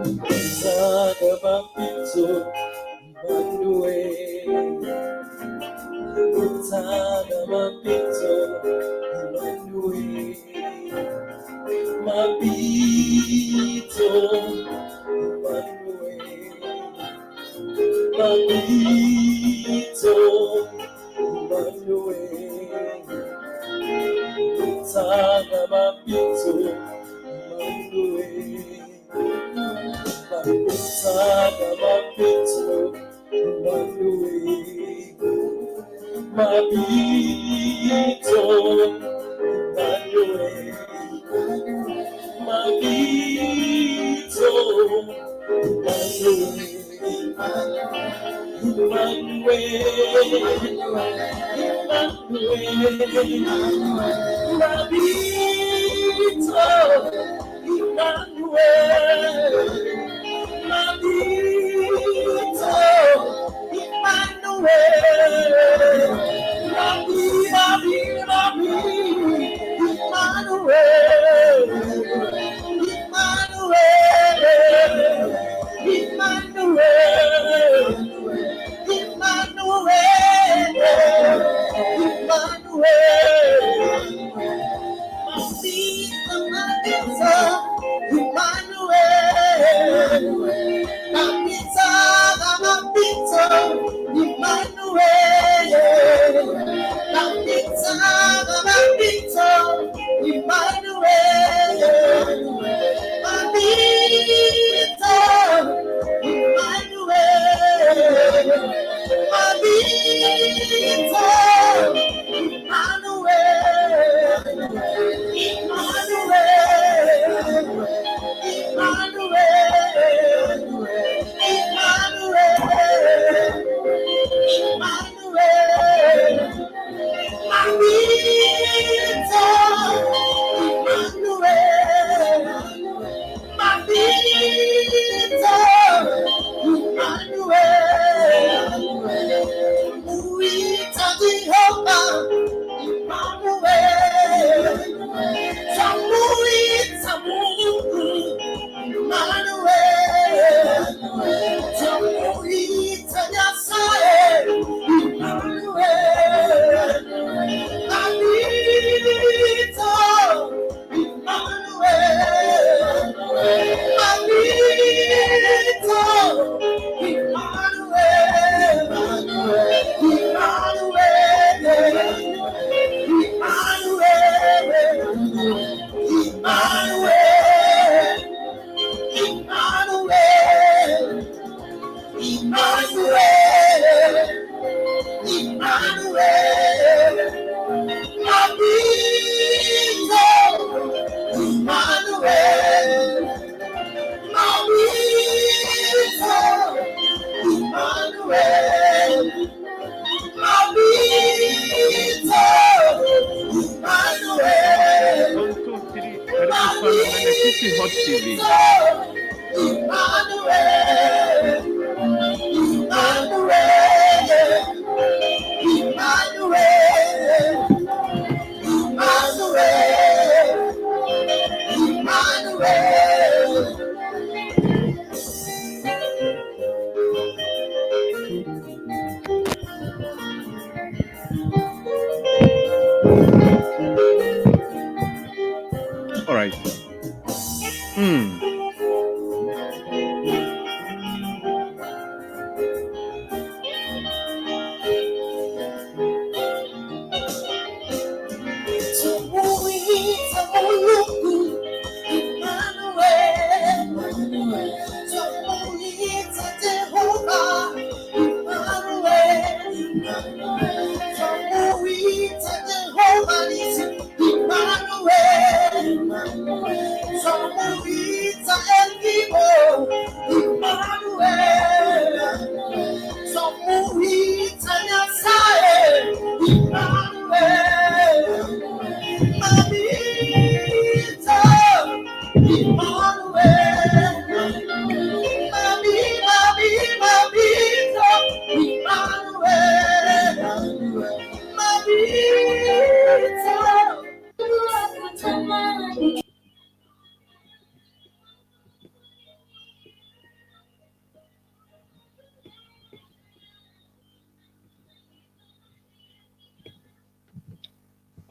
Mutsaga Mapito, Emmanuel. Mutsaga Mapito, Emmanuel. Mapito, Emmanuel. Mapito, Emmanuel. Mutsaga Mapito, Emmanuel. Mutsaga Mapito, Emmanuel. Mapito, Emmanuel. Mapito, Emmanuel. Emmanuel, Emmanuel, Mapito, Emmanuel, Mapito, Emmanuel, Mapi, Mapi, Mapi, Emmanuel, Emmanuel, Emmanuel, Emmanuel, Emmanuel, Mapito, Mapito, Emmanuel, Mapito, Mapito, Emmanuel, Mapito, Mapito, Emmanuel, Mapito, Emmanuel, Mapito, Emmanuel, Emmanuel, Emmanuel, Emmanuel, Emmanuel, Mapito, Emmanuel, Mapito, Emmanuel, Muita Jehovah, Emmanuel, Tamuita Mungu, Emmanuel, Tamuita Nyasaye, Emmanuel, Mapito, Emmanuel, Mapito, Emmanuel, Emmanuel, Emmanuel, Emmanuel, Emmanuel, Emmanuel, Emmanuel, Mapito, Emmanuel, Mapito, Emmanuel, Mapito, Emmanuel, One, two, three. Karibu sana ndani ya Kisii Hot TV. Emmanuel, Emmanuel, Emmanuel, Emmanuel, Emmanuel. All right.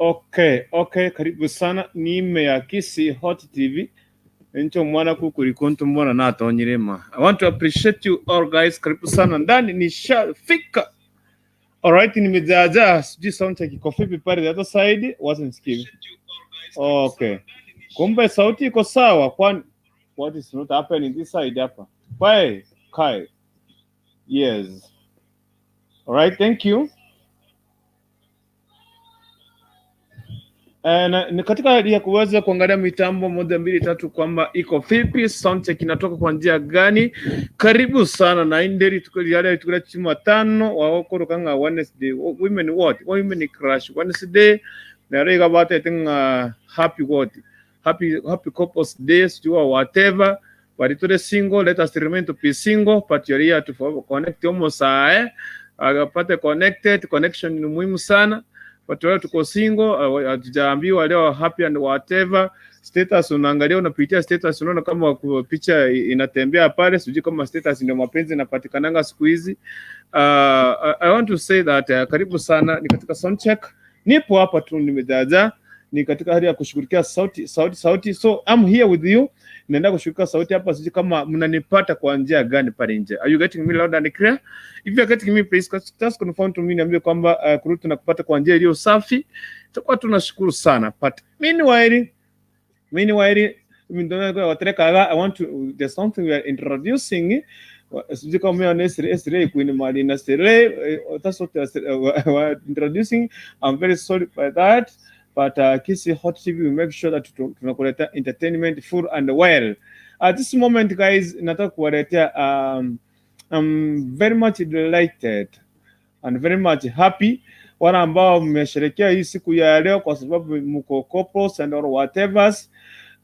Okay, karibu sana nime ya Kisii Hot TV. Ncho mwana kukuri konto mbona natonyirema. I want to appreciate you all guys. Karibu sana ndani nishafika. Alright, nimejaajaa sijui sound check iko vipi pale the other side, wacha nisikie. Okay. Kumbe sauti iko sawa, kwani what is not happening this side hapa? Why? Kai. Yes. Alright, thank you. Na, ni katika hali ya kuweza kuangalia mitambo moja mbili tatu kwamba iko vipi, sound check inatoka kwa njia gani. Karibu sana na inderi tukuli yale tukula Jumatano wa kanga Wednesday women what women crush Wednesday na rega bate tinga happy what happy happy couples days or whatever, but to the single, let us remain to be single, but you're here to connect almost apate connected connection ni muhimu sana. Watu wale tuko single, hatujaambiwa leo happy and whatever status. Unaangalia, unapitia status, unaona kama picha inatembea pale, sijui kama status ndio mapenzi inapatikananga siku hizi. I want to say that karibu sana, ni katika sound check, nipo hapa tu nimejaja, ni katika hali ya kushughulikia sauti sauti sauti, so I'm here with you, naenda kushughulikia sauti hapa, sijui kama mnanipata kwa njia gani pale nje. Are you getting me loud and clear? If you are getting me, please just confirm to me, niambie kwamba kurutu nakupata kwa njia iliyo safi, tutakuwa tunashukuru sana. But meanwhile I want to, there's something we are introducing. Sijui kama mimi na Queen Marina Sere, that's what we are introducing. I'm very sorry by that. But Kisii Hot TV will make sure that tunakuleta entertainment full and well. At this moment guys, nataka kuwaletea I'm very much delighted and very much happy wale ambao mmesherehekea hii siku ya leo kwa sababu mko couples and or whatever.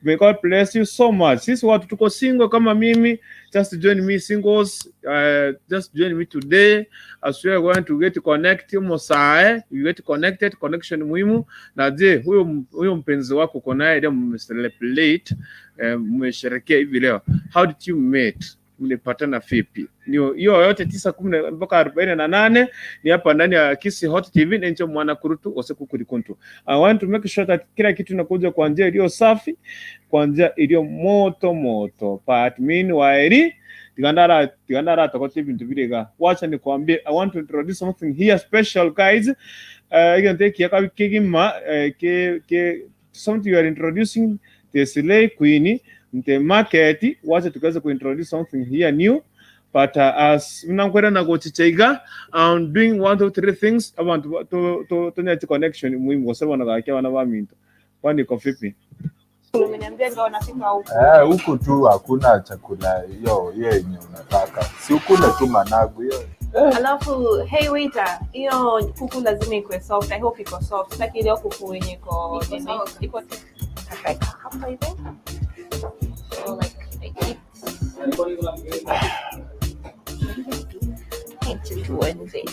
May God bless you so much. Sisi watu tuko single kama mimi, just join me singles, just join me today as we are going to get connect mosae, you get connected, connection muhimu. Na je, huyo mpenzi wako uko naye leo mmecelebrate, mmesherehekea hivi leo. How did you meet? Mlipatana vipi? Ni hiyo yote 9 10 mpaka 48 ni hapa ndani ya Kisii Hot TV nencho mwana kurutu ose kukuri kuntu. I want to make sure that kila kitu inakuja kwa njia iliyo safi, kwa njia iliyo moto moto. But meanwhile, tigandara tigandara tokote bintu birega. Wacha nikwambie, I want to introduce something here special guys. You take yaka kigima ke ke something you are introducing the Slay Queen the market. Wacha tukaweza kuintroduce something here new. But as mnankwera na gochichaiga, I'm doing one two three things. I want to connection muhimu kwa sababu na wana wa minto. Kwani iko vipi? Umeniambia ndio wanafika huko. Eh, huku tu hakuna chakula hiyo hiyo yenye unataka. Si ukule tu managu hiyo. Alafu hey waiter, hiyo kuku lazima ikuwe soft. I hope iko soft. Sitaki ile kuku yenye iko nini? Iko perfect. Hapa hivi. So like I eat. Acha tuanze.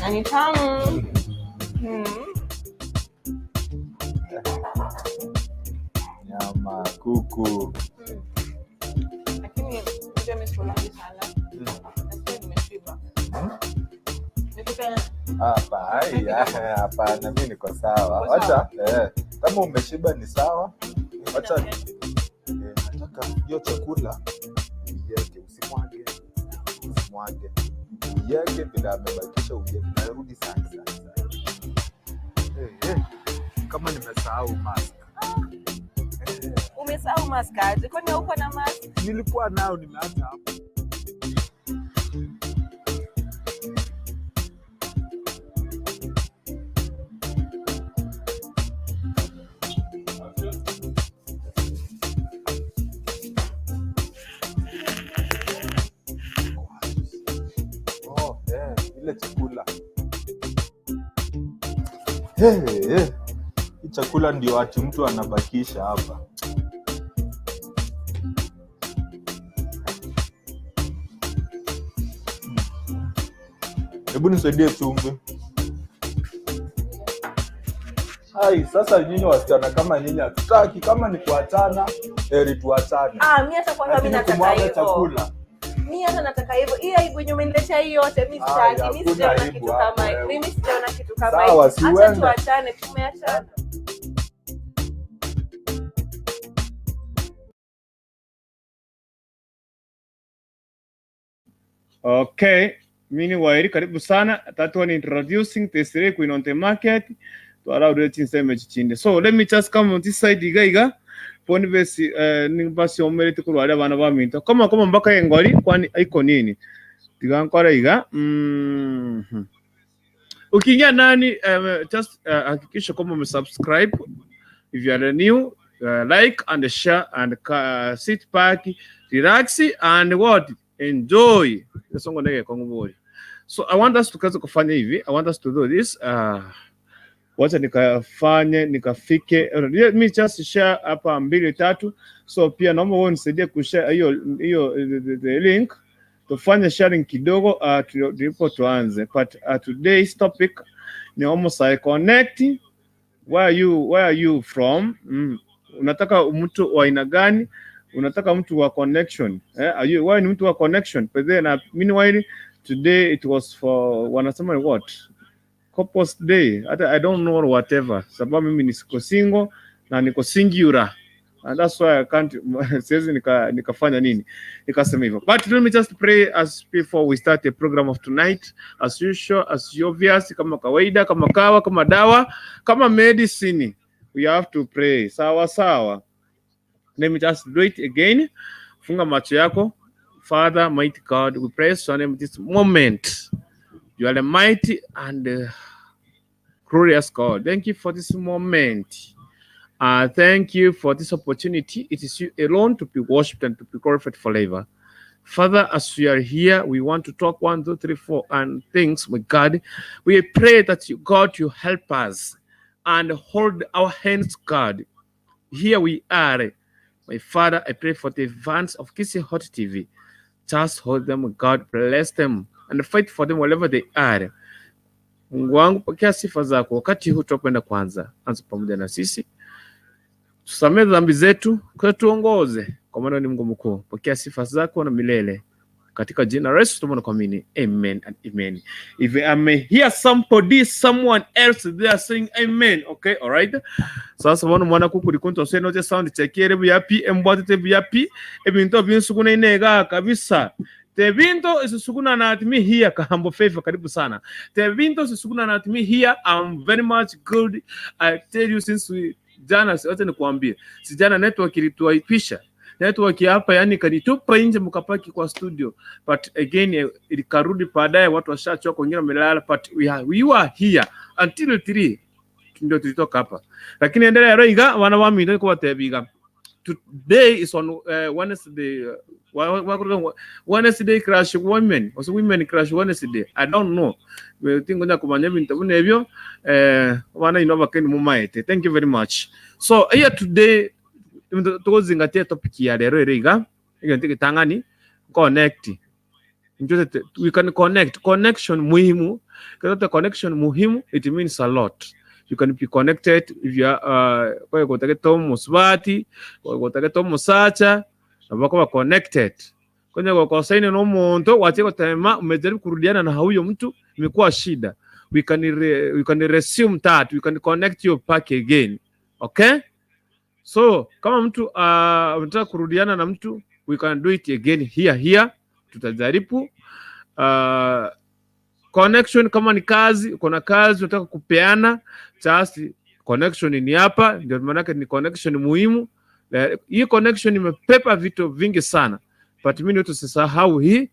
Na ni tamu. Nyama, kuku. Lakini unajua mimi sikulangi sana. Nasikia nimeshiba. Nikupe Hapa, ai, hapana, mimi niko sawa. Uko sawa? Wacha, kama umeshiba ni sawa. Wacha nataka hiyo chakula uiweke, usimwage. Usimwage. Uiweke vile amebakisha uiweke. Narudi sana sana sana. Kama nimesahau mask. Umesahau mask aje? Kwani hauko na mask? Nilikuwa nao nimeacha hapo. Oh, ile chakula. Hey, hey. Hii chakula ndio ati mtu anabakisha hapa. Hebu nisaidie chumvi. Ai, sasa nyinyi wasichana kama nyinyi hatutaki, kama ni kuachana, heri tuachane. Ah, mimi hata kwanza mimi Lakini nataka kumwaga hivyo. chakula. Mi hata nataka hivyo. Hii aibu yenye umeniletea hii yote mi Aya, sitaki. Mi hakuna sijaona aibu kitu hapo kama hii. wewe. Mimi sijaona kitu kama Sawa, hii. si Acha uende. tuachane, tumeachana. Okay, mimi Wairi, karibu sana. That one introducing the Slay Queen on the market. Twara chinseme chichinde. So let me just come on this side iga iga. Poni besi ni basi omerete kurwara abana ba minto. Koma koma mpaka engori kwani iko nini? Tigankora iga. Ukiingia nani just hakikisha kwamba umesubscribe if you are new, like and share and sit back, relax and what, enjoy. Songo ndege kwa ngubori. So I want us tukaanza kufanya hivi. I want us to do this. Wacha nikafanye nikafike. Let me just share hapa mbili tatu. So pia naomba wewe unisaidie kushare hiyo the link, tufanye sharing kidogo tulipo tuanze. But today's topic ni almost I connect. Where are you from? Unataka mtu wa aina gani? Unataka mtu wa connection, eh? Are you, wewe ni mtu wa connection? But then meanwhile today it was for, wanasema ni what, couples day, hata I don't know, whatever, sababu mimi ni siko single na niko singular and that's why I can't, siwezi nikafanya nini, nikasema hivyo. But let me just pray as before we start the program of tonight. As usual, as obvious, kama kawaida, kama kawa, kama dawa, kama medicine, we have to pray. Sawa sawa, let me just do it again. Funga macho yako. Father, mighty God, we praise your name this moment. You are the mighty and glorious God. Thank you for this moment. Thank you for this opportunity. It is you alone to be worshipped and to be glorified forever. Father, as we are here, we want to talk one, two, three, four, and things with God. We pray that you, God, you help us and hold our hands, God. Here we are. My Father, I pray for the fans of Kisi Hot TV. Just hold them, God, bless them and fight for them wherever they are. Mungu wangu, pokea sifa zako wakati huu tunapoenda kwanza. Anza pamoja na sisi, tusamehe dhambi zetu, kwa tuongoze, kwa maana ni Mungu mkuu. Pokea sifa zako na milele, katika jina la Yesu tumeomba na kuamini, amen and amen. If I may hear somebody, someone else there saying amen, okay, all right. Sasa bono mwana kukuri kunto seno je sound check ere buyapi embwatete buyapi ebintu binsukuna inega kabisa te binto isukuna na me here. Kahambo Favor, karibu sana. Te binto isukuna na me here. I'm very much good, I tell you. Since we jana, wacha nikuambie, si jana network ilituaipisha, network hapa yani kanitupa nje mkapaki kwa studio, but again ilikarudi baadaye, watu washachoka, wengine wamelala, but we were here until 3 ndio tulitoka hapa. Lakini endelea roiga wana wa minto kubatebiga. Today is on Wednesday, Wednesday crush women was women crush Wednesday, I don't know. Tingonya kumanya bintu bune ebyo wana ino bakeni mumaete. Thank you very much. So here today tukuzingatia topic ya lero eriga iga tangani connect. Njote we can connect, connection muhimu katote, connection muhimu, it means a lot. You can be connected if you are kwa gotagete omusubati, gotagete omusacha, nabo connected kwenye gokosaine n'omuntu wache gotema umejaribu kurudiana na huyo mtu, imekuwa shida, we can resume that, we can connect you back again, okay? So kama mtu unataka kurudiana na mtu, we can do it again here here, tutajaribu connection. Kama ni kazi, uko na kazi unataka kupeana, just connection ni hapa, ndio maana ni connection muhimu. Hii connection imepepa vitu vingi sana, but mimi tusisahau hii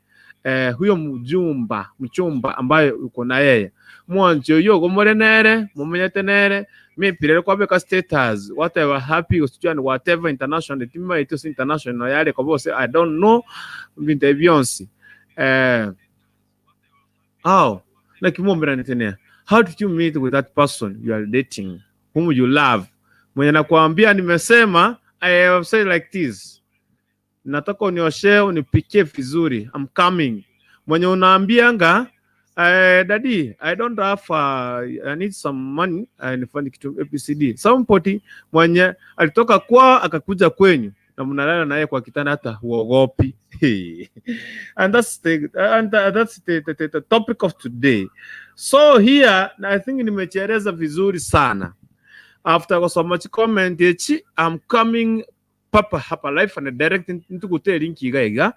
huyo mjumba, mchumba ambaye uko na yeye mwanje yo gomorenere mumenyete nere mipirere kwabeka status, whatever, happy usijua whatever, international tima itu international yale kwa bose, I don't know, bintu byonsi how like muomberanitenea. How did you meet with that person you are dating, whom you love, mwenye nakwambia nimesema, I have said like this, nataka unioshe unipikie vizuri, I'm coming, mwenye unaambianga, "Daddy, I don't have, I need some money, nifanye kitu ABCD." Somebody mwenye alitoka kwao akakuja kwenyu. Na mnalala naye kwa kitanda hata huogopi. And that's the topic of today. So here I think nimechieleza vizuri sana. After kusoma chi comment echi, I'm coming papa hapa live and direct ntukute link iga iga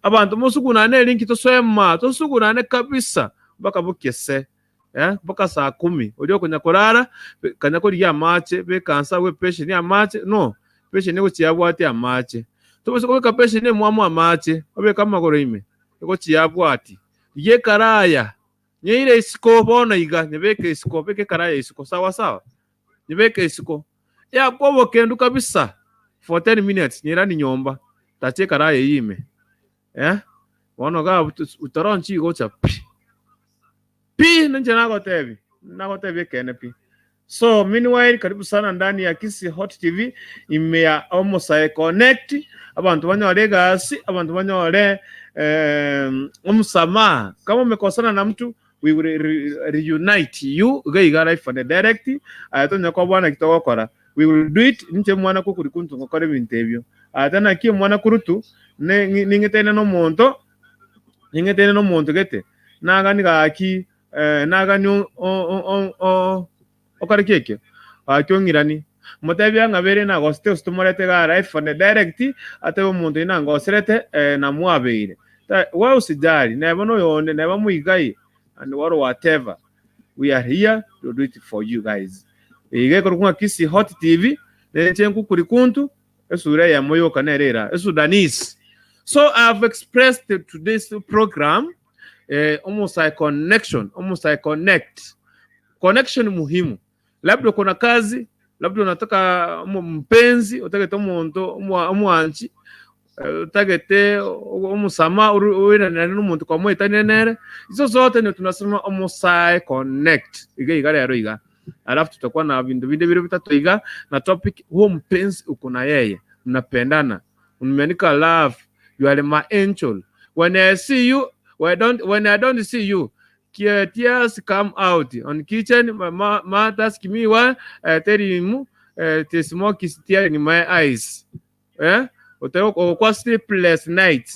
abantu musugunane link toswema tosugunane kabisa mpaka bukese, mpaka saa 10 ulio kunya kulala kanya kurya amache bekansa we patient amache no patient gochiabwati amache tobose kubeka patient mwamu amache obeka amagoro ime gochiabwati ye karaya nyeire isiko bona iga nyebeke isiko beke karaya isiko sawa sawa nyebeke isiko yakobo kendu kabisa for 10 minutes nyirani nyomba tache karaya yime bono ga utaronchi gocha pi pi nje nagotebi nagotebi kene pi. So meanwhile, karibu sana ndani ya Kisii Hot TV imea Omosae Connect abantu banyore gasi abantu banyore omusamaha. Kama umekosana na mtu, we will reunite you gaiga live and direct ayatonya kwa bwana kitogokora. We will do it nche mwana kukuri kuntu ngokora ebintu ebyo atana ki mwana kurutu ning'etene n'omonto ning'etene n'omonto gete nagani gaki nagani okore kekio gaki ong'irani motebia ng'abere nagosete ositomorete ga live and direct atebe omonto ina ngoserete namwabeire. We usijali neba noyonde neba muigai and whatever, we are here to do it for you guys. Ige korukunga Kisii Hot TV nenche nkukuri kuntu esura ya moyo kanerera esudanese. So I've expressed today's program, almost like connection, almost like connect connection muhimu. Labda kuna kazi, labda unataka mpenzi utagete omuntu omwanchi utagete omusama uwiranira n'omuntu kwamwetanenere izo zote ni tunasema omusae connect iga iga rero iga. Alafu tutakuwa na vindu vinde vile vitatu iga na topic huo mpenzi uko na yeye mnapendana umeandika love, you are my angel, when I see you, when I don't see you, tears come out on kitchen. My ma ask me why. I tell him the smoke is tearing in my eyes. Kwa sleepless night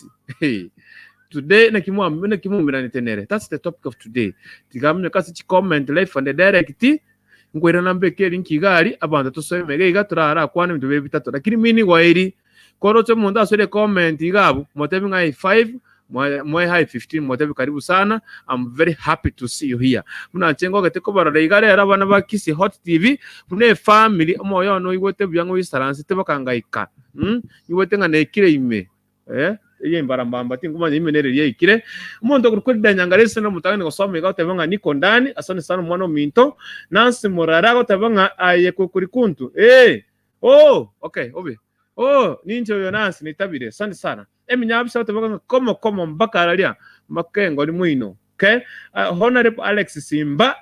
today nakimwambira nitenere. That's the topic of today. Tigamne kasi chi comment live and direct nkwira nambe link igari abantu tusomege iga turara kwana bintu bibe bitatu lakini mini wairi koroche mundu asore comment igabu motebi ngai 5 mwe hi 15 motebi karibu sana. I'm very happy to see you here. Muna chengo gete ko barora igare era bana ba Kisii Hot TV mune family omoyo no igwete byango isaransi tebakangaika igwete nga nekire ime iye mbarambamba tingumanya imenere yeikire umuntu kurikwenda nyangarese no mutangani gosoma igoteba nga niko ndani. Asante sana mwana minto Nancy Murara goteba nga aye kukuri kuntu oh okay obe oh ninjo yo Nancy nitabire asante sana eminyabisa goteba nga komo komo mpaka aralia makengo ni mwino. Okay, Honorable Alex Simba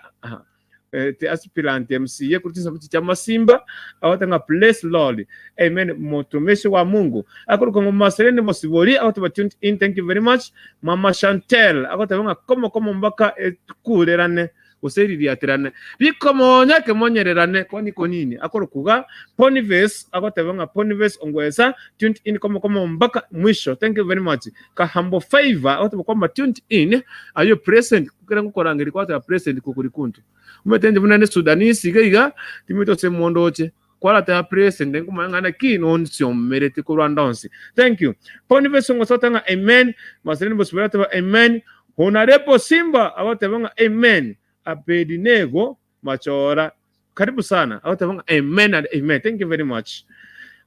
the aspirant MCA kurutisa mchi cha Masimba awatanga bless Lord amen mutumishi wa Mungu akuru kwa maserene mosibori awataba tuned in. Thank you very much. Mama Chantel akotaba komo komo mpaka etukurerane useririatirane bikomonya kemonyererane kwani konini akuru kuga Ponives akotaba nga Ponives ongwesa tuned in komo komo mpaka mwisho. Thank you very much. Kahambo Favor akotaba kwamba tuned in. Are you present kukira ngukorangiri kwata present kukuri kuntu umetende bunane Sudanese iga iga timito se mondoche kwala ta present ngumangana kino nsiomerete ku Rwanda. Thank you. Ponives ngosotanga amen. Maseleni bosibera amen. Honarepo Simba abatebanga amen. Abednego Machora karibu sana abatebanga amen and amen. Thank you very much.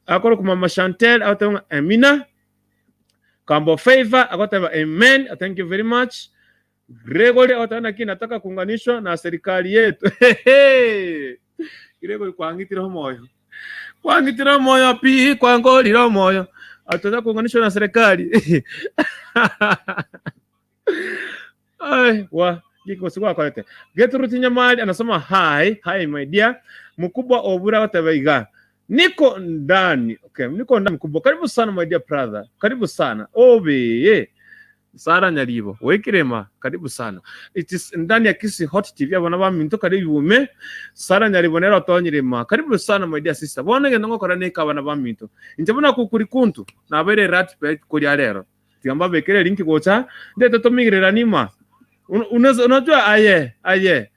Akoro kuma Mama Chantel abatebanga amina. Kambo Favor abatebanga amen. Thank you very much. Gregory abatebanga ki nataka kuunganishwa na serikali yetu. Gregory kwangitira moyo kwangitira moyo pi kwangolira moyo ataka kuunganishwa na serikali. Ai wa giko kolete Gertrude Nyamali anasema hi hi my dear mkubwa obura watabaiga niko ndani. Okay, niko ndani mkubwa, karibu sana my dear brother, karibu sana obe. Sara Nyaribo wekirema, karibu sana. It is ndani ya Kisii Hot TV, abana ba minto, karibu ume Sara Nyaribo nero tonyirema. Karibu sana, my dear sister. Bona ngendo ngokora neka abana ba minto inche bona kukuri kuntu nabere rat pe kuri lero tigamba bekere link gocha ndete tomigirera nima. Unajua aye aye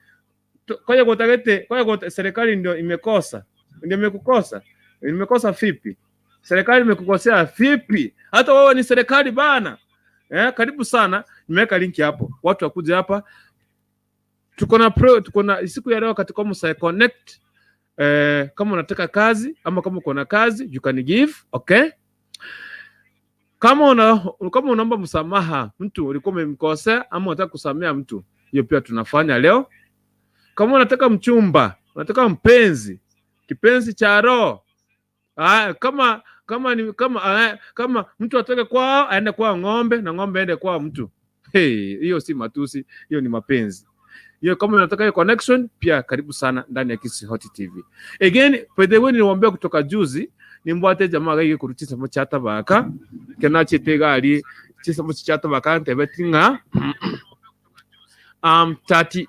kwa gotagete kwa gota, serikali ndio imekosa, ndio imekukosa. Imekosa vipi? Serikali imekukosea vipi? Hata wewe ni serikali bana. Eh, karibu sana, nimeweka link hapo, watu wakuja hapa. Tuko na siku ya leo katika Musae Connect. Eh, kama unataka kazi ama kama uko na kazi, you can give, okay? Kama unaomba msamaha mtu ulikuwa umemkosea ama unataka kusamea mtu, hiyo pia tunafanya leo. Kama unataka mchumba, unataka mpenzi, kipenzi cha roho. Ah, kama kama ni kama ah, kama mtu atoke kwao aende kwa ng'ombe na ng'ombe aende kwa mtu. Hey, hiyo si matusi, hiyo ni mapenzi. Hiyo kama unataka hiyo connection pia, karibu sana ndani ya Kisii Hot TV. Again, by the way, niliwaambia kutoka juzi nimbwate jamaa gaige kuruchisa mo chatabaka kena chete gari chisa mo chatabaka ntebe tinga I'm 32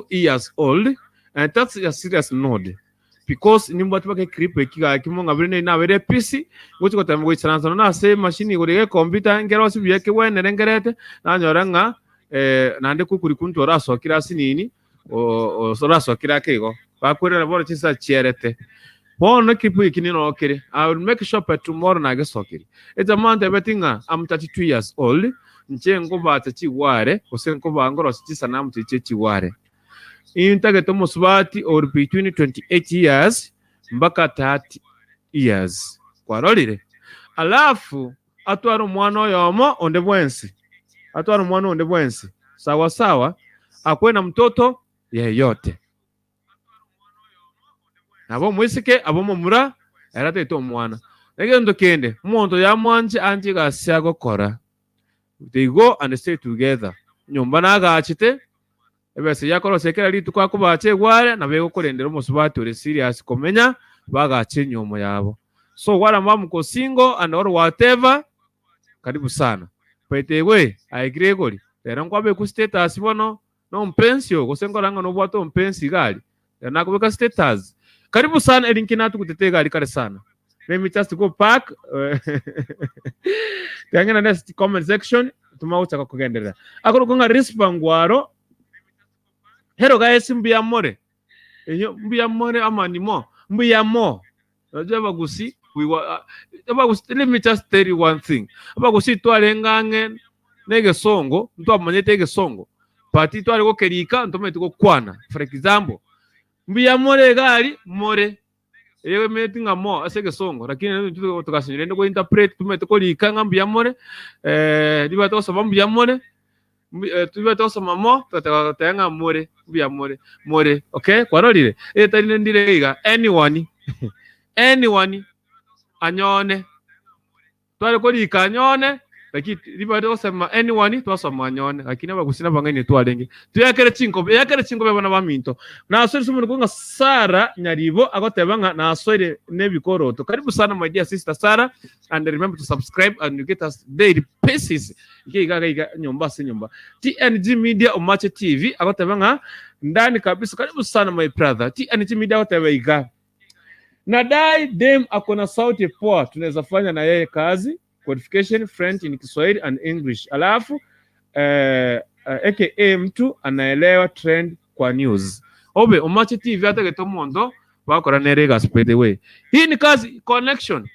years old and that's a serious note because nimbwate bake clip ekiga kimo ngabire na bere pisi gochi gotema goisaransa na ase machine igoro ge computer ngero sibuya kewenere ngerete nanyora ng'a nande kukuri kuntu orasokira asinini o orasokira keigo bakwirera bono chisa chierete bono clip iki ninokire. I will make sure by tomorrow nagesokire. Ejamaa ntebeti ng'a I'm 32 years old, nche nkobata chigware gose nkobangorosi chisanamu chiche chigware intagete omusubati or between 28 years mpaka 30 years kwarorire, alafu atwara omwana oyomo onde bwensi, atwara omwana onde bwensi, sawa sawa, akwe na mtoto yeyote nabo omwisike abo omomura era taete omwana. Egento kende omonto yamwanche anche egasi agokora, they go and stay together, nyomba nagachete ebesa yakorosia kera rituko akobacha egware nabo egokorendera omosubati ore serious komenya bagacha enyomo yabo. So wale ambao mko single and or whatever, karibu sana. Petegwe aigire egori rero nkwabe ku status bono no mpensio gose nkoranga nobwate ompensi gari rero nakubeka status. Karibu sana, elinki natukutete gari kare sana. Let me just go back tangena next comment section tumauchaka kugenderera akoro konga rispa ngwaro. Hello guys, mbuya more enyo, mbuya more ama nimo mbuya mo. Unajua abagusi, we were abagusi, let me just tell you one thing. Abagusi twarengang'e negesongo, ntwamanyete egesongo but twari gokerika ntomanyete gokwana. For example, mbuya more gari more eyo meti ng'a mo ase egesongo, lakini tukasinyire ende gointerpret tumanyete korika ng'a mbuya more riba togosoma mbuya more tuba togosoma mo tugateba ng'a more mbuya more more, okay? Kwarorire etari ndire iga anyone anyone anyone tware korika anyone, lakini riba togosoma anyone twasoma anyone, lakini abagusina bang'aini twarenge tuyakere chinkobe yakere chinkobe bana baminto. Nasore somo nga Sara Nyaribo agoteba ng'a nasore nebikoroto. Karibu sana, my dear sister Sara, and remember to subscribe and you get us daily pieces iga iga iga nyumba si nyumba. TNG Media Omache TV agoteba ng'a ndani kabisa. Karibu sana, my brother. TNG Media agoteba iga nadai dem akona sauti poa, tunaweza fanya na yeye kazi. Qualification French in Kiswahili and English, alafu aka mtu anaelewa trend kwa news. Obe Omache TV atagete omonto bakora nere gasi. By the way, hii ni kazi connection.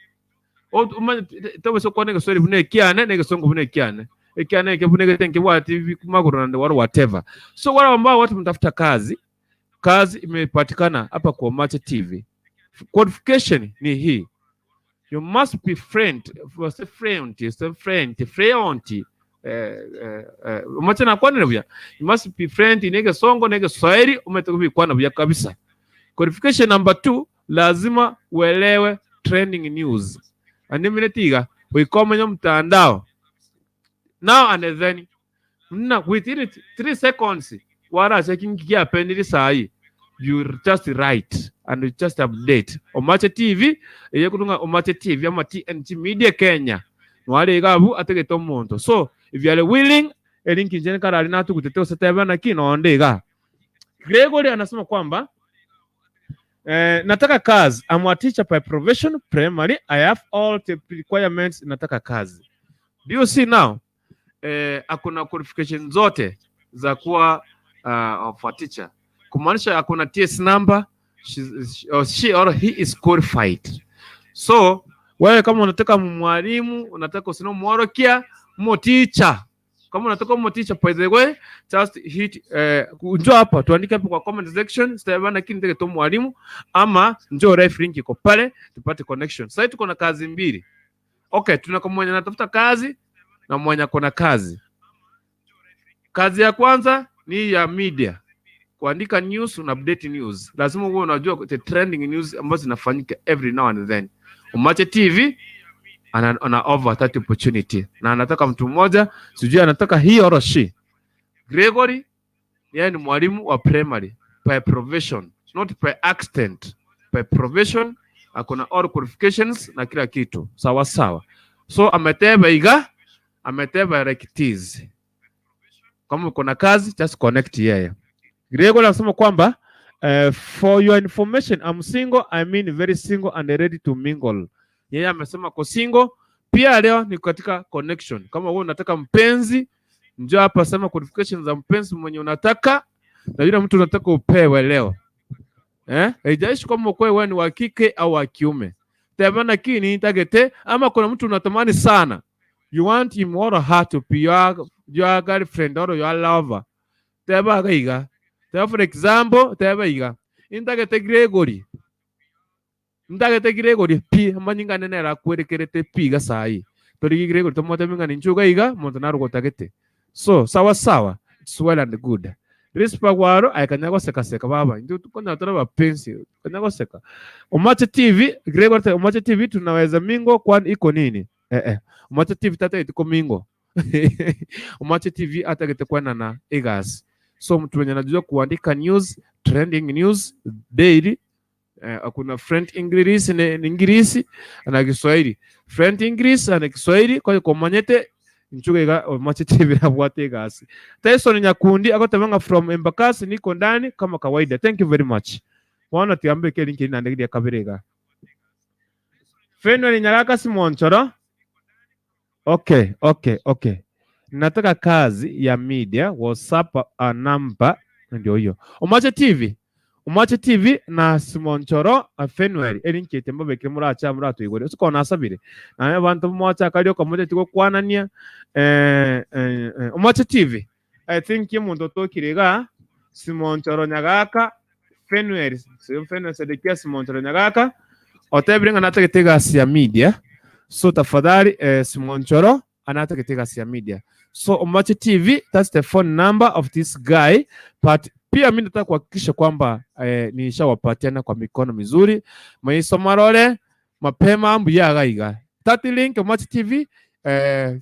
Tobese kwana Kiswahili bune ekiane negesongo bune ekiane ekiane eke bune getenke bwati maguru na whatever. So wale ambao watu mtafuta kazi, kazi imepatikana hapa kwa Omache TV. Qualification ni hii: you must be friend friend friend fluent Omache nakwanire buya. You must be friend nege songo nege Swahili umete kubikwana buya kabisa. Qualification number 2, lazima uelewe trending news andimine uikomenya mtandao now and then mna within 3 seconds wara checking kia pendiri sahi, you just write and you just update Omache TV eye kutunga Omache TV ama TNG Media Kenya nwale igabu ategete omonto. So If you are willing, elink njene karali natugutete osetebe naki nonde iga. Gregory anasema kwamba nataka kazi. I'm a teacher by profession, primary. I have all the requirements. Nataka kazi. Do you see now? Akuna qualification zote za kuwa of a teacher. Kumaanisha akuna TS number, she or he is qualified. So wewe kama unataka mwalimu, unataka usino mworokia, mo teacher. Kama unataka mo teacher, by the way, just hit njoo hapa tuandike hapo kwa comment section stabana kini teke to mwalimu ama njoo ref link iko pale tupate connection. Sasa tuko na kazi mbili. Okay, tuna kwa mwenye anatafuta kazi na mwenye akona kazi. Kazi ya kwanza ni ya media, kuandika news na update news. Lazima uwe unajua the trending news ambazo zinafanyika every now and then. Umache TV ana offer that opportunity na anataka mtu mmoja, sijui anataka he or she. Gregory yeye ni mwalimu wa primary by profession, not by accident, by profession. Akona all qualifications na kila kitu sawa sawa. So ameteba iga ameteba like it is. Kama uko na kazi, just connect yeye. Gregory anasema kwamba for your information, I'm single, I mean very single and ready to mingle. Yeye amesema ko single. Pia leo ni katika connection. Kama wewe unataka mpenzi, njoo hapa sema qualifications za mpenzi mwenye unataka na yule mtu unataka upewe leo. Eh? Haijalishi kama ukwe wewe ni wa kike au wa kiume. Tabana kini tagete ama kuna mtu unatamani sana. You want him or her to be your girlfriend or your lover. Teba gaiga. Teba, for example, teba iga. Intagete Gregory. Ntagete Gregory pi amanyingane nera kwerekerete pi gasai. Torigi Gregory tomote mingani nchuga iga muntu narugotagete. So sawa sawa, it's well and good. Rispa gwaro aikanya goseka seka baba. Ndio tukona tora bapensi. Kanya goseka. Umache TV, Gregory, Umache TV tunaweza mingo kwani iko nini? Eh eh. Umache TV tata iko mingo. Umache TV atagete kwana na egas. So mtu mwenye anajua kuandika news, trending news daily, akuna French English ne English na Kiswahili. French English na Kiswahili kwa komanyete nchuga iga Umache TV rabwate egasi. Tyson Nyakundi agotemanga from Embakasi, niko ndani kama kawaida. Thank you very much. Wana tiambe ke link ina ndegia kabirega. Fenwell Nyaraka Simonchoro. Okay. Nataka kazi ya media, WhatsApp namba ndio hiyo. Umache TV. Umache TV na Simonchoro Fenwell elinkete mbabekire muracha muratwigore usuko nasabire na abantu mwacha kalio kamoja tiko kwanania Umache TV. I think ye tokirega Simonchoro Nyagaka Fenwell, Fenwell Sedekia Simonchoro Nyagaka otebire natagete gasi ya media. So tafadhali Simonchoro anataka gasi ya media. So Umache TV, that's the phone number of this guy. But pia mimi nataka kuhakikisha kwamba nishawapatiana kwa mikono mizuri. Mwisomarore mapema mbuya gaiga. Tati link Umache TV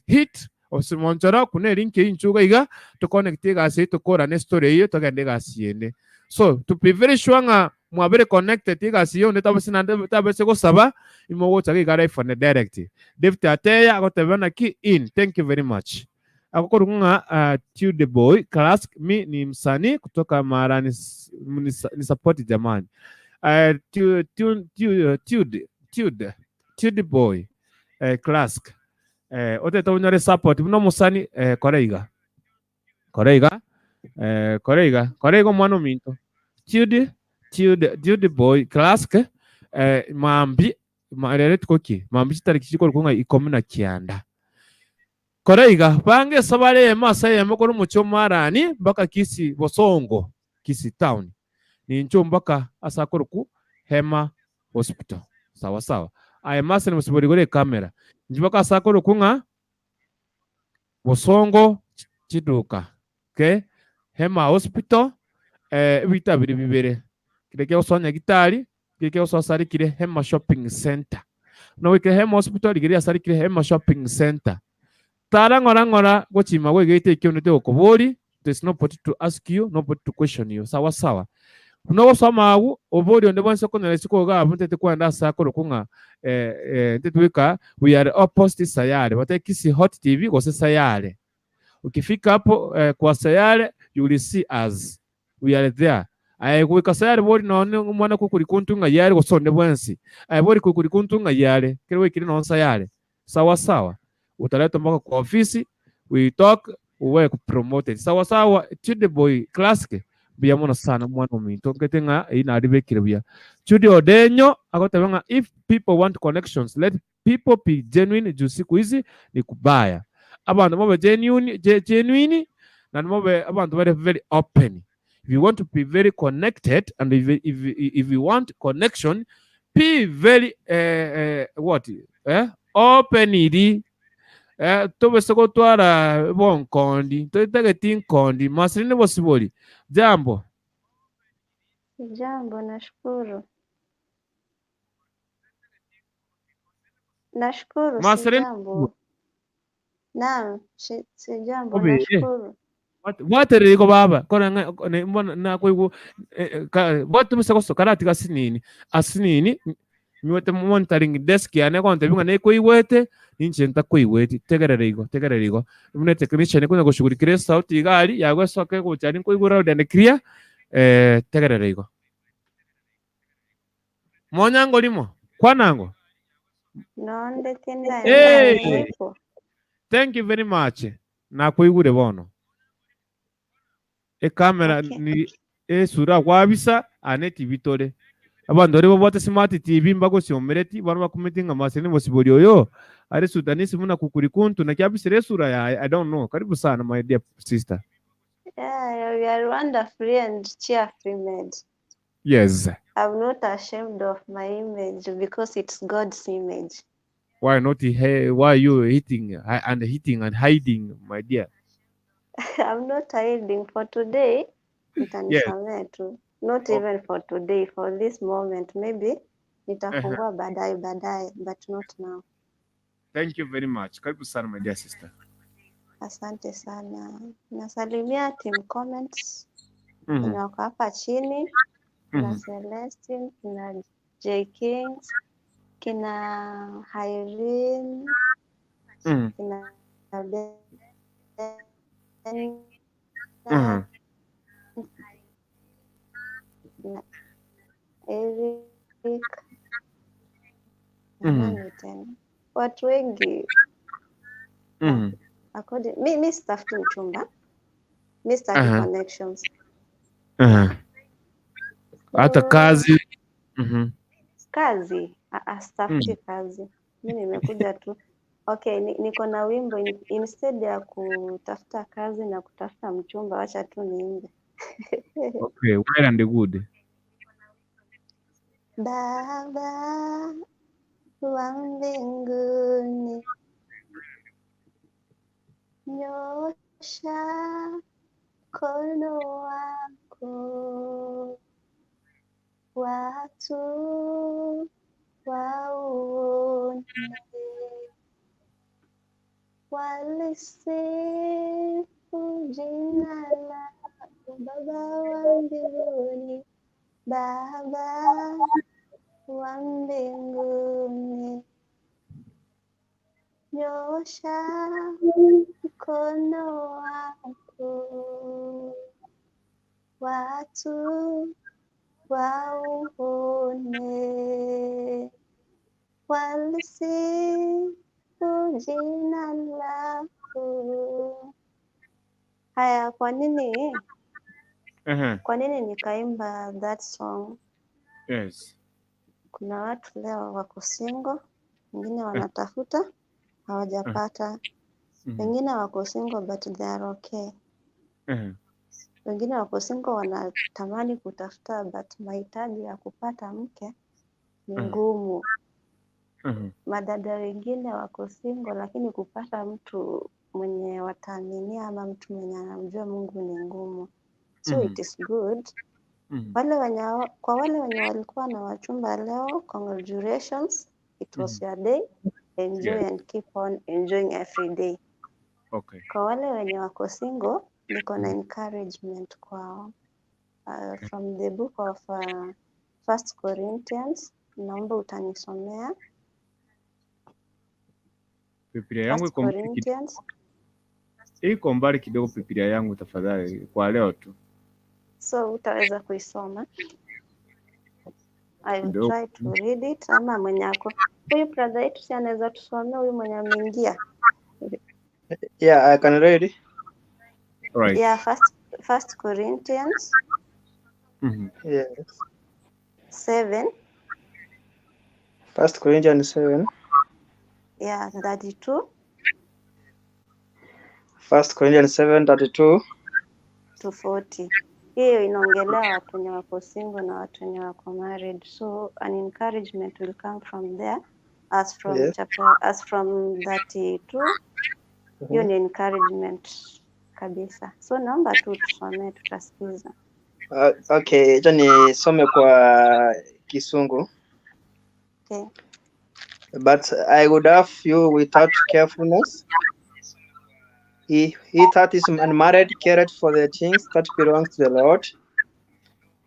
hit Osimonchoro kune link inchuga iga to connect gasi to ne story iyo togende gasi yende. So to be very sure nga mwabere connected igasi yo netabese nande tabese gosaba imogocha giga live on the direct. David Ateya agotebana ki in. Thank you very much. Akokorunga to the boy class, mi ni msanii kutoka Mara, ni support jamani. To the boy class otete unyore support muno musani koreiga koreiga koreiga koreiga mwana minto to the boy class mambi marere tukoki mambi chitariki chikoro 19 koreiga bange sabare masa yemo mucho marani mpaka Kisi Bosongo Kisi town ni ncho mpaka asakoro Hema Hospital sawa sawa. Aya masa ni musibori gore kamera njibaka asakoro kunga Bosongo chiduka okay Hema Hospital bita biri bibere kireke osonya gitari kireke osasari kire Hema Shopping Center no wike Hema Hospital ligiri asari kire Hema Shopping Center tara ngora ngora gochima gwegete ikyo okobori. There's nobody to ask you, nobody to question you. Sawa sawa. No soma agu obori onde bonse konera siko ga ntete kwenda sakoro kunga ntete wika we are opposite sayare bate Kisi Hot TV gose sayare. Ukifika hapo kwa Sayare, you will see us, we are there. Aye goika Sayare bori nonye omwana kukuri kuntunga yare gosonde bwensi. Aye bori kukuri kuntunga yare kero wikire non Sayare. Sawa sawa, utaletwa mpaka kwa ofisi, we talk, uwe promoted. Sawa sawa, Chidi Boy Classic, buya mono sana mwana ominto nkete ng'a eyi naribekire buya. Chudi Odenyo agoteba ng'a if people want connections, let people be genuine, juu siku hizi ni kubaya. Abantu babe genuine, genuine na babe abantu bari very open. If you want to be very connected and if you want connection, be very what, open iri tobese gotwara bonkondi toitageti nkondi masirine bosibori. Jambo. Jambo, nashukuru. Nashukuru, si Masirine jambo. Naam, si jambo, obe nashukuru. Bwatereriko baba kora mbona nakoigu bwatubise goso karati gasinini asinini nywete monitoring desk yane konte binga nekoigwete ninche ntakoigweti. Tegerera igo, tegerera igo, mune technician kunya gushughulikira sauti igari yagwesoke gochari nkoigura loud and clear. Tegerera igo monyango limo kwanango. Nonde tinda Hey! nipo. Thank you very much, nakoigure bono ekamera. Okay. Ni esura kwabisa ane TV tore abandu bari babwate smart TV mbagosiomereti bano bakumeti nga masene bosibori oyo ari sudanisi muna kukuri kuntu na kyabisire esura ya I don't know. Karibu sana, my dear sister. Yeah, we are wonderfully and cheerfully made. Yes. I'm not ashamed of my image because it's God's image. Why not? Hey, why you hitting and hitting and hiding, my dear? I'm not hiding for today. Mtanisamehe tu. Not even for today, for this moment. Maybe nitafungua baadaye baadaye, but not now. Thank you very much, karibu sana, my dear sister. Asante sana. Nasalimia team comments wenye wako hapa chini. Kuna Celestine, kuna J Kings, kina Irene, kina Ben, kina Eric na nani tena, watu wengi. According, mi sitafuti mchumba, mi sitaki connections. Hata kazi. Kazi, sitafuti kazi, mi nimekuja tu. Okay, niko na wimbo instead ya kutafuta kazi na kutafuta mchumba, wacha tu niimbe. Okay, well and good. Baba wa mbinguni, nyosha mkono wako, watu wauone, walisifu jina lako, Baba wa mbinguni, Baba wa mbinguni, nyosha mkono wako, watu wauone, walisifu jina lako. Haya, kwa nini nikaimba that song? Yes. Kuna watu leo wako single, wengine wanatafuta hawajapata, wengine wako single but they are okay. Wengine wako single wanatamani kutafuta but mahitaji ya kupata mke ni ngumu. Madada wengine wako single lakini kupata mtu mwenye wataaminia ama mtu mwenye anamjua Mungu ni ngumu. So it is good. Kwa wale wenye walikuwa na wachumba leo, congratulations. It was your day. Enjoy and keep on enjoying every day. Kwa wale wenye wako single, niko na encouragement kwao. From the book of First Corinthians, naomba utanisomea. Biblia yangu First iko mbali Corinthians. Iko mbali kidogo Biblia yangu, tafadhali, kwa leo tu. So utaweza kuisoma? I will Kidogo. Try to read it, ama mwenye ako, huyu brother yetu, si anaweza tusomea, huyu mwenye ameingia? Yeah, I can read. Right. Yeah, First Corinthians Yes. 7. First Corinthians 7. Yeah, 32 First Corinthians 7:32. To 40. Hiyo inaongelea watu wenye wako single na watu wenye wako married, so an encouragement will come from there as from chapter, as from 32. Hiyo ni encouragement kabisa, so naomba tu tusomee, tutasikiza. Okay, acha nisome kwa Kisungu. Okay. But I would have you without carefulness. He that is unmarried careth for the things that belong to the Lord,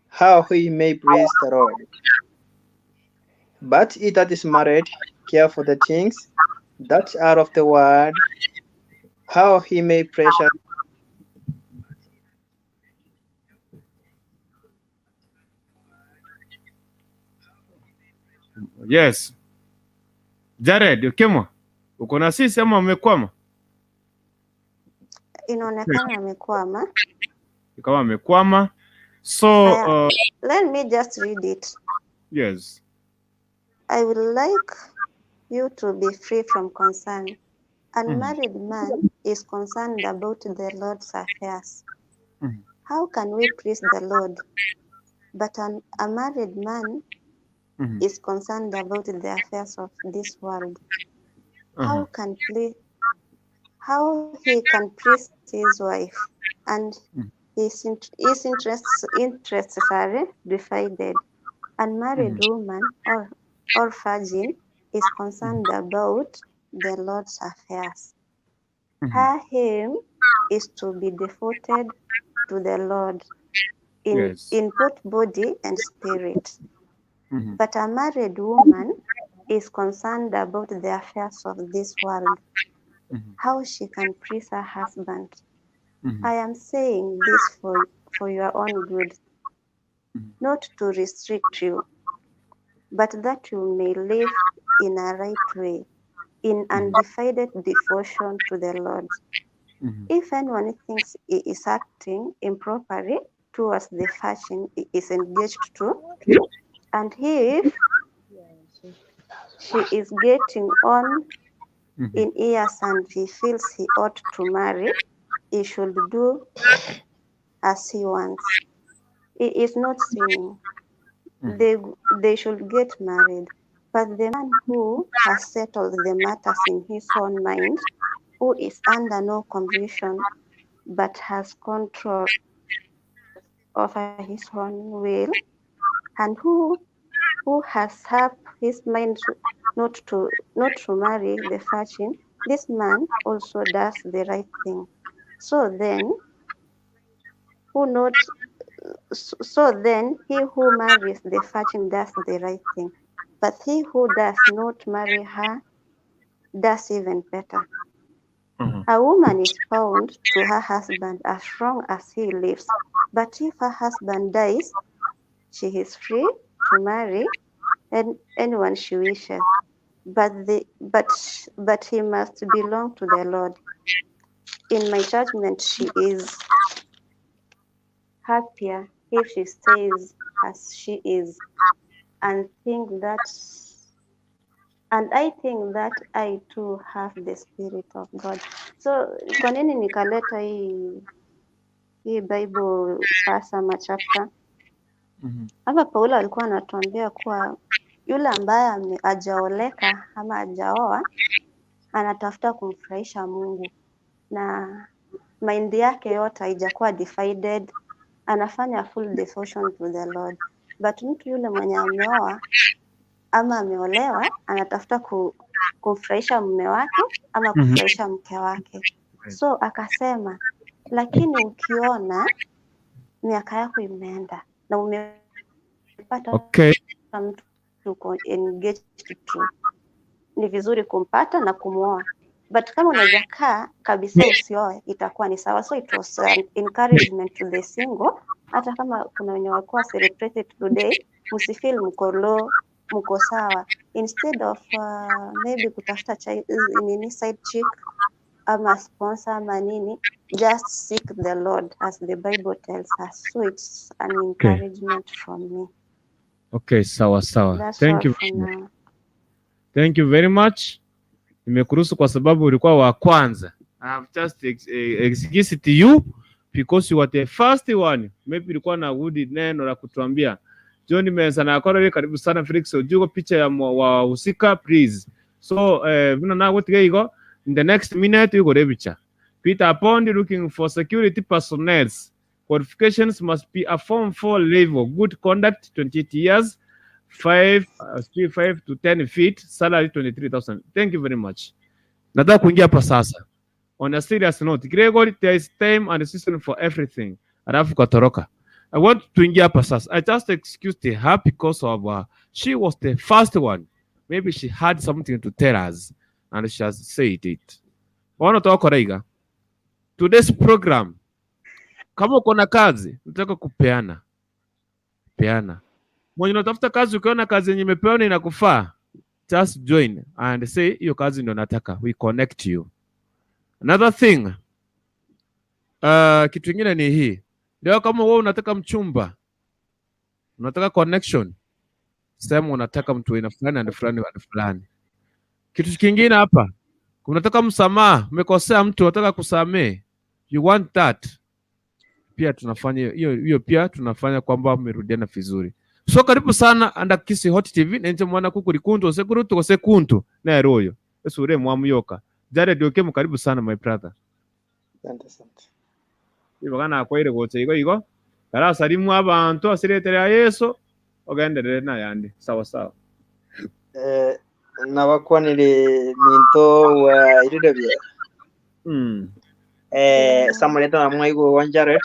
how he may please the Lord. But he that is married care for the things that are of the world, how he may pleasure. Yes. Jared, Okemwa, uko na sisi ama umekwama? Inaonekana amekwama. Kama amekwama. So, Aya, let me just read it. Yes. I would like you to be free from concern. Unmarried man is concerned about the Lord's affairs. How can we please the Lord? But a married man is concerned about the affairs of this world. How he can please his wife, and his interests are divided. Unmarried woman or virgin is concerned about the Lord's affairs. Her aim is to be devoted to the Lord in both body and spirit. But a married woman is concerned about the affairs of this world, how she can please her husband. I am saying this for your own good, not to restrict you, but that you may live in a right way, in undivided devotion to the Lord. If anyone thinks he is acting improperly towards the fashion he is engaged to, and if she is getting on in years and he feels he ought to marry, he should do as he wants. He is not sinning. They should get married. But the man who has settled the matters in his own mind, who is under no compulsion, but has control over his own will, and who has helped his mind not to marry the virgin, this man also does the right thing. So then he who marries the virgin does the right thing, but he who does not marry her does even better. A woman is bound to her husband as long as he lives, but if her husband dies, she is free to marry anyone she wishes, but he must belong to the Lord. In my judgment, she is happier if she stays as she is, and I think that I too have the spirit of God. So kwa nini nikaleta hii Bible verse ama chapter? Hapa Paulo alikuwa anatuambia kuwa yule ambaye hajaoleka ama hajaoa anatafuta kumfurahisha Mungu na mind yake yote haijakuwa divided, anafanya full devotion to the Lord. But mtu yule mwenye ameoa ama ameolewa anatafuta kumfurahisha mume wake ama kufurahisha mke wake. So akasema, lakini ukiona miaka yako imeenda na umepata mtu uko engaged to, ni vizuri kumpata na kumwoa. But kama unaweza kaa kabisa usioe, itakuwa ni sawa. So it was an encouragement to the single. Hata kama kuna wenye wakuwa celebrated today, msifeel mko low, mko sawa. Instead of maybe kutafuta nini, side chick ama sponsor ama nini, just seek the Lord as the Bible tells us. So it's an encouragement from me. Okay, sawa sawa. That's Thank all you. for now. Thank you very much. Nimekuruhusu kwa sababu ulikuwa wa kwanza. I have just excused you because you were the first one. Maybe ulikuwa na good neno la kutuambia. John Mensa na akora, karibu sana. Felix Ojugo, picha ya wahusika, please. So vina na gutiga igo in the next minute yugo rebicha. Peter Apondi looking for security personnel. Qualifications must be a form 4 level, good conduct, 28 years, 5 3, 5 to 10 feet, salary 23,000. Thank you very much. Nataka kuingia hapa sasa. On a serious note, Gregory, there is time and season for everything. Alafu katoroka. I want to ingia hapa sasa. I just excused her because of she was the first one. Maybe she had something to tell us and she has said it. Wana twakora iga. Today's program, kama uko na kazi, nataka kupeana. Peana. Mwenye unatafuta kazi, ukiona kazi yenye imepeana inakufaa, just join and say hiyo kazi ndio nataka. We connect you. Another thing, kitu kingine ni hii. Leo kama wewe unataka mchumba, unataka connection, sema unataka mtu aina fulani and fulani and fulani. Kitu kingine hapa, unataka msamaha, umekosea mtu, unataka kusamehe, you want that, pia tunafanya hiyo hiyo, pia tunafanya kwamba mmerudiana vizuri. So karibu sana anda Kisi Hot TV, nenje mwana kukuri kuntu osekurutu osekuntu nero oyo esure mwamuyoka Jared Okemo, karibu sana, my brother. Asante, asante. Ibagana akwaire gocha igo igo karasalimu abantu asiretere ya Yesu ogenderere na yandi sawa sawa. Nabakwanire minto wa irire bya samuleta na mwaigo wa Jared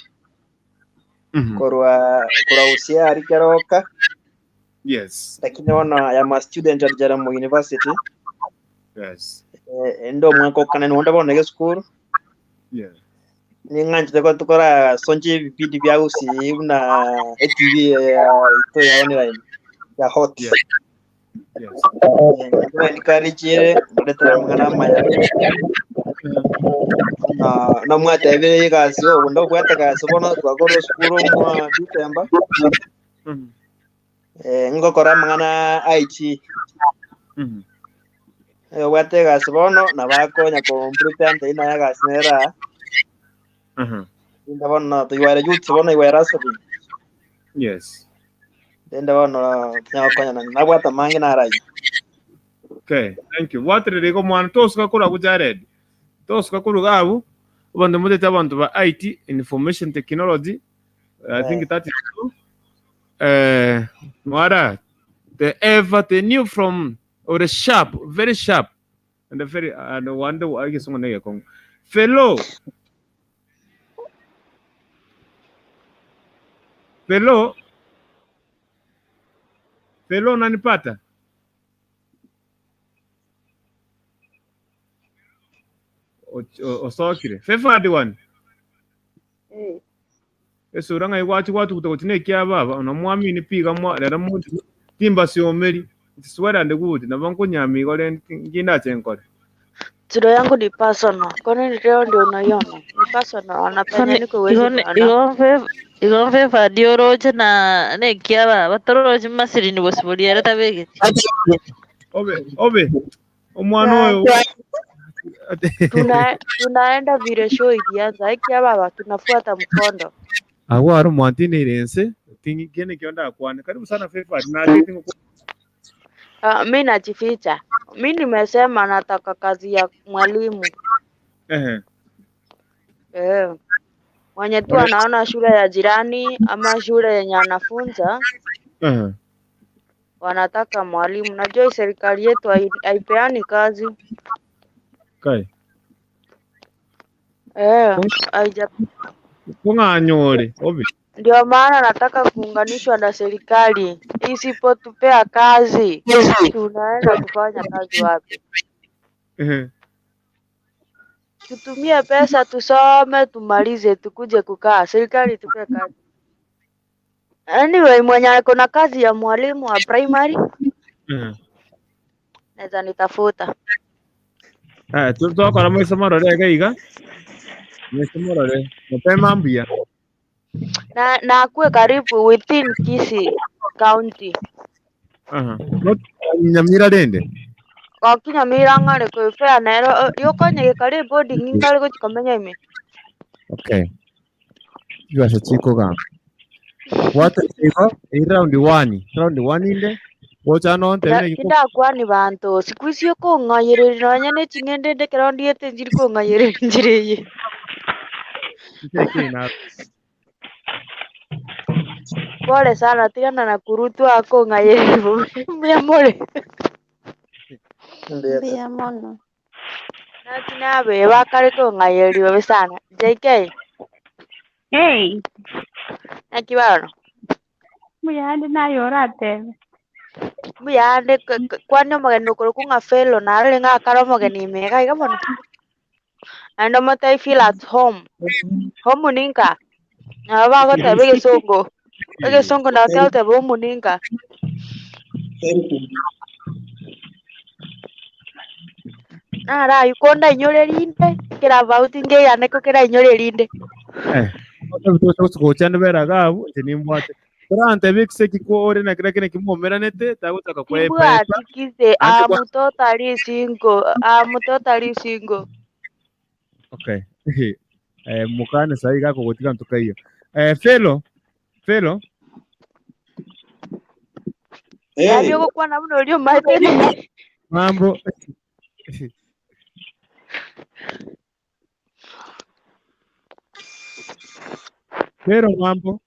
korwa korwa ari keroka, lakini ona ya ma student at Jaramo University. Ndo mwaka kana ni wanda bona school. Ning'anchire ko tukora sonje vipindi vya usi na ATV ya ito ya online ya Hot. Encourage ndetera mwana maya na na mwatebire igasi obu ndobwate gasi bono twakora sukuru mwa December. Ngokora mang'ana IT. Obwate egasi bono nabakonya komprepare nteina ya gasi nera. Inde bono tuiwere youth bono iwere asobi. Inde bono tinyagokonya na nabwata mange narayi. Okay, thank you. Watirire ko mwana tosuka kura ku Jared. Tosuka kuru gabu abandu mutete abantu ba IT, information technology. I think that is true. Mwara the ever the new from or the sharp, very sharp and the very and wonder I guess one kongo. Fellow. Fellow. Fellow, unanipata? Osokire. Fefadi one. Esura nga iwachi watu kutokotine kia baba unamwamini piga mwa lera muntu timba siomeri swear and good na banko nyami gore nginda chenkore. Tiro yangu ni personal. Kwani leo ndio unaiona? Ni personal. Anapenya niko uwezi kuona. Igombe fadioroche na nekia baba toroche masiri ni bosibuliera tabege. Obe obe omwana oyo. Tunaenda vile show ilianza. Hiki baba tunafuata mkondo. Awo aro mwantine irense tingi kene kionda kwane. Karibu sana Fefa na tingi. Mi najificha. Mi nimesema nataka kazi ya mwalimu. Mwenye tu anaona shule ya jirani ama shule yenye anafunza wanataka mwalimu. Najua hii serikali yetu haipeani kazi. Kai. Haija Kung'anyore obi. Ndio maana nataka kuunganishwa na serikali. Isipotupea kazi, tunaenda kufanya kazi wapi? Tutumie pesa tusome tumalize tukuje kukaa. Serikali tupe kazi. Anyway, mwenye ako na kazi ya mwalimu wa primary naweza nitafuta. Eh, twakora mwise morore iga iga. Mwise morore. Mapema mbia. Na akuwe karibu within Kisii County. Aha. Not Nyamira rende. Gaki Nyamira ng'are kwĩbea nero rĩũkonye kari boarding ngari gũchikomenya ime. Okay. Ibasa chiko What igo round 1. Round 1 inde. Gocha no ntebe Tindakwani bantu siku ici ũkũng'ayĩrĩria nonya nĩ ching'ende ndekera ndiĩte njiri kũng'ayĩrĩria njĩra ĩyĩ. Pole sana tigana na kurutwa kũng'ayĩrĩria mbuya mũrĩ. Mbia mono. Natinabeba bakare kũng'ayĩrĩria babe sana. JK. Hey. Nakibaro. Mbuya nayo oratebe. Mbuya kwani omogeni okoro kung'a felo naro ng'akara omogeni mega iga mono. And omote feel at home. Home ninka. Nabo bagoteba egesongo. Egesongo nabo kiagoteba home ninka. Thank you. Nara yukonda inyore rinde kira bauti ngeyane ko kira inyore rinde. Eh. Gocha ndebera gabu nimbwate. Kurante bikse kiko ore na kira kine kimuomeranete tagutaka kwepa. Timbwati kize I'm totally single. I'm totally single. Okay. Eh mukane sahi gako gotika ntuka hiyo. Eh Felo. Felo. Hey. Yabyo gokwana buno ryo mate. Mambo. Pero mambo.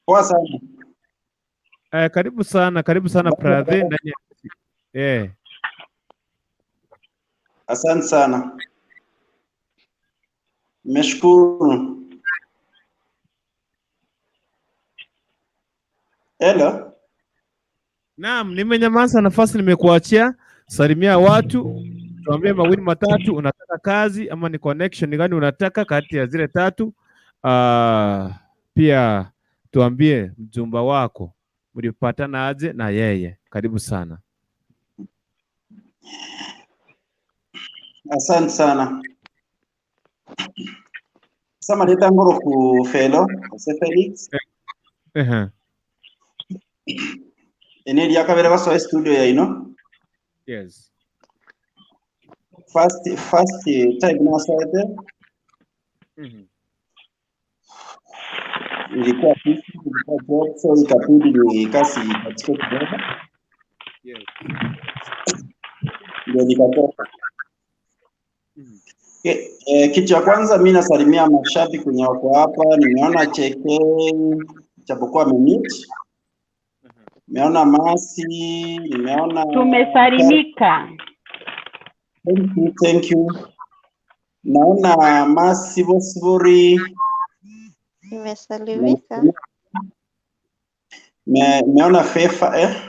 Poa sana. Karibu sana brother ndani ya Asante sana. Nimeshukuru. Hello. Naam, nimenyamaza, nafasi nimekuachia. Salimia watu, tuambie mawili matatu, unataka kazi ama ni connection gani unataka kati ya zile tatu. Pia tuambie mjumba wako mlipatana aje na yeye. Karibu sana. Asante sana. Sama leta ngoro ku Felo, Jose Felix. Eneli yakabere baso studio ya ino. Yes. First time na site. Ilikuwa job, so ikabidi ni kasi katika kidogo. Yes. Ndio nikatoka. Kitu cha kwanza mimi nasalimia mashabiki wenye wako hapa. Nimeona Cheke japokuwa amemute. Nimeona Masi, nimeona tumesalimika. Thank you. Naona Masi Bosburi. Nimesalimika. Nimeona Fefa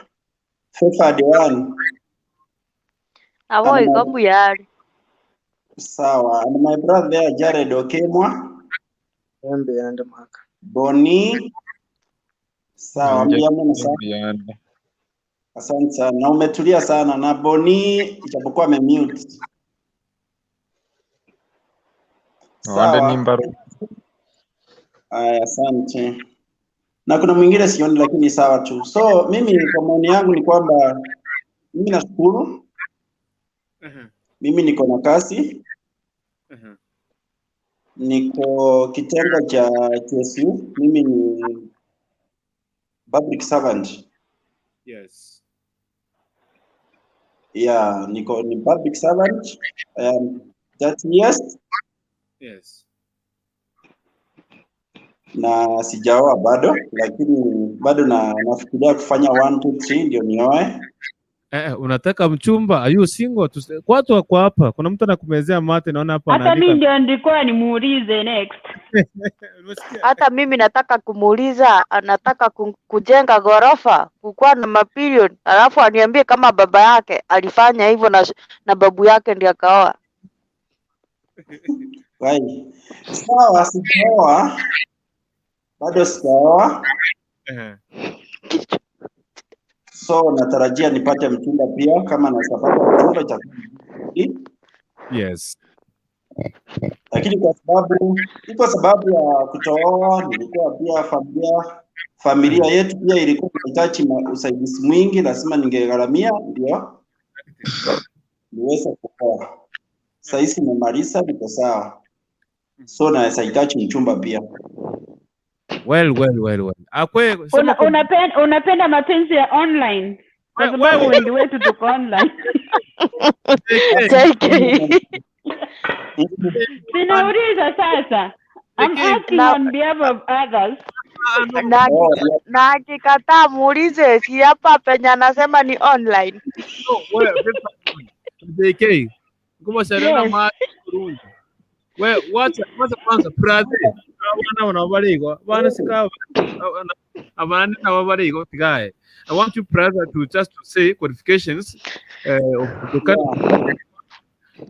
Fefa Dewan. Abo iko mbuyari. Sawa. And my brother there Jared Okemwa. Boni. Sawa, mbiamona sana. Asante sana. Na umetulia sana na Boni ijapokuwa amemute. Sawa. Aya, asante. Na kuna mwingine sioni lakini sawa tu. So mimi kwa maoni yangu ni kwamba mimi nashukuru. Mimi niko na kasi. Niko kitengo cha TSU. Mimi ni public servant. Yes. Yeah, niko ni public servant. 30 years. Yes. Na sijaoa bado, lakini bado na nafikiria kufanya 1 2 3 ndio nioe. Unataka mchumba? Are you single? Watu wako hapa. Kuna mtu anakumezea mate naona hapa anaandika. Hata mimi ndio nilikuwa nimuulize next. Hata mimi nataka kumuuliza, anataka kujenga ghorofa, kukuwa na mapilioni, alafu aniambie kama baba yake alifanya hivyo na babu yake ndiye akaoa. Wai. Sawa, sijaoa. Bado sijaoa. So natarajia nipate mchumba pia, kama naweza pata mchumba itakuwa vizuri. Lakini kwa sababu iko sababu ya kutooa, nilikuwa pia familia yetu pia ilikuwa inahitaji usaidizi mwingi, lazima ningegharamia ndio niweze kuoa. Sasa hizi nimemaliza, niko sawa, so naweza hitaji mchumba pia. Well, well, well, well. Akwe sema Una, unapenda mapenzi ya online kwa sababu wewe wengi wetu tuko online. JK. JK. Sinauliza sasa. I'm JK. asking Na on behalf of others. Ah, no. na Oh, yeah. na akikataa muulize, si hapa penye anasema ni online. No, wewe JK. Ngoma serena Yes. ma Burundi. We wacha wacha kwanza brother. Abana bana baliko. Bana sika abana nabo baliko tigae. I want you, brother, to just to say qualifications of the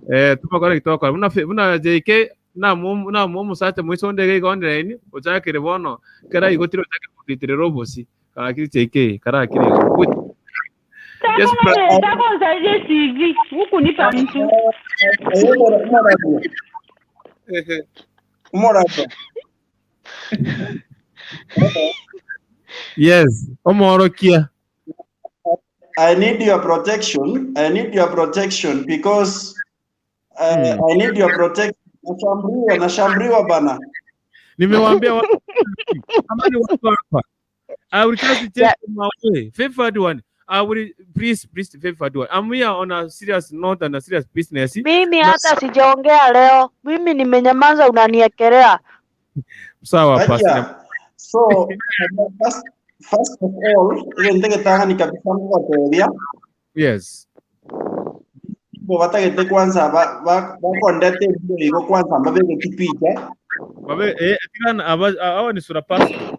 Yeah. tumakora gitokora buna buna JK na mu na mu musate mwisonde ge online ochakire bono kera igotire ochakire kutitire robosi karakiri JK karakiri igo. Yes, brother. Nataka unisaidie CV. Huku nipa mtu. Umorabia. Yes, omorokia. I need your protection. I need your protection because I need your protection. Nashambriwa, nashambriwa bana. Nimewaambia watu kama ni watu hapa. I will just take my way. Favored one. I will please, please, favored one. I'm here on a serious note and a serious business. Mimi Na hata sijaongea leo, mimi nimenyamaza, unaniekelea. Sawa, pastor. Aja. So first of all, ile ntegetanga ni kabisa ngotebia. Bo batagete kwanza bakondete ibyo igo kwanza mbabege kipicha. Babe tigana aba awa ni sura pastor.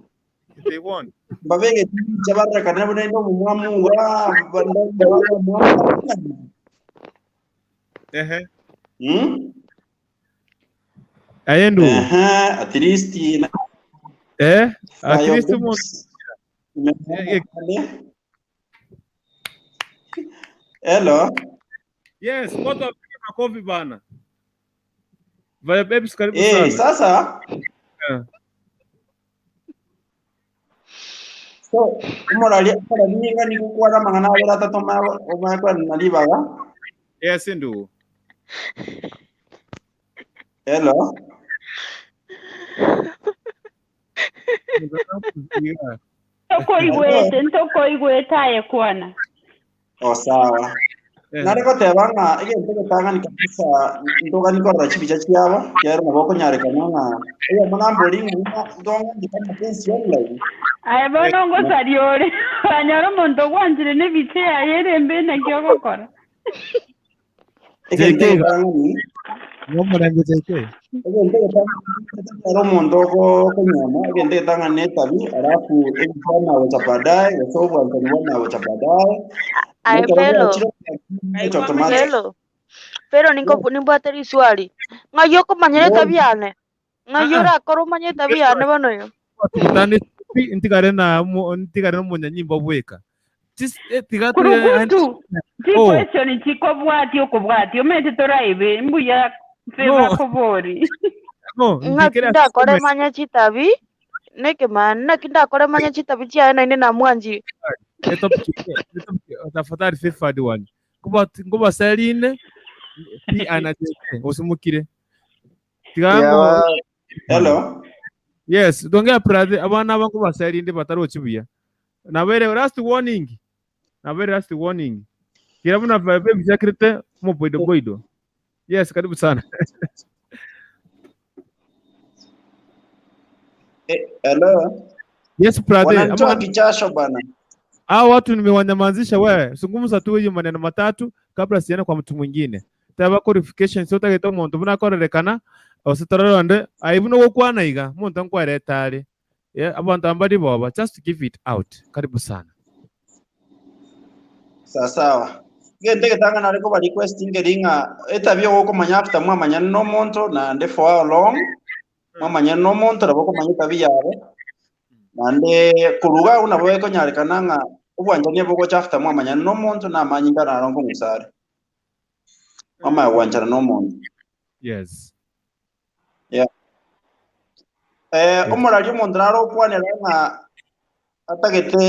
If they want. Mbabege kipicha barakana bunene mumwamu wa bandanda wa mwamu. Ayendu. At least At Fire least mo books. Hello. Yes, watu wapige makofi bana. Vaya babes, karibu sana. Sasa so umorali umorali ni gukwana mangana abere atatu makwa nalibaga. Yes, ndu. Hello. Ntoko igwete, ntoko igwete aye kwana. Oh, sawa. Nari goteba ng'a egento getang'ani kabisa ntoga nikorora chibicha chiabo kiaro nabo okonyarekana ng'a eye monambori ng'a ntong'andika amapensi online. Aye bono ngosari ore. Anyora omonto gwanchire nebicha yaye erembe naki ogokora. Egento JK. getang'ani Ngomorange JK. egento getang'ani ero omonto okonyoma egento getang'ani na etabi alafu ebifaa nagocha baadaye gose obwanchani bwa nagocha baadaye. Aye Nekero Felo, bwachire automatic. Felo, Felo ninko nimbwate riswali. Ng'ai okomanyera etabi yane? Ng'ai orakora omanye etabi yane bono yo? Tukutane ntigare na ntigare no munyanyimbo bweka. Tiga Kurukutu. Ti Oh. question chikobwati okobwati omete toraibe mbuya favor No. kobori. No, Ng'aki ndikere ndakore manye chitabi nekemani naki ndakore manye chitabi chiaye naende namwanchire. Tafadhali favored one. Kuba ngoba saline pi ana JK usimukire. Tigango. Hello. Yes, dongea brother abana bangu basalinde batarochibuya. Nabere last warning. Nabere last warning. Kila muna vibe bisakrite mo boido boido. Yes, karibu sana. Hello. Yes, brother. Wananitoa kichasho bana. Hao watu nimewanyamazisha wewe. Zungumza tu hiyo maneno matatu kabla siende kwa mtu mwingine. Taba qualification sio tageta omuntu buna korerekana ositororonde aibu no gokwana iga muntu nkweretare. Yeah, abantu ambali boba just give it out. Karibu sana. Sawa sawa. Gende getanga nare ko ba request ngeringa etabio gokomanya after mwamanya no monto na for how long mwamanya no monto nabo komanya tabi yabe nande kuruga una boye konyarekana nga obwanjani bogocha after mwamanya no monto na manyinga narongo ngusare mama wanjana no monto. Yes. Yeah. Omorari omonto naro okwanera ng'a atagete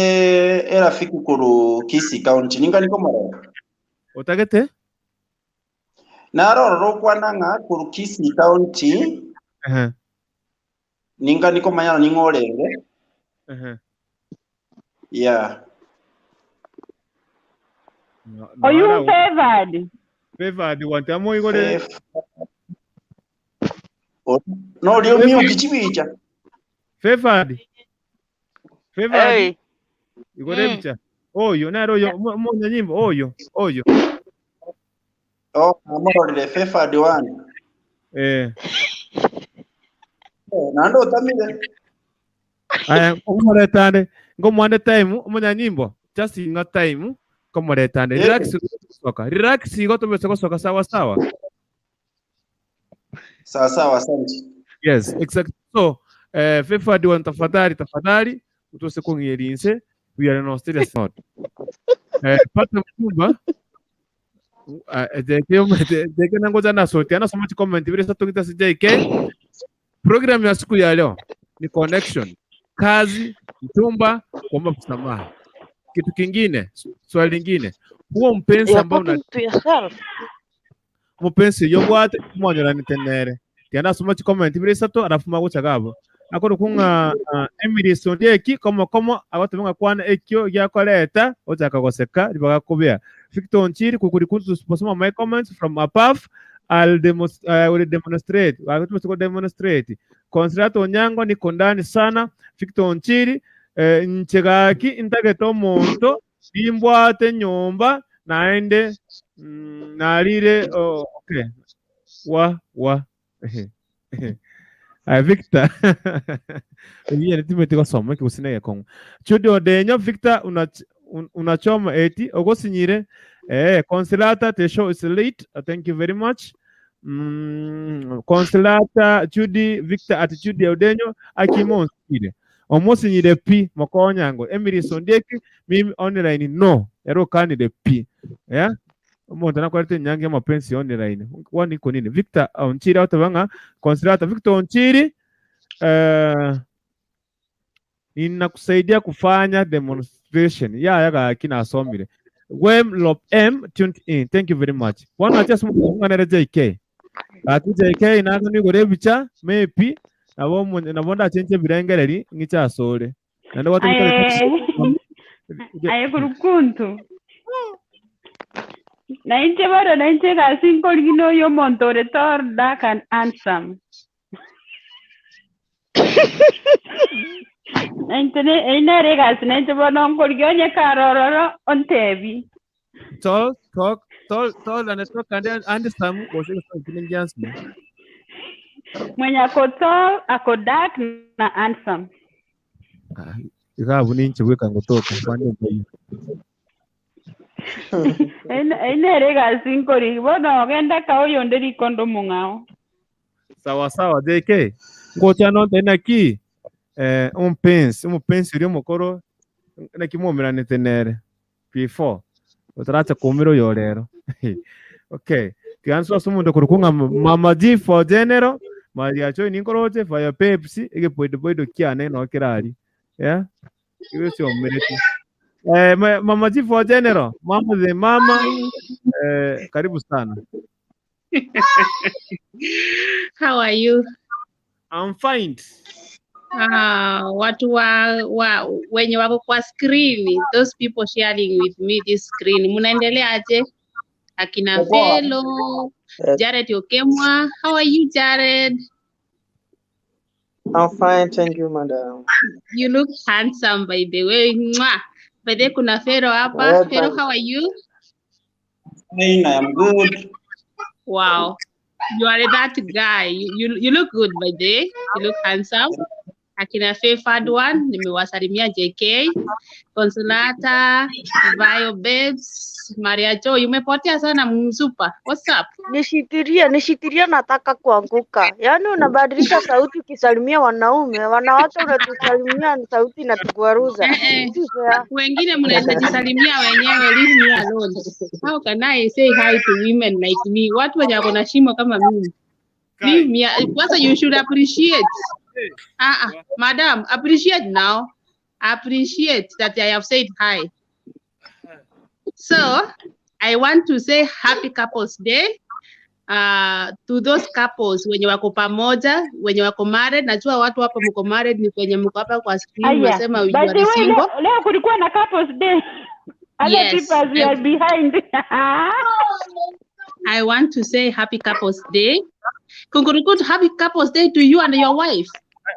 erafiki kuru Kisii County ninga niko morero otagete naro rokwana ng'a kuru Kisii County ninga niko manyana ning'orenge. Yeah. No, Oyu favored. Favored wantamo igore. No lio mio kichibicha. Favored. Favored. Igore bicha. Oyo naro yo monya nyimbo oyo oyo. Oh, amorore favored one. Nando utamire. Aya omuretane ngomwane time omunya nyimbo just inga time komuretane relax soka relax gotomese gosoka sawa sawa. Sawa sawa, asante. Yes, exactly. So, favored one tafadhali tafadhali utose kongerinse we are not serious not. Pata mtumba JK nangoja na sauti ana soma comment vile sasa tungita si JK. Program ya siku ya leo ni connection, kazi, mtumba, kuomba msamaha. Kitu kingine, swali lingine, huo mpenzi ambao una mupensi yogwate mwanyora nitenere tiana soma comment vile sasa arafuma gochagabo akoro kunga Emily Sondieki komo komo agotemenga kwana ekyo gyakoleta ochaka goseka libakakubia Victor Nchiri kukuri kuntu posoma my comments from above. I'll will demonstrate. I'll demonstrate. Consider Onyango niko ndani sana. Victor Nchiri nchegaki intageto monto imbwate nyomba naende nalire okay wa Victor yeye nitimete kwa kiusinege kongo Chudi Odenyo Victor unachoma eti ogosinyire Consolata the show is late. Thank you very much. Consolata Judy Victor at Judy Odenyo akimonsire omosinyire pi mokonyango Emily Sondieki mimi online no ero kanire pi yeah omuntu nakwete nyange mapenzi online wani ko nini Victor Onchiri atabanga Consolata Victor Onchiri ninakusaidia kufanya demonstration ya yaga kinasomire Wem Lop M tuned in. Thank you very much. Wana just mwana JK. Ati JK inaga ni gore bicha maybe nabo nabonda chenche birengereri ngicha sore. Nando watu aye kurukuntu. Na inche baro na inche kasi nkorgino yo montore tor dark and handsome. Entene einare kasi na inche bono nkorgio nye karororo ontebi. Tall talk tall tall and talk and handsome was intelligence. Mwenye ako tall, ako dark na handsome. Ikabu ninche weka ngotoka kwani mbayo. Einere kasi nkori bono genda kao yonderi kondo mungao. Sawa sawa JK. Ngocha no tena ki umupensi uri mukoro nakimwomerane tenere P4 utaracha kumiro yorero. Okay, tianso sumundu kurukunga Mama G for general Maria Choi ninkoroche fire Pepsi ege poido poido kiane no kirari. Yeah, iwe sio mmereti. Mama G for general, mama the mama, karibu sana. How are you? I'm fine. Watu wa wenye wako kwa screen, those people sharing with me this screen. Munaendelea aje? Akina Felo, Jared Okemwa. How are you, Jared? I'm fine, thank you, madam. You look handsome, by the way. Mwah. By the way, kuna Felo hapa. Well, Felo, how are you? Fine, I am good. Wow. You are that guy. You look good, by the way. You look handsome. Akina Favored One, nimewasalimia JK, Consolata, Vio Babes, Maria Joy, umepotea sana mzupa. What's up? Nishikirie, nishikirie, nataka kuanguka. Yaani unabadilisha sauti ukisalimia wanaume, wanawake unatusalimia sauti inatuguaruza. Eh, eh. Si fair. Wengine mnaweza jisalimia wenyewe, leave me alone. How can I say hi to women like me? Watu wenye wako na shimo kama mimi. Leave me. Kwanza you should appreciate. Ah, ah, madam, appreciate now. Appreciate that I have said hi. So I want to say happy couples day to those couples wenye wako pamoja, wenye wako married. Najua watu hapa mko married, ni kwenye mko hapa kwa screen Aya. unasema you By are the way, single. leo kulikuwa na couples day. Other Yes, people we are behind. I want to say happy couples day. Kungurukutu, happy couples day to you and your wife.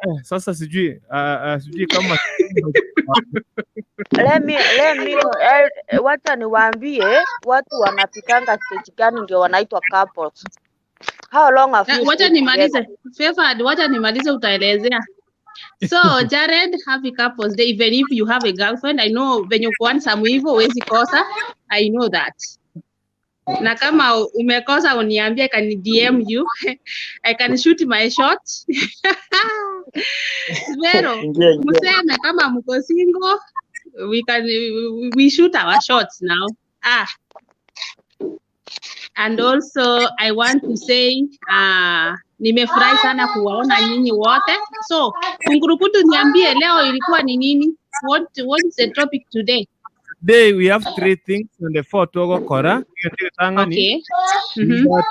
Eh, sasa sijui sijui kama Let me, eh, wacha niwaambie watu wanafikanga stage gani ndio wanaitwa couples. How long have you Wacha stayed together? nimalize. Favored, wacha nimalize utaelezea. So Jared, happy couples day even if you have a girlfriend. I know venye uko handsome hivyo huwezi kosa. I know that. Na kama umekosa uniambie, I can DM you. I can shoot my shot. Vero, Ingia, ingia. mseme kama mko single, we shoot our shots now. Ah, and also I want to say nimefurahi sana kuwaona nyinyi wote. So Kungurukutu, niambie leo ilikuwa ni nini? What is the topic today? Today we have three things and the four togokora. Tangani. Okay. Mhm.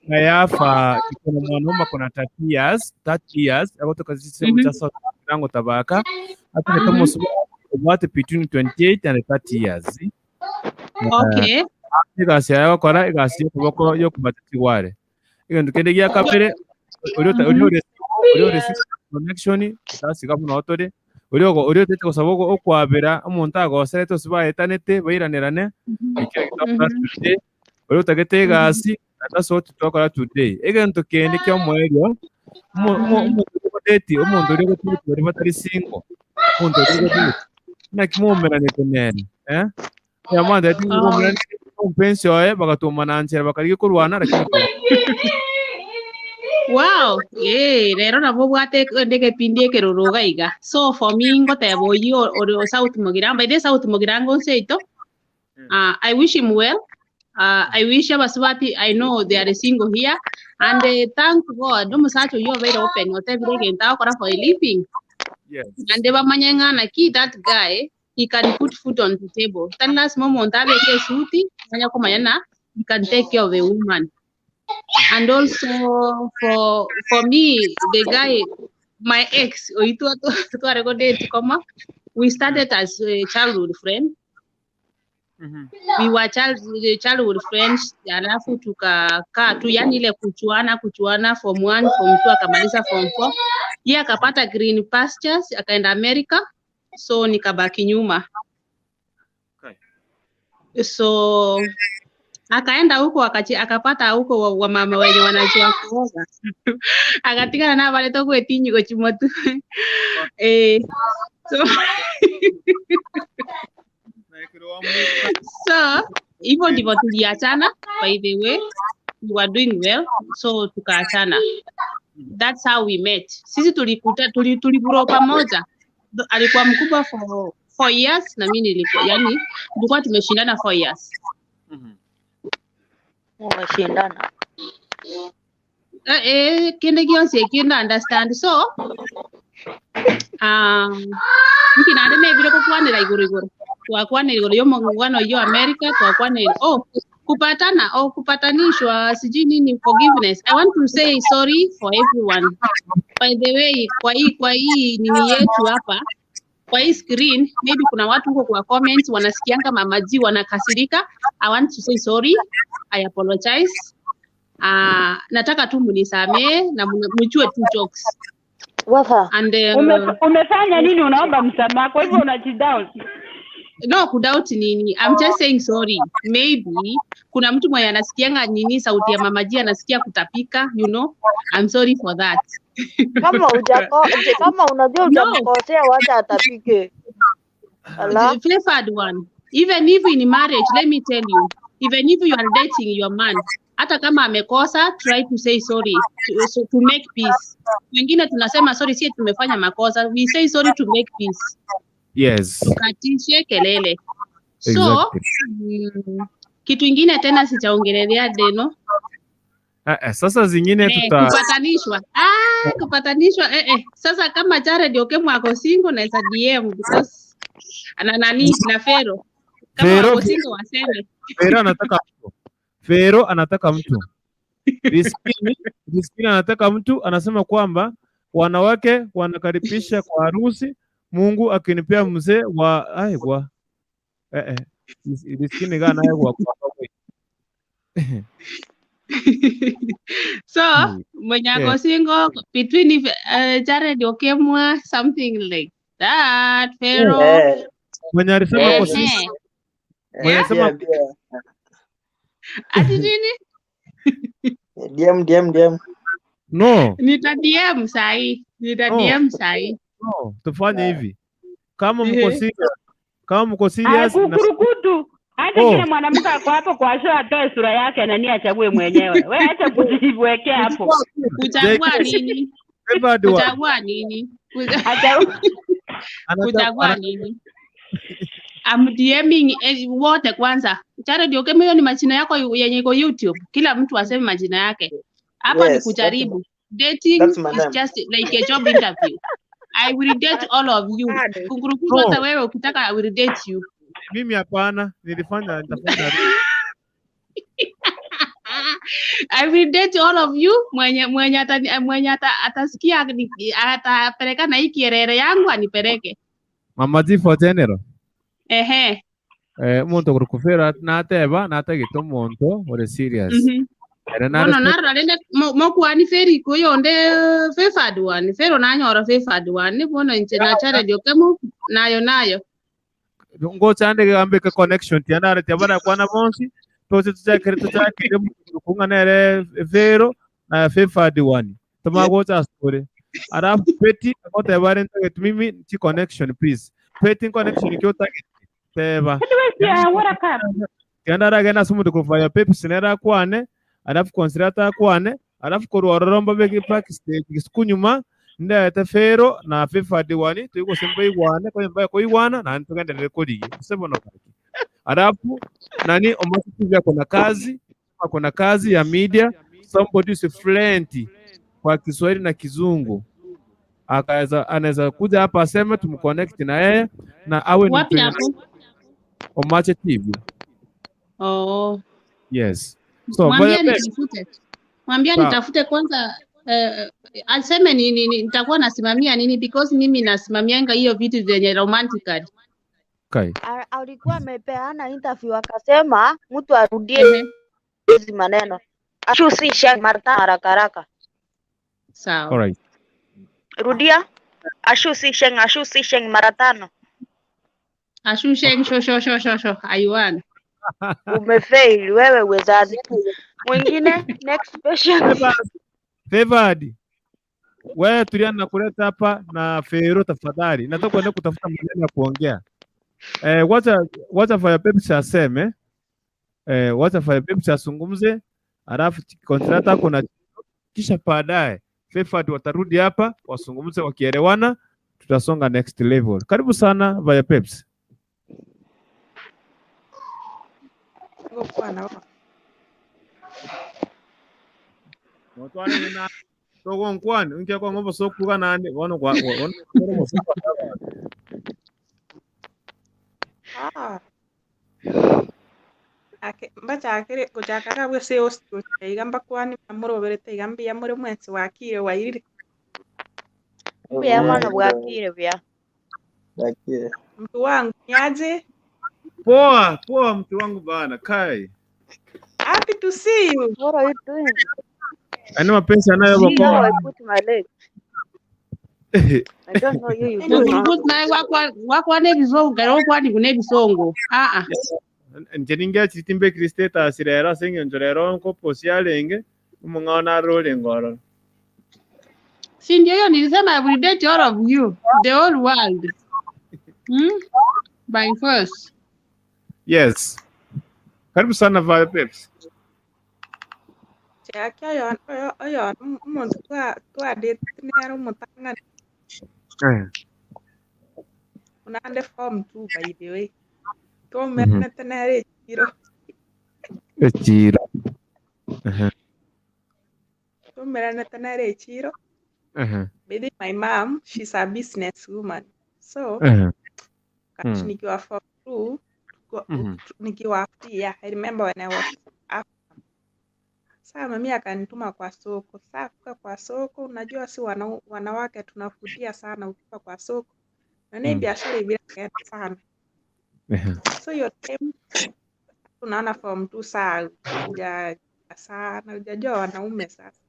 Kayafa kuna mwanaume kuna 30 years, 30 years agotoka sisi cha South Rango Tabaka. Hata kama what between 28 and 30 years. Okay. Igasi yagokora igasi yokuboko yokubatati ware. Igintu kende gia kabere uri uri uri uri connection tasiga muno tore uri uri otete gosaba okwabera omonto agoserete osibaetanete bairanirane ekio gitokora today uri otagete egasi that's what twakora today. Egento kende kia omwerio omonto ogodeti omonto uri ogotuti bari batari single omonto uri ogotuti naki mwomeranete nene eh yamanda ati mwomeranete ompensi oye bagatumana nchera bakarigia korwana lakini Wow, eh, rero nabo bwate ndege pindi ekeruruga iga. So for me ngoteba oyo ori South Mugirango, by the South Mugirango nseito. I wish him well. I wish abasubati, I know they are single here and thank God omusacha oyo obeire open otebire egento agokora for a living. Yes. And bamanye ng'ana ki that guy he can put food on the table. Tari lazima omonto abeke esuti manya komanya na he can take care of a woman. And also for me, the guy, my ex, oitwa twarekodate koma, we started as a childhood friend. We were childhood friends, alafu tukakaa tu, yani ile kuchuana kuchuana, form 1 form 2, akamaliza form 4, yeye akapata green pastures, akaenda America, so nikabaki nyuma. So akaenda huko akapata huko wamama wenye wanajua kuoga akatigana na bale togwetinyi gochimotu eh, so so hivyo ndivyo tuliachana. By the way, we were doing well, so tukaachana. That's how we met. Sisi tulikuta tuligrow pamoja. Alikuwa mkubwa for 4 years na mimi nilikuwa, yani tulikuwa tumeshindana 4 years. Wameshindana. Eh, eh, kende gionse kinda understand. So nkinande nebire gukwanira iguru iguru twakwanira iguru yomong'ano yo America twakwanira oh kupatana oh kupatanishwa sijui nini forgiveness. I want to say sorry for everyone. By the way, kwa hii nini yetu hapa kwa hii screen, maybe kuna watu huko kwa comments wanasikianga Mama G wanakasirika. I want to say sorry, I apologize. Nataka tu munisamee na mjue tu jokes. Wafa. And Umefanya nini? Unaomba msamaha, kwa hivyo unajidoubt. No kudoubt nini, I'm just saying sorry. Maybe kuna mtu mwenye anasikianga nini sauti ya Mama G anasikia kutapika. I'm sorry for that. Kama hujako, kama unajua No, hujamkosea wacha atapike. Ala. the favored one. Even if in marriage, let me tell you, even if you are dating your man, hata kama amekosa, try to say sorry so to make peace. Wengine tunasema sorry, si tumefanya makosa. We say sorry to make peace. Yes, Tukatishe kelele. So, exactly. kitu ingine tena sichaongelelea Deno. Sasa zingine tuta Kupatanishwa. Kupatanishwa. Sasa kama Jared Okemwa ako single naweza DM because ana nani na Fero. Kama Fero wako single waseme. Fero anataka mtu. Fero anataka mtu. Riskini anataka mtu, anasema kwamba wanawake wanakaribisha kwa harusi. Mungu akinipea mzee wa aigwa Riskini gana aigwa kwa So mwenye ako single between if, Jared Okemwa something like that Fero. Mwenye alisema ako single, mwenye alisema Ati nini? DM DM DM. No. Nita DM sahi. Nita No. DM sahi. No, tufanye hivi. Kama mko serious, kama mko serious na Kukurukutu. Hata Oh. kile mwanamke ako hapo kwa show atoe sura yake nani achague mwenyewe. Wewe acha kujiwekea hapo. Kuchagua nini? Favored one. Kuchagua nini? Kuchagua nini? I'm DMing wote kwanza. Jared Okemwa, hiyo ni majina yako yenye iko YouTube. Kila mtu aseme majina yake. Hapa ni Yes, kujaribu. Dating that's my is name. just like a job interview. I will date all of you. Kungurukutu, No. hata wewe ukitaka I will date you. Mimi hapana, nilifanya nitafanya I will date all of you. Mwenye atasikia atapeleka na hii kierere yangu anipeleke. Mama G for general. Ehe. Omonto ogorokufera nateba natagete omonto ore serious. Ere Bono nare narora rende mokwani feri kuyonde favored one. Fero nanyora favored one. Bono inche na Jared Okemwa nayo nayo. Ngochande gambeke connection tianare tiabara kwana bonsi tose tuchakere tuchakere kunga nere vero na favored one tumagocha story alafu peti akoteba rente mimi ti connection please peti connection kyo target teba tiandara gena sumu kufanya peps nera kwane alafu considerata kwane alafu korwaroro mbabeke backstage kisukunyuma ndete fero na favored one tuiko semba igwane kwa mbaye koigwana na tugenderere kurigi sebono kaki alafu nani Omasi TV ako na kazi ya media, somebody is fluent kwa Kiswahili na Kizungu, akaweza anaweza kuja hapa aseme tumconnect na yeye na awe ni Wapi mtu hapo? Omache TV. Oh. Yes, so Mwambie ngoja nitafute. Mwambie Sawa. nitafute kwanza, aseme ni nitakuwa nasimamia nini because mimi nasimamianga hiyo vitu vyenye romantically. Okay. Alikuwa amepeana interview akasema mtu arudie hizi maneno. Ashusisha mara tano haraka haraka. Sawa. All right. Rudia. Ashusisheng, ashusisheng mara tano. Ashusheng sho sho sho sho sho aiwan. Umefail wewe uwezazi. Mwingine, next question. Favored. Wewe tulia na kuleta hapa na Fero tafadhali. Nataka kuenda kutafuta maneno ya kuongea. Wacha Fire Pepsi aseme. Wacha Fire Pepsi asungumze, alafu contract ako na kisha baadaye Favored watarudi hapa wasungumze, wakielewana tutasonga next level. Karibu sana Fire Pepsi. Gokwana. Motwane na togo nkwani unke kwa ngobo sokuga nande bono kwa bono. Ah. Ake mbachakire gochakaga bwese osi iga mbakwani muroberete iga mbuya muri mwensi wakire wairire. Mbuya mwana bwakire bya. Bwakire. Mtu wangu niaje? Poa, poa mtu wangu bana, kai. Happy to see you. What are you doing? Ani mapenzi anayo See how bako. I put my leg. I don't know you, you don't know. Kungurukutu naye wakwana ebizongo gara okwani kune ebisongo. Ah ah. Nje ninge chitimbe status rero ase eng'encho rero nkoposi arenge omong'ao narore ngororo. Si ndio hiyo nilisema I will date all of you, the whole world. By force. Yes. Karibu sana Vale Peps. Chake oyo oyo oyo omonto twadate nere omotang'ani onande form two, by the way. Twaumeranete nere echiro. Echiro. Twaumeranete nere echiro. Maybe my mom, she's a business woman. So wakati nikiwa form two, nikiwa, yeah, I remember when I was up. Saa mami akanituma kwa soko. Saa kufika kwa soko, unajua si wanawake tunavutia sana ukiwa kwa soko. Na ni biashara ikaenda sana. So hiyo time tunaona form two, saa huja sana hujajua wanaume sasa.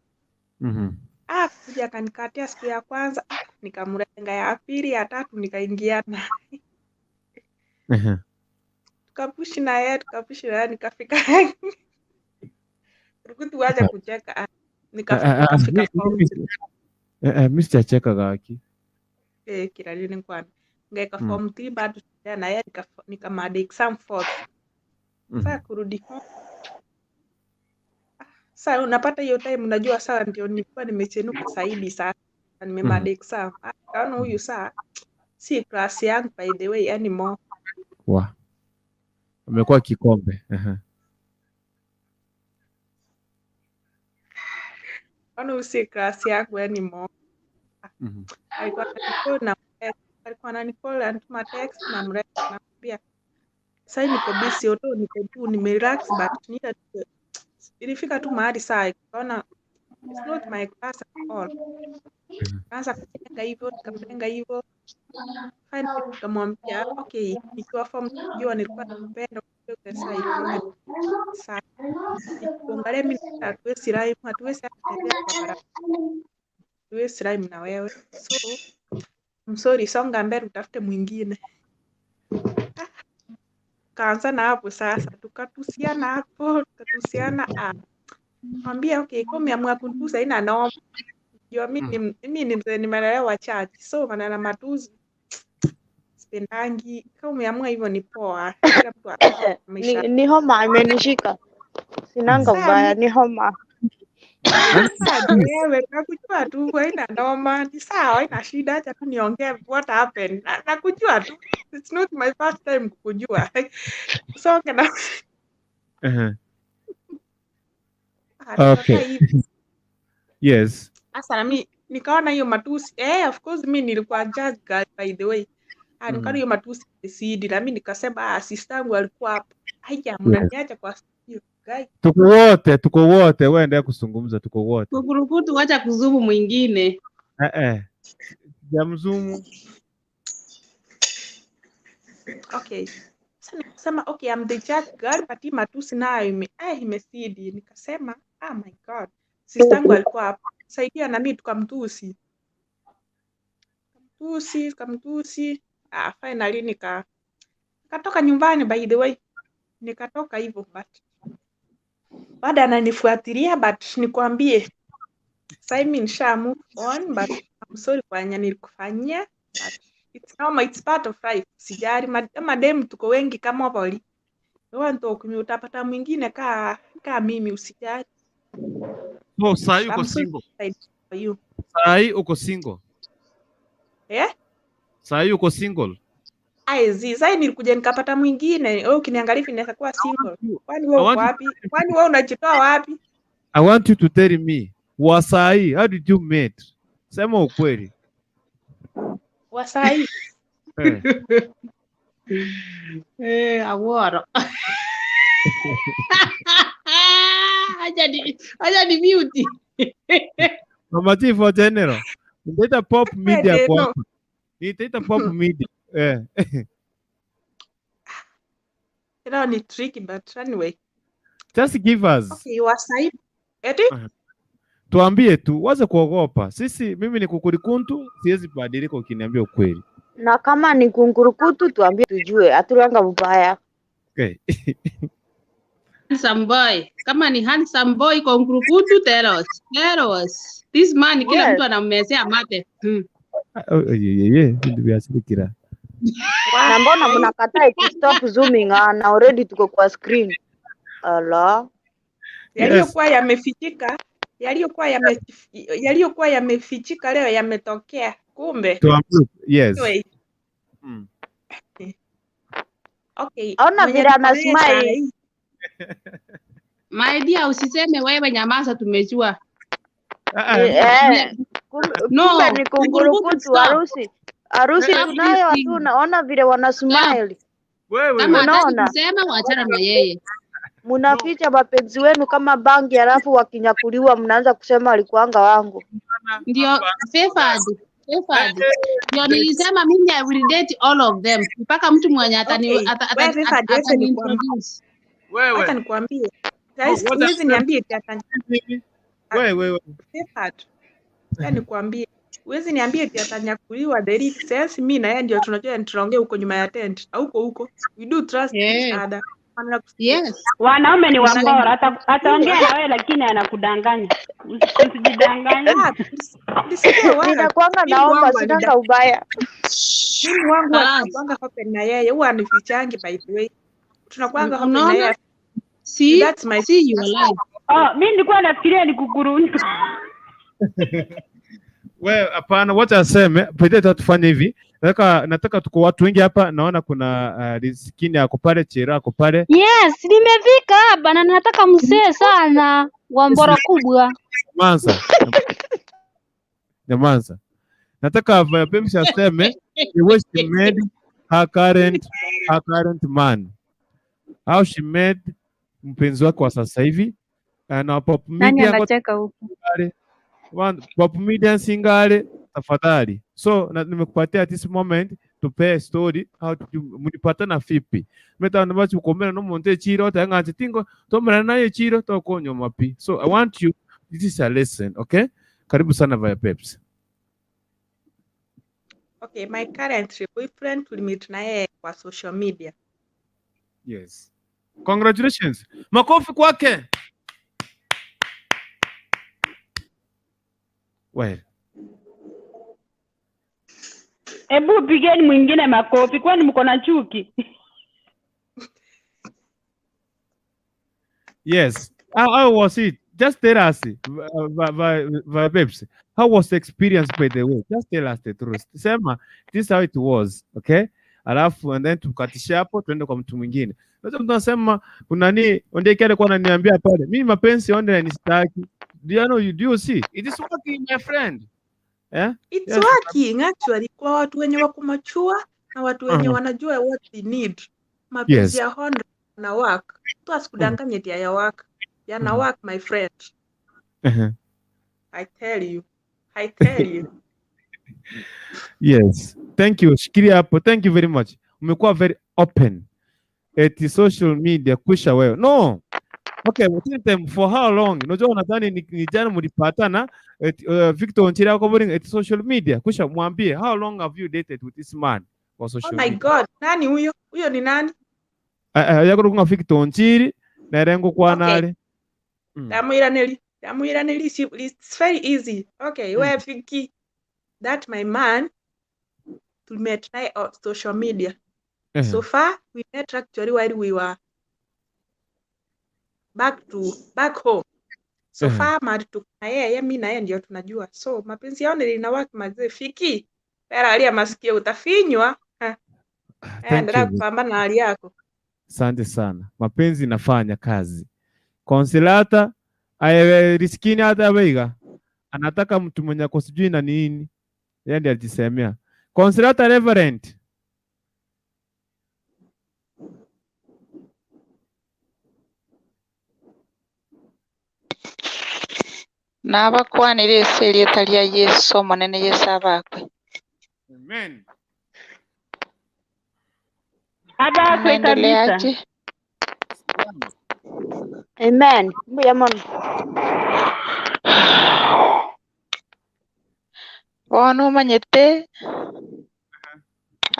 Ah, kuja akanikatia siku ya kwanza, ah, nikamrenga ya pili, ya tatu nikaingiana. Tukapushi na yeye, tukapushi na yeye, nikafika Rukutu, wacha kucheka. Ah, nikafika form Mi sijacheka gaki. Eh, kiralini kwana. Ngaika form 3 bado tunaendelea na yeye, nikamada exam fourth. Saa kurudi home. Saa unapata hiyo time, unajua saa ndio nilikuwa nimechenuka zaidi sasa. Na nimemada exam. Ah, nikaona huyu saa si class yangu, by the way, anymore. Wa. Amekuwa kikombe. Kaona huyu si class yangu anymore. Alikuwa ananicall na alikuwa ananicall, anatuma text na mrefu, namwambia sasa niko busy, although niko tu nimerelax, but nita ilifika tu mahali saa nikaona it's not my class at all. Kaanza kujenga hivyo, nikamlenga hivyo. Finally nikamwambia okay, nikiwa form jua nilikuwa nakupenda sasa hivi sasa nikuangalia mimi hatuwezi rhyme, hatuwezi hata kutembea kwa barabara, hatuwezi rhyme na wewe, so I'm sorry, songa mbele utafute mwingine. Kaanza na hapo sasa, tukatusiana hapo, tukatusiana. Ah, mwambia okay, kama umeamua kunitusa haina noma. Jua mimi ni mzee, nimelelewa church, so maneno ya matusi sipendangi. Kama umeamua hivyo ni poa, kila mtu ana maisha. Ni homa imenishika. Sinanga Saa ubaya, ni homa. Sasa wewe nakujua tu, haina noma, ni sawa, haina shida, acha tu niongee what happened. Nakujua tu, it's not my first time kukujua. Songe na Ah, tukakaa hivi. Sasa na mi nikaona hiyo matusi, eh, of course mi nilikuwa judge girl, by the way. Ah, nikaona hiyo matusi imezidi, na mi nikasema, ah, sister yangu alikuwa hapo. Haya, mnaniacha kwa hiyo guy. Tuko wote, tuko wote, wewe endelea kuzungumza, tuko wote. Kukurukutu, wacha kuzumu mwingine. Eh eh. Ya mzumu. Okay. Sasa nikasema okay, I'm the judge girl, but hii matusi nayo imezidi. Nikasema, ah, my God. Sister yangu alikuwa hapo. Saidia na mimi tukamtusi. Tusi, tukamtusi. Ah, finally nikatoka nyumbani, by the way. Nikatoka hivyo, but bado ananifuatilia, but nikwambie sasa mimi nisha move on, but I'm sorry kwa yenye nilikufanyia, but it's normal, it's part of life. Sijali mademu tuko wengi kama poli. Wewe ndio utapata mwingine kaa mimi, usijali. So saa hii uko I'm so single. excited for you. Saa hii uko single. Eh? Saa hii uko single. Aizi, sasa nilikuja nikapata mwingine. Wewe ukiniangalia hivi naweza kuwa single. Kwani I wewe uko want you, wapi? Kwani wewe unajitoa wapi? I want you to tell me wa saa hii, how did you meet? Sema ukweli. Wasai. Eh. Eh, awuoro. Acha ni mute. Mama T for general. Nitaita pop media Ede, kwa no. hapa. Nitaita pop media. Eh. You ni tricky, but anyway. Just give us. Okay, wasai. Eti? Tuambie tu, waze kuogopa. Sisi, mimi ni kukurikuntu, siwezi badilika ukiniambia ukweli. Na kama ni kungurukutu tuambie tujue, hatulanga ubaya. Okay. Handsome boy. Kama ni handsome boy kwa Nkurukutu, tell us. Tell us. This man kila Yes. mtu anammezea mate. Ye, ndio. Na mbona mnakataa eti stop zooming, na already tuko kwa screen. Ala. Yaliyokuwa yamefichika, yaliyokuwa yamefichika leo yametokea. Kumbe. Tuambie. Yes. Anyway, okay. Ona Mwenye vile tuko ana naye saa smile. hii. My dear, usiseme wewe, nyamaza, tumejua. Eh, No, kumbe ni Nkurukutu, kungurukutu stop. harusi. Harusi Stop this tunayo thing. hatuna, ona vile wana smile. Wewe Kama hataki Unaona? kusema, wachana na yeye. Munaficha mapenzi wenu kama bangi, alafu wakinyakuliwa mnaanza kusema alikuanga wangu. Ndio favored, favored. Ndio nilisema mimi I will date all of them mpaka mtu mwenye atani Okay. Wewe Favored, wacha nikwambie. introduce. Wacha nikwambie. Sasa huwezi niambie eti Wewe. Favored. Wacha nikwambie. Huwezi niambie eti atanyakuliwa the real sense. Mimi na yeye ndio tunajua tunaongea huko nyuma ya tent. Huko huko. We do trust each other. Yes. Wanaume ni wakora, ataongea na wewe lakini anakudanganya. Usijidanganye. Ninakuanga Mimi naomba, wangu sinanga ubaya. Mimi wangu Sawa. tunakuanga open na yeye, huwa anifichangi by the way. Tunakuanga open na Unaona? yeye. See? That's my See your life. Oh, mimi nilikuwa nafikiria ni kukurundu. We, hapana, wacha aseme. Pete tufanye hivi. Nataka tuko watu wengi hapa, naona kuna Rizikini ako pale, Chera ako pale. Yes, nimefika hapa na nataka mzee sana wa mboro kubwa. Nyamaza. Nyamaza. Nataka Pemsi aseme the way she made her current man. How she made mpenzi wake wa sasa hivi. Na Pop Nani Media anacheka huku? Singale. Pop Media Singale, tafadhali. So na, nimekupatia at this moment tupee story how mlipatana vipi. Meta nabachi kukomera no monte chiro tanganje tingo tomera naye chiro tokonyo mapi. So I want you, this is a lesson, okay? Karibu sana via Peps. Okay, my current boyfriend tulimeet na yeye kwa social media. Yes. Congratulations. Makofi kwake. Well, Hebu pigeni mwingine makofi, kwani mko na chuki? Yes. How was it? Just tell us, babes, how was the experience, by the way? Just tell us the truth. Sema, this is how it was, okay? Alafu and then tukatisha hapo tuende kwa mtu mwingine. Sasa mtu anasema kuna nini? Ondeke alikuwa ananiambia pale, mimi mapenzi online sitaki. Do you know you do you see? It is working, my friend. Eh? It's Yes. working actually kwa watu wenye wako mature na watu wenye wanajua what they need. Mapenzi ya online yana work. Mtu asikudanganye eti haya work. Yana work, my friend. I tell you. I tell you. Yes. Thank you. Shikilia hapo. Thank you very much. Umekuwa very open. Eti social media kwisha wewe. No. Okay, tell them for how long? Unajua nadhani ni jana mlipatana eti, Victor Onchira ako boring eti social media. Kwisha mwambie how long have you dated with this man kwa Oh social my media? God, nani huyo? Huyo ni nani? Yakuru kunga Victor Onchiri na rengo kwa nale. Ndamuiranĩri. Ndamuiranĩri, it's very easy. Okay, we Vicky, that my man tumet naye on social media. So far we met actually while we were back home. So far mahali tuko na yeye, mi na yeye ndio tunajua. So mapenzi yao lina work mazee. Fiki, pera alia masikio utafinywa. Ha. Thank Endelea you. kupambana na hali yako. Asante sana. Mapenzi inafanya kazi. Consolata riskini hata abeiga anataka mtu mwenye ako sijui na nini. Yeye ndiye alijisemea. Consolata Reverend. Nabakwanire ase erieta ria Yesu omonene Yesu abakwe. Amen. Abakwe kabisa. Munaendeleaje? Amen. Mbuya mono. Bono omanyete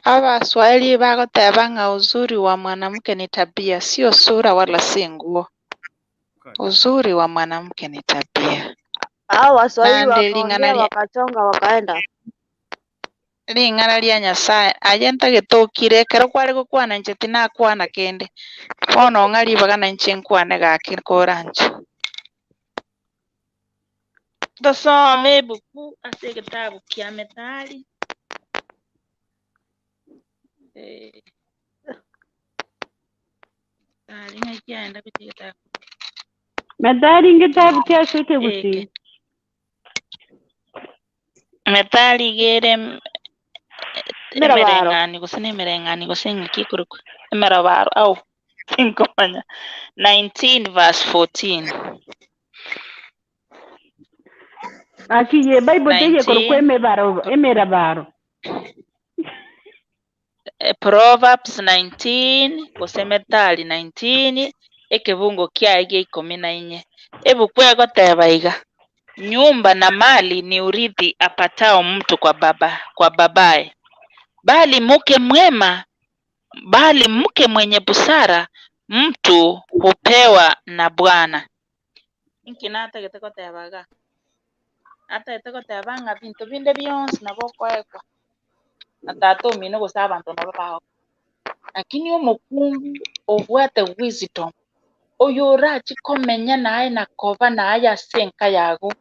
Abaswahili bagoteba ng'a uzuri wa mwanamke ni tabia, sio sura wala si nguo. Uzuri wa mwanamke ni tabia. Hao Waswahili Nande ling'ana wakaongea lia wakachonga wakaenda. ring'ana ria Nyasaye aye ntagĩtũkire ekero kware gũkwana inche tinakwana kende bono ng'aribaga na inche nkwane gaki koranche tosome ebuku ase egetabu kia Methali eh, Methali ng'ai kiaenda gochia egetabu Methali ngitabu kia shute eke gusi. Methali igere Mirabaro. emereng'ani gose na emereng'ani gose ng'aki ekorokwa emerabaro au tinkomanya 19 verse 14. Aki ye Bible teye korokwa 19 emebaro emerabaro. Proverbs 19 gose Methali 19 ekebungo kiaye gia 14 ebuku egoteba iga nyumba na mali ni urithi apatao mtu kwa baba kwa babaye, bali mke mwema, bali mke mwenye busara mtu hupewa na Bwana. Inki natagete gotebaga natagete goteba ng'a binto binde bionsi nabo okoegwa na tata omino gose abanto nabo bago, lakini omokungu obwate wisdom oyo orachi komenya naye na koba naye ase enka yago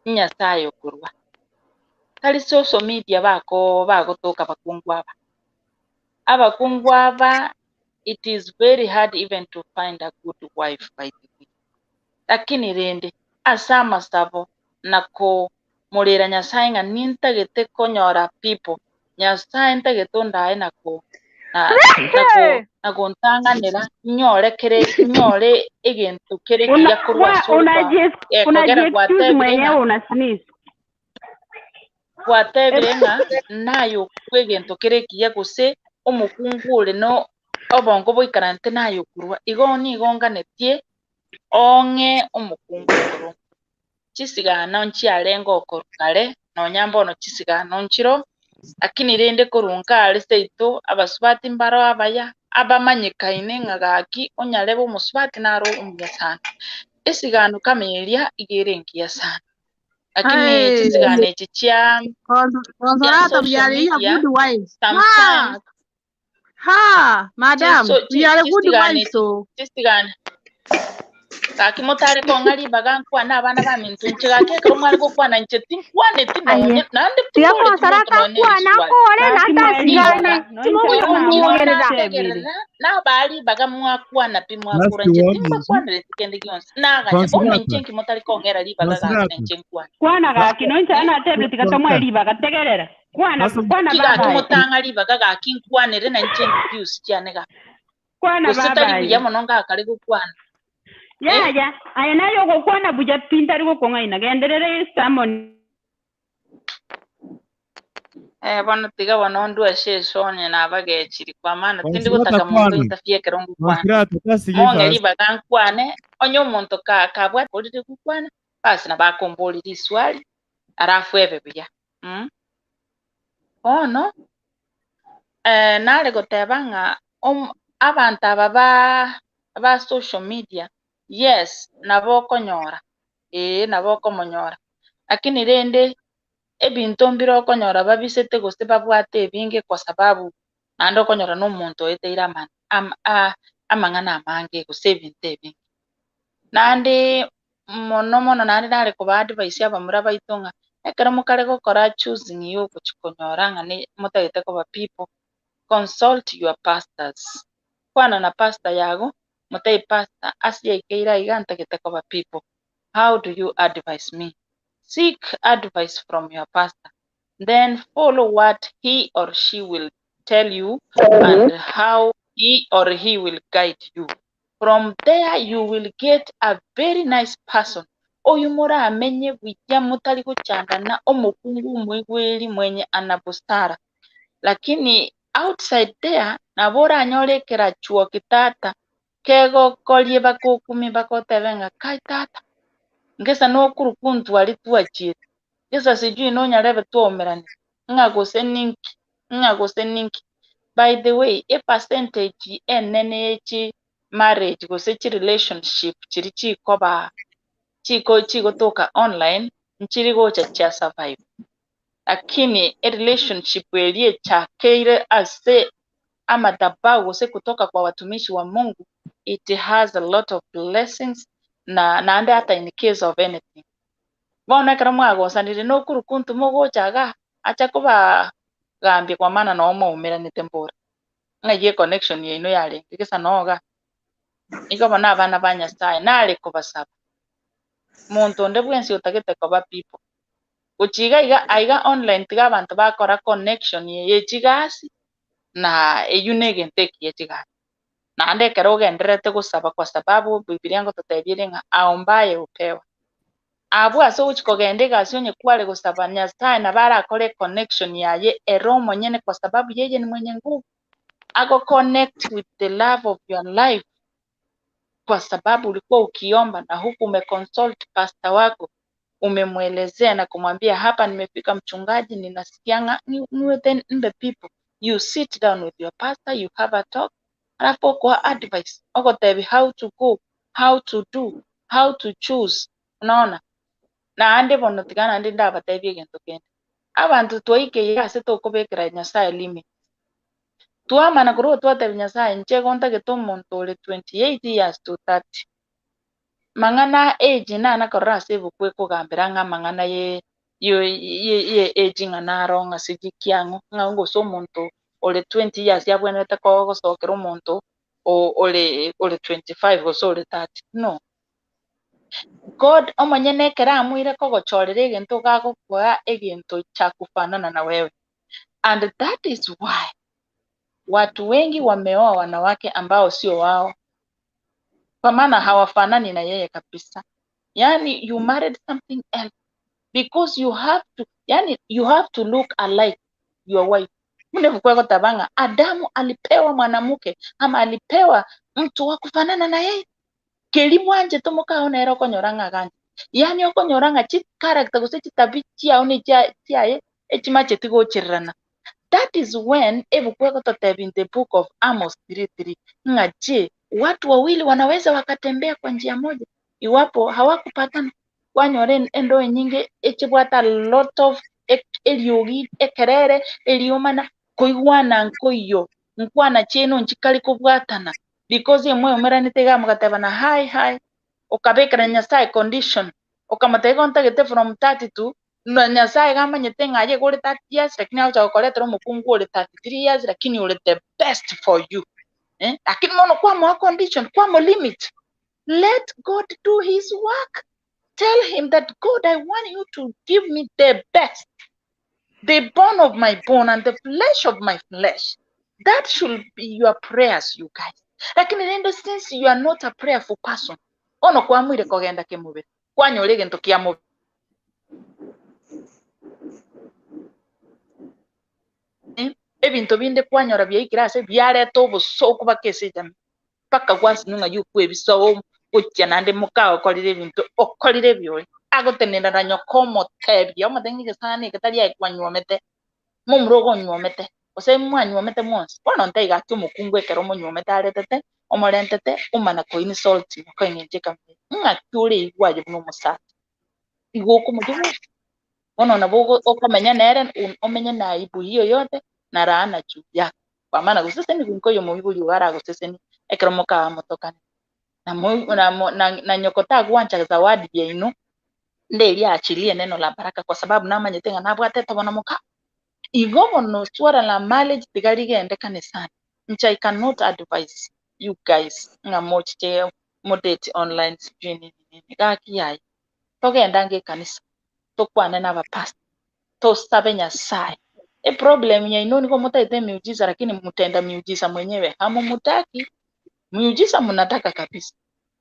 Nyasaye okorwa tari social media bako bagotoka bakungu aba abakungu aba it is very hard even to find a good wife by the way, lakini rende ase amasabo na komorera Nyasaye ng'a nintagete konyora people Nyasaye ntagete ondaye nako na nako nagontang'anera nyore kere nyore egento kere Una kiya korwa wa ase ore kwa unaji ekogera unaji excuse gwatebire mwenyewe ng'a una sneeze. gwatebire ng'a nayo kwegento kere kiya gose omokungu ore no obongo boikarante nayo korwa igo nigo nganetie ong'e omokungu okorwa chisigano nchiarenga okorwa kare nonya mbono chisigano nchiro lakini rende korwa nkare seito abasubati mbaro abaya abamanyikaine ng'a gaki onyarebe omosubati naro omuya sana esigano kama eria iga ere engiya sana lakini Hey, chisigano echi chia chia Consolata, we social are your media good wives. sometimes Ha, ha, madam, we are a good chisigano wife, so. chisigano gaki motare kong'a ribaga nkwana abana baminto inche gaki ekero mware gokwana inche tinkwaneti Aye. nonye naende Tiga timboreti monto Consolata nonye kwana eriswali kore Gaki natasigana mweri igo noinche timogocha igo kumuogerera. natebire. nategerera nabari baga mwakwana pi Last mwakura inche one is timbakwanire kende gionsi naganya bono inche Consolata. nki motari kong'era ribaga gaki Consolata. na inche nkwana Kwana gaki noinche anatebire tigatomwa Consolata. ribaga tegerera. Kwana Sasa kwana ki gaki babaye. motang'a ribaga gaki nkwanire na inche views chiane gaki Kwana gose tari buya babaye. mono ngakare gokwana Yaya, aya nayo gokwana buya pintari gokong'aina genderere sermon. Bono tiga bono ndua ase esonye nabagechiri kwa maana tindi Consolata gotaka monto kwana. interfere ekero ngokwana Consolata kasi mong'e give us. ribaga nkwane onye omonto kabwate orire gokwana basi nabakomborire iswali alafu ebe buya Bono nare goteba ng'a abantu aba ba social media yes nabo okonyora nabo okomonyora lakini rende ebinto mbire okonyora babisete gose babwate ebinge kwa sababu naende okonyora na omonto oeteire amang'ana amange gose ebinto ebinge naende mono mono naende nare koba advice abamura baito ng'a ekero mokare gokora choosing yogochikonyora ng'a ne motagete koba people consult your pastors kwana na pastor yago motebie pastor ase yaikeire iga ntagete koba people how do you advise me? Seek advice from your pastor, then follow what he or she will tell you and how he or he will guide you. From there you will get a very nice person. Oyu muramenye buya mutari guchandana omukungu mwigweri mwenye ana busara, lakini outside there nabo oranyorekera chuo kitata kegokorie bakokumi bakotebe ng'a kai tata ngesa nokuru kuntwari twachiete ngesa sijui nonyarebe twomerane ng'a gose ninki ng'a gose ninki. By the way, a percentage enene yechi marriage gose chi relationship chiri chikoba chiko chigotoka online nchiri gocha chia survive lakini a relationship elie chakeire ase amadhabahu gose kutoka kwa watumishi wa Mungu, it has a lot of blessings na naande hata in case of anything bono ekero mwagosanire nokuru kuntu mogochaga acha kubagambia kwa maana no mwaumiranite mbura ng'aiye connection yaino yarenge gesa noga igo bono abana ba Nyasaye nare kobasaba muntu onde bwensi otagete koba people gochiga iga aiga online tiga abantu bakora connection ye chigasi na eyu negente ekiya chigasi naende ekero ogenderete gosaba kwa sababu Biblia ngototebire ng'a aombaye upewa abwo ase ogochi kogenda egasi onye kware gosaba Nyasaye nabo arakore connection yaye ere omonyene kwa sababu yeye ni mwenye nguvu ako connect with the love of your life kwa sababu ulikuwa ukiomba na huku umeconsult pastor wako, umemwelezea na kumwambia hapa nimefika mchungaji, ninasikianga niwe then the people. You sit down with your pastor, you have a talk, alafu okoa advice ogotebi how to go, how to do, how to choose. Unaona naande bono tigana ndi ndabatebia egento kende abantu twaikeire ase tokobekera Nyasaye limit twamana korwa twatebia Nyasaye inche gontagete omonto ore 28 years to 30 mang'ana age nana korora ase ebuku ekogambera ng'a amang'ana ye ye age ng'a naro ng'a sijui kiang'o ng'a gose omonto ore 20 years yabwenerete kogosokera omonto ore 25 gose ore 30 no. God omonyene ekero amuire kogochorera egento gagokoa egento cha kufanana na wewe, and that is why watu wengi wameoa wanawake ambao sio wao, kwa maana hawafanani na yeye kabisa. Yani you married something else because you have to, yani you have to look alike your wife. Mune tabanga Adamu alipewa mwanamke ama alipewa mtu wa kufanana na yeye keri mwanje tomokaona ero okonyora ng'a ganje yani okonyora ng'a chi character gose chitabi chiao ne chiaye echimache tigochererana. That is when ebuku egototebi in the book of Amos 3:3 ng'a je, watu wawili wanaweza wakatembea kwa njia moja iwapo hawakupatana? Kwanyora endo enyinge echibwata lot of eriogi ekerere eriomana koigwana nkoiyo nkwana chino nchikari kobwatana because emwe omeranite iga mugatebana hi hi okabekera Nyasaye condition okamotebia ntagete from 32 na Nyasaye gamanyete ng'a gore 30 years lakini agocha gokoretera omokungu ore 33 years lakini ore the best for you lakini mono kwamoa condition kwamo limit. Let God do his work. Tell him that God, I want you to give me the best, the bone of my bone and the flesh of my flesh. That should be your prayers, you guys. Lakini rendo since you are not a prayerful person, ono kwamwire kogenda kimubiri kwanyora egento kia mubiri ebinto binde kwanyora byaikira ase byareta obosoku bakese jami paka gwasinunga yuko ebisowo gochia nande mukao okorire ebinto okorire byori agotenera na nyoko omotebia omotengi gesani getari aikwanyuomete momuro ogonyuomete gose mwanyuomete mwonsi bono ntaiga ake omokungu ekero omonyuomete aretete omorentete omana koinsult okoeng'enche kamere ng'aki ore igwaye buna omosacha igo okomochia bono nabo okomenya nere omenye na aibu hiyo yote na laana juu yako kwa maana guseseni nkoyo moibori ogara guseseni ekero mokaa motokane na nyoko tagwancha zawadi yaino nderi achilie neno la baraka kwa sababu namanyete ng'a nabwate tabona moka igo bono swara la marriage tigarigende kanisani ncha. I cannot advise you guys ng'a mochiche modate online sijui nini nini gaki yai togendange kanisa tokwane n'abapastor tosabe Nyasaye. E problem yaino niko mutaite miujiza lakini mutenda miujiza mwenyewe hamumutaki. Miujiza mnataka kabisa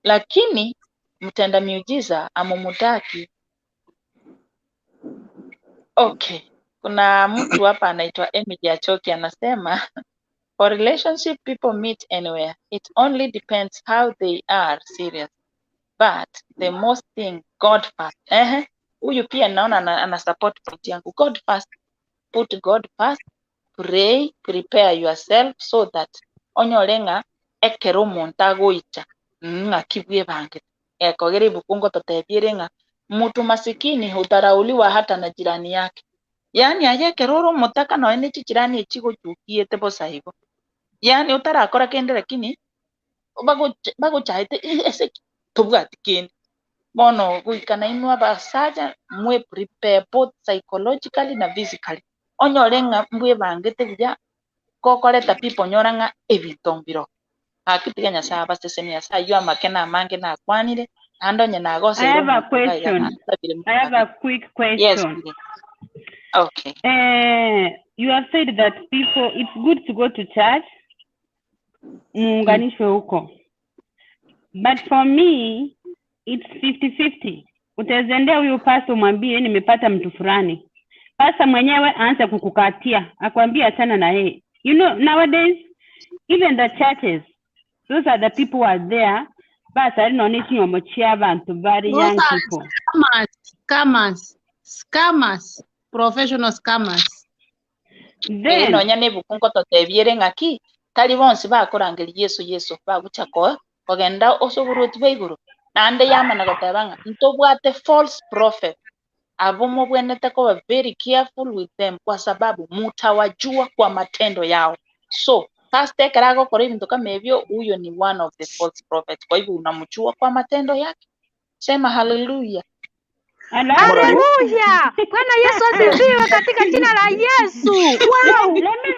lakini mtenda miujiza amumutaki. Okay, kuna mtu hapa anaitwa Emily Achoki anasema for relationship people meet anywhere, it only depends how they are serious, but the most thing God first. Huyu pia naona ana support point yangu. God first, put God first, pray, prepare yourself so that onyore ng'a Ekero omonto agoicha ng'aki bwebangete ekogera ebuku ngototebiere ng'a mtu masikini hudharauliwa hata na jirani yake. Yani aye ekero ore omotaka noe ne chichirani echigochukiete bosa igo. Yani otarakora kende lakini bagochaete ese tobwati kende. Bono goika inwe abasacha mwe prepare both psychologically na physically. Onyore ng'a mbwebangete buya kokoreta people nyora ng'a ebinto mbiro. Akitiga Nyasaye abasesenia ase aywo amakene amange nakwanire naende onye I nagoseire have a omonto iga iga question. nasabire I have mobanga. a quick Yes, question. please. Okay. You have said that people, it's good to go to church, muunganishwe huko. But for me, it's 50-50. Utaezendea huyu pastor umwambie nimepata mtu fulani. Pastor mwenyewe aanze kukukatia, akwambia achana na yeye. You know, nowadays, even the churches, those are the people who are there, but I don't know abantu very Those young are people. scammers, scammers, professional scammers. Then, Nonya nebuku ngototebiere ng'aki tari bonsi bakorangeria Yesu Yesu bagocha kogenda ase oborwoti bwa igoro. Naende yamana goteba ng'a ntobwate false prophet abo mobwenete koba very careful with them kwa sababu mutawajua kwa matendo yao. So pastor ekero agokora ebinto kama ebyo, huyo ni one of the false prophets. Kwa hivyo unamjua kwa matendo yake. Sema haleluya. Haleluya! Bwana Yesu asifiwe katika jina la Yesu. Wow!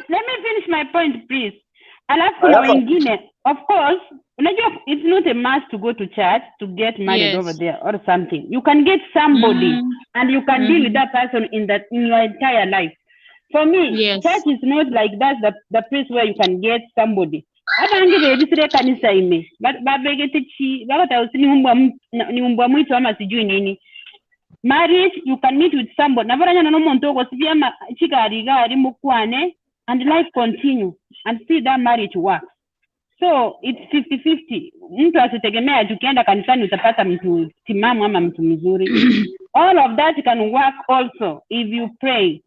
Let me finish my point please. Alafu kuna wengine, of course, unajua it's not a must to go to church to get married over there or something. You can get somebody and you can deal with that person in your entire life. For me, church is not like that's the place where you can get somebody. Abange bebisire kanisa ime. Babegete chi, babata ni umbwa mwitu ama sijui nini. Marriage, you can meet with somebody. Navaranya no muntu ogosibia chigari gari mukwane and life continue and see that marriage works. So it's 50-50. Mtu asitegemea tukienda kanisani utapata mtu timamu ama mtu mzuri. All of that can work also if you pray.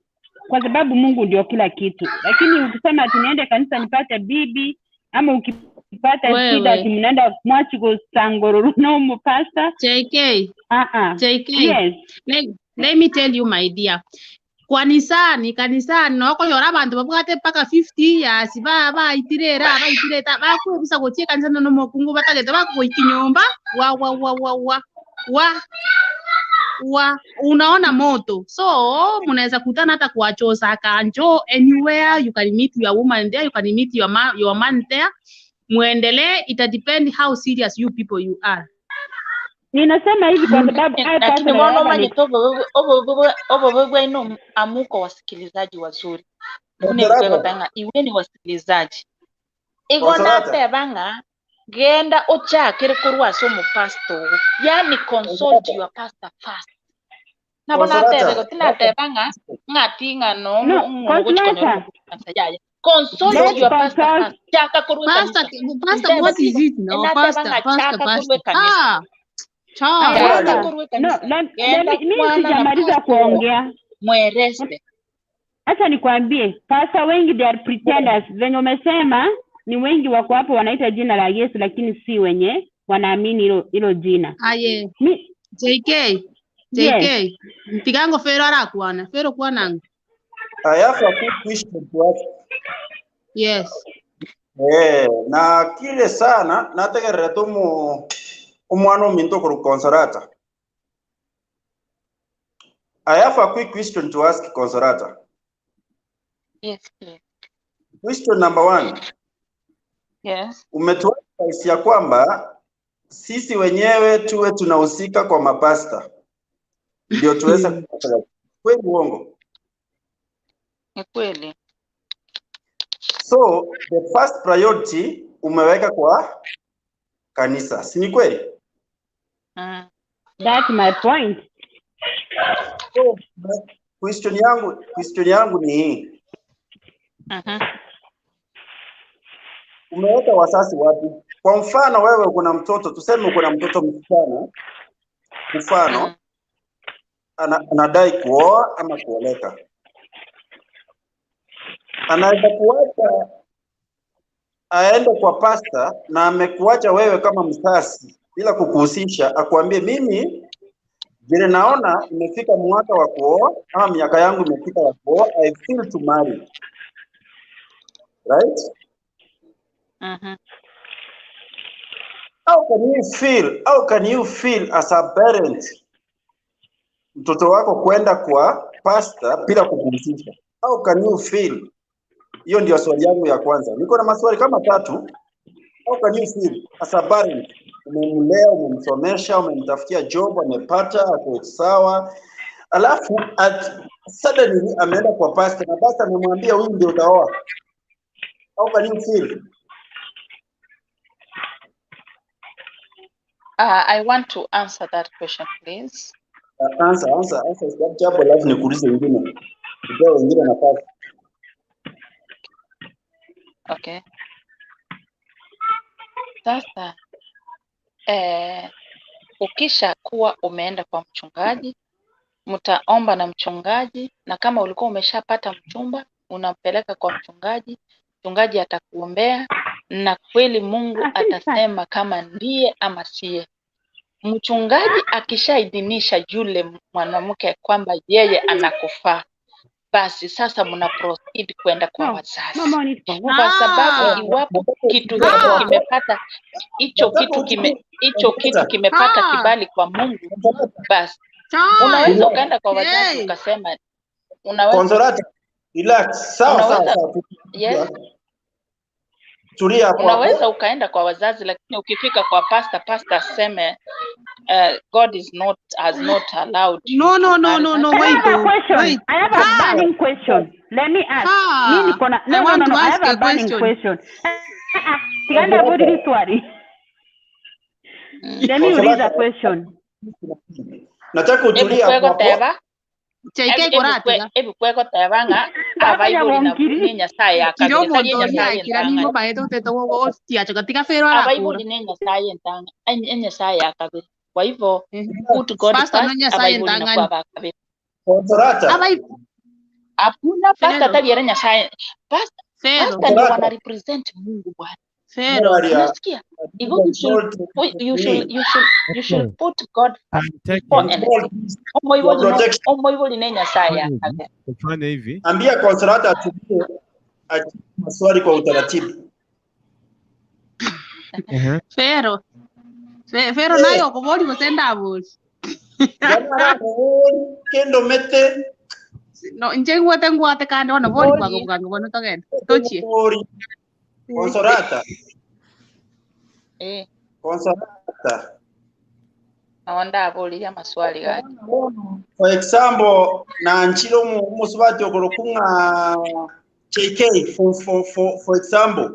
Kwa sababu Mungu ndio kila kitu. Lakini ukisema ati niende kanisa nipate bibi ama ukipata shida ati mnaenda mwachi sangororo no mu pastor. JK. JK. Yes. Let me tell you my dear. Kanisani kanisani nokonyora abantu babwate mpaka 50 years baitirera baitireta bakwebisa gochia kanisa no mokungu batagete bakugoiki nyomba wa wa wa wa wa wa wa unaona moto. So mnaweza kutana hata kwa chosa kanjo anywhere, you can meet your woman there, you can meet your man there. Muendelee, it depend how serious you people you are. Ninasema hivi kwa sababu lakini mbona manyito obo bwenu amuko wasikilizaji wazuri. Mune banga iwe ni wasikilizaji. Igona tebanga genda ochakire korwa ase omopastor. Yani consult your pastor first. Nabona tebe tinatebanga ng'ati no no consult your pastor first. Chaka korwa pastor, pastor what is it now? Pastor, pastor, pastor. No, mimi sijamaliza kuongea. Mwereste. Acha nikwambie, pastor wengi they are pretenders. Venye umesema ni wengi wako hapo wanaita jina la Yesu lakini si wenye wanaamini hilo jina. Aye. JK. JK. Yes. Mtigango fero arakwana. Fero kwananga. I have a quick question to ask. Yes. Na kile sana nategerera tumu umwana ominto kuru Consolata. I have a quick question to ask Consolata. Yes, please. Question number 1. Yes. Umetuadvise ya kwamba sisi wenyewe tuwe tunahusika kwa mapasta ndio tuweze kupata. Kweli uongo? Ni kweli. So the first priority umeweka kwa kanisa, si ni kweli? That's my point. So, question yangu ni hii. Umeweka wasasi wapi? Kwa mfano wewe uko na mtoto, tuseme uko na mtoto msichana, mfano anadai kuoa ama kuoleka. Anaweza kuacha aende kwa pasta na amekuacha wewe kama mzazi bila kukuhusisha, akuambie mimi vile naona imefika mwaka wa kuoa ama miaka yangu imefika ya kuoa, I feel to marry, right? Mhm. How can you feel? How can you feel as a parent mtoto wako kwenda kwa pasta bila kukuhusisha? How can you feel? Hiyo ndio swali yangu ya kwanza. Niko na maswali kama tatu. How can you feel as a parent? Umemlea, umemsomesha, umemtafutia job, amepata, ako sawa, alafu at suddenly ameenda kwa pastor na pastor amemwambia huyu ndio utaoa. How can you feel? I want to answer that question, please. Answer, answer, answer step hapo, alafu nikuulize wengine, nipewe wengine nafasi. Okay. Sasa ukisha kuwa umeenda kwa mchungaji, mtaomba na mchungaji, na kama ulikuwa umeshapata mchumba, unampeleka kwa mchungaji, mchungaji atakuombea na kweli Mungu atasema kama ndiye ama siye. Mchungaji akishaidhinisha yule mwanamke kwamba yeye anakufaa, basi sasa mna proceed kwenda kwa wazazi, kwa sababu iwapo kitu hicho kimepata hicho kitu kime hicho kitu kimepata kibali kwa Mungu, basi unaweza ukaenda kwa wazazi ukasema, unaweza Consolata, relax. Sawa sawa unaweza sawa. yes, Tulia hapo hapo. unaweza ukaenda kwa wazazi, lakini ukifika kwa pastor, pastor aseme God is not has not allowed you No, to no, no, marry no, that no, I wait have a though. question. Wait. I have a Ah, burning question. Let me ask. Mi ah, niko na I no no want no to no. I ask have a a burning question. question. Tiganda Consolata, budi swali. Let me raise a Consolata, question. nataka Ebu utulie hapo kwego hapo. teba Chaike ebu kwe koratiga. ebu kwego teba ng'a Baba abaibori na nyabonkiri. ni Nyasaye Kiro akabere tari omonto oria Nyasaye akira ningo entang'ani baete otete gotiachoka tiga fero arakura. abaibori ne Nyasaye entang'ani Nyasaye akabere. Kwa hivyo put God Pastor no first, Nyasaye abaibori na kwa entang'ani. bakabere. Consolata, Abai Hakuna pastor Fero, tari era Nyasaye. Pastor Fero, pastor ndio wana Consolata, represent Mungu bwana. Fero. Maria, Unasikia? Igo you should put, you should you should you should Okay. put God I'm before taking control anything. please, your Omoibori no protection. omoibori ne Nyasaye fanya hivi, akabere. tufanye hivi. Ambia Consolata atulie, ajibu maswali kwa utaratibu. Ehe. Fero. Fero Eh, nayo okobori gose ndabori. jana bori kendo mete No inche ngwate ngwate kande ona bori bwango Bori bwango bono togende. Tochie. bori. Consolata, eh Consolata. onda abori maswali gaki. For example, nanchilo musubati okolokunga JK for example,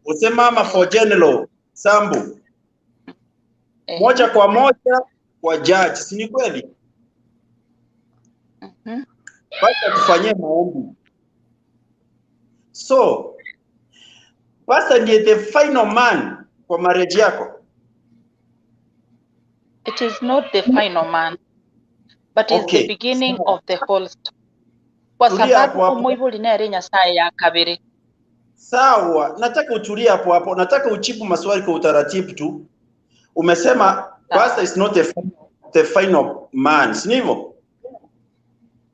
usemama for general sambu Eh. moja kwa moja kwa judge, si ni kweli? Mhm. Basi atufanyie maombi. So pastor ndiye the final man kwa marriage yako. It is not the final man, but is the Okay, beginning sawa. of the whole story. Kwa Tulia sababu hapo hapo. omoibori nere Nyasaye yakabere. Sawa, nataka utulie hapo hapo, nataka ujibu maswali kwa utaratibu tu. Umesema Sawa. pastor is not the final man, si ndivyo?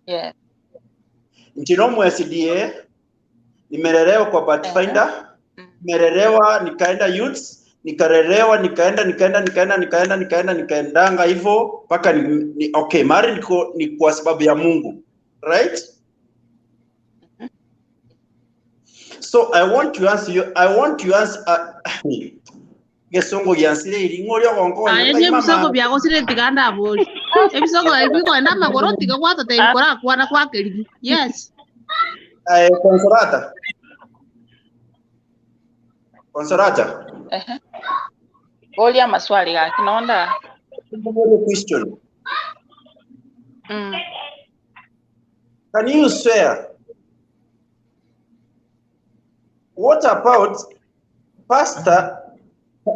Yeah. Nchinomu SDA nimelelewa kwa Pathfinder, nimelelewa nikaenda youths, nikalelewa nikaenda nikaenda nikaenda nikaenda nikaenda nikaendanga hivyo mpaka ni, okay, mari niko ni kwa sababu ya Mungu, right? So I want to answer you, I want to answer gesongo gyansire iringo ryo gongonya Aye ngai ni ebisongo mama biagocire tiga ndabori. Ebisongo ebikwenda amagoro tiga gwatotebia korakwana kwakerigi. Yes. Consolata, Consolata, Ehe. Boria maswali gaki nonda. question. Can you swear? What about pastor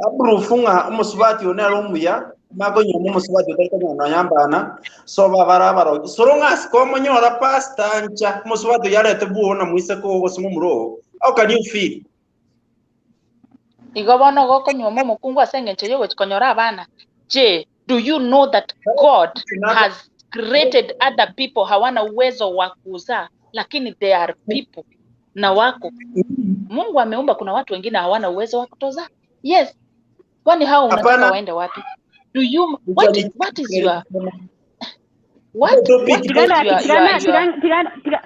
aburufunga umusubati onera omuya magonya umusubati otarikanya nayambana so babarabara so ngasiko omonyora pastor ncha umusubati yarete buona mwise ko gosimo muro. How can you feel? Igo bono gokonywa omokungu ase eng'encho yogochikonyora abana. Je, do you know that God has created other people hawana uwezo wa kuzaa, lakini they are people na wako. Mungu ameumba kuna watu wengine hawana uwezo wa kutozaa. Yes. Kwani hao unataka Hapana. waende wapi? Do you what is your what what is Tigana your tigana your your tigana tigana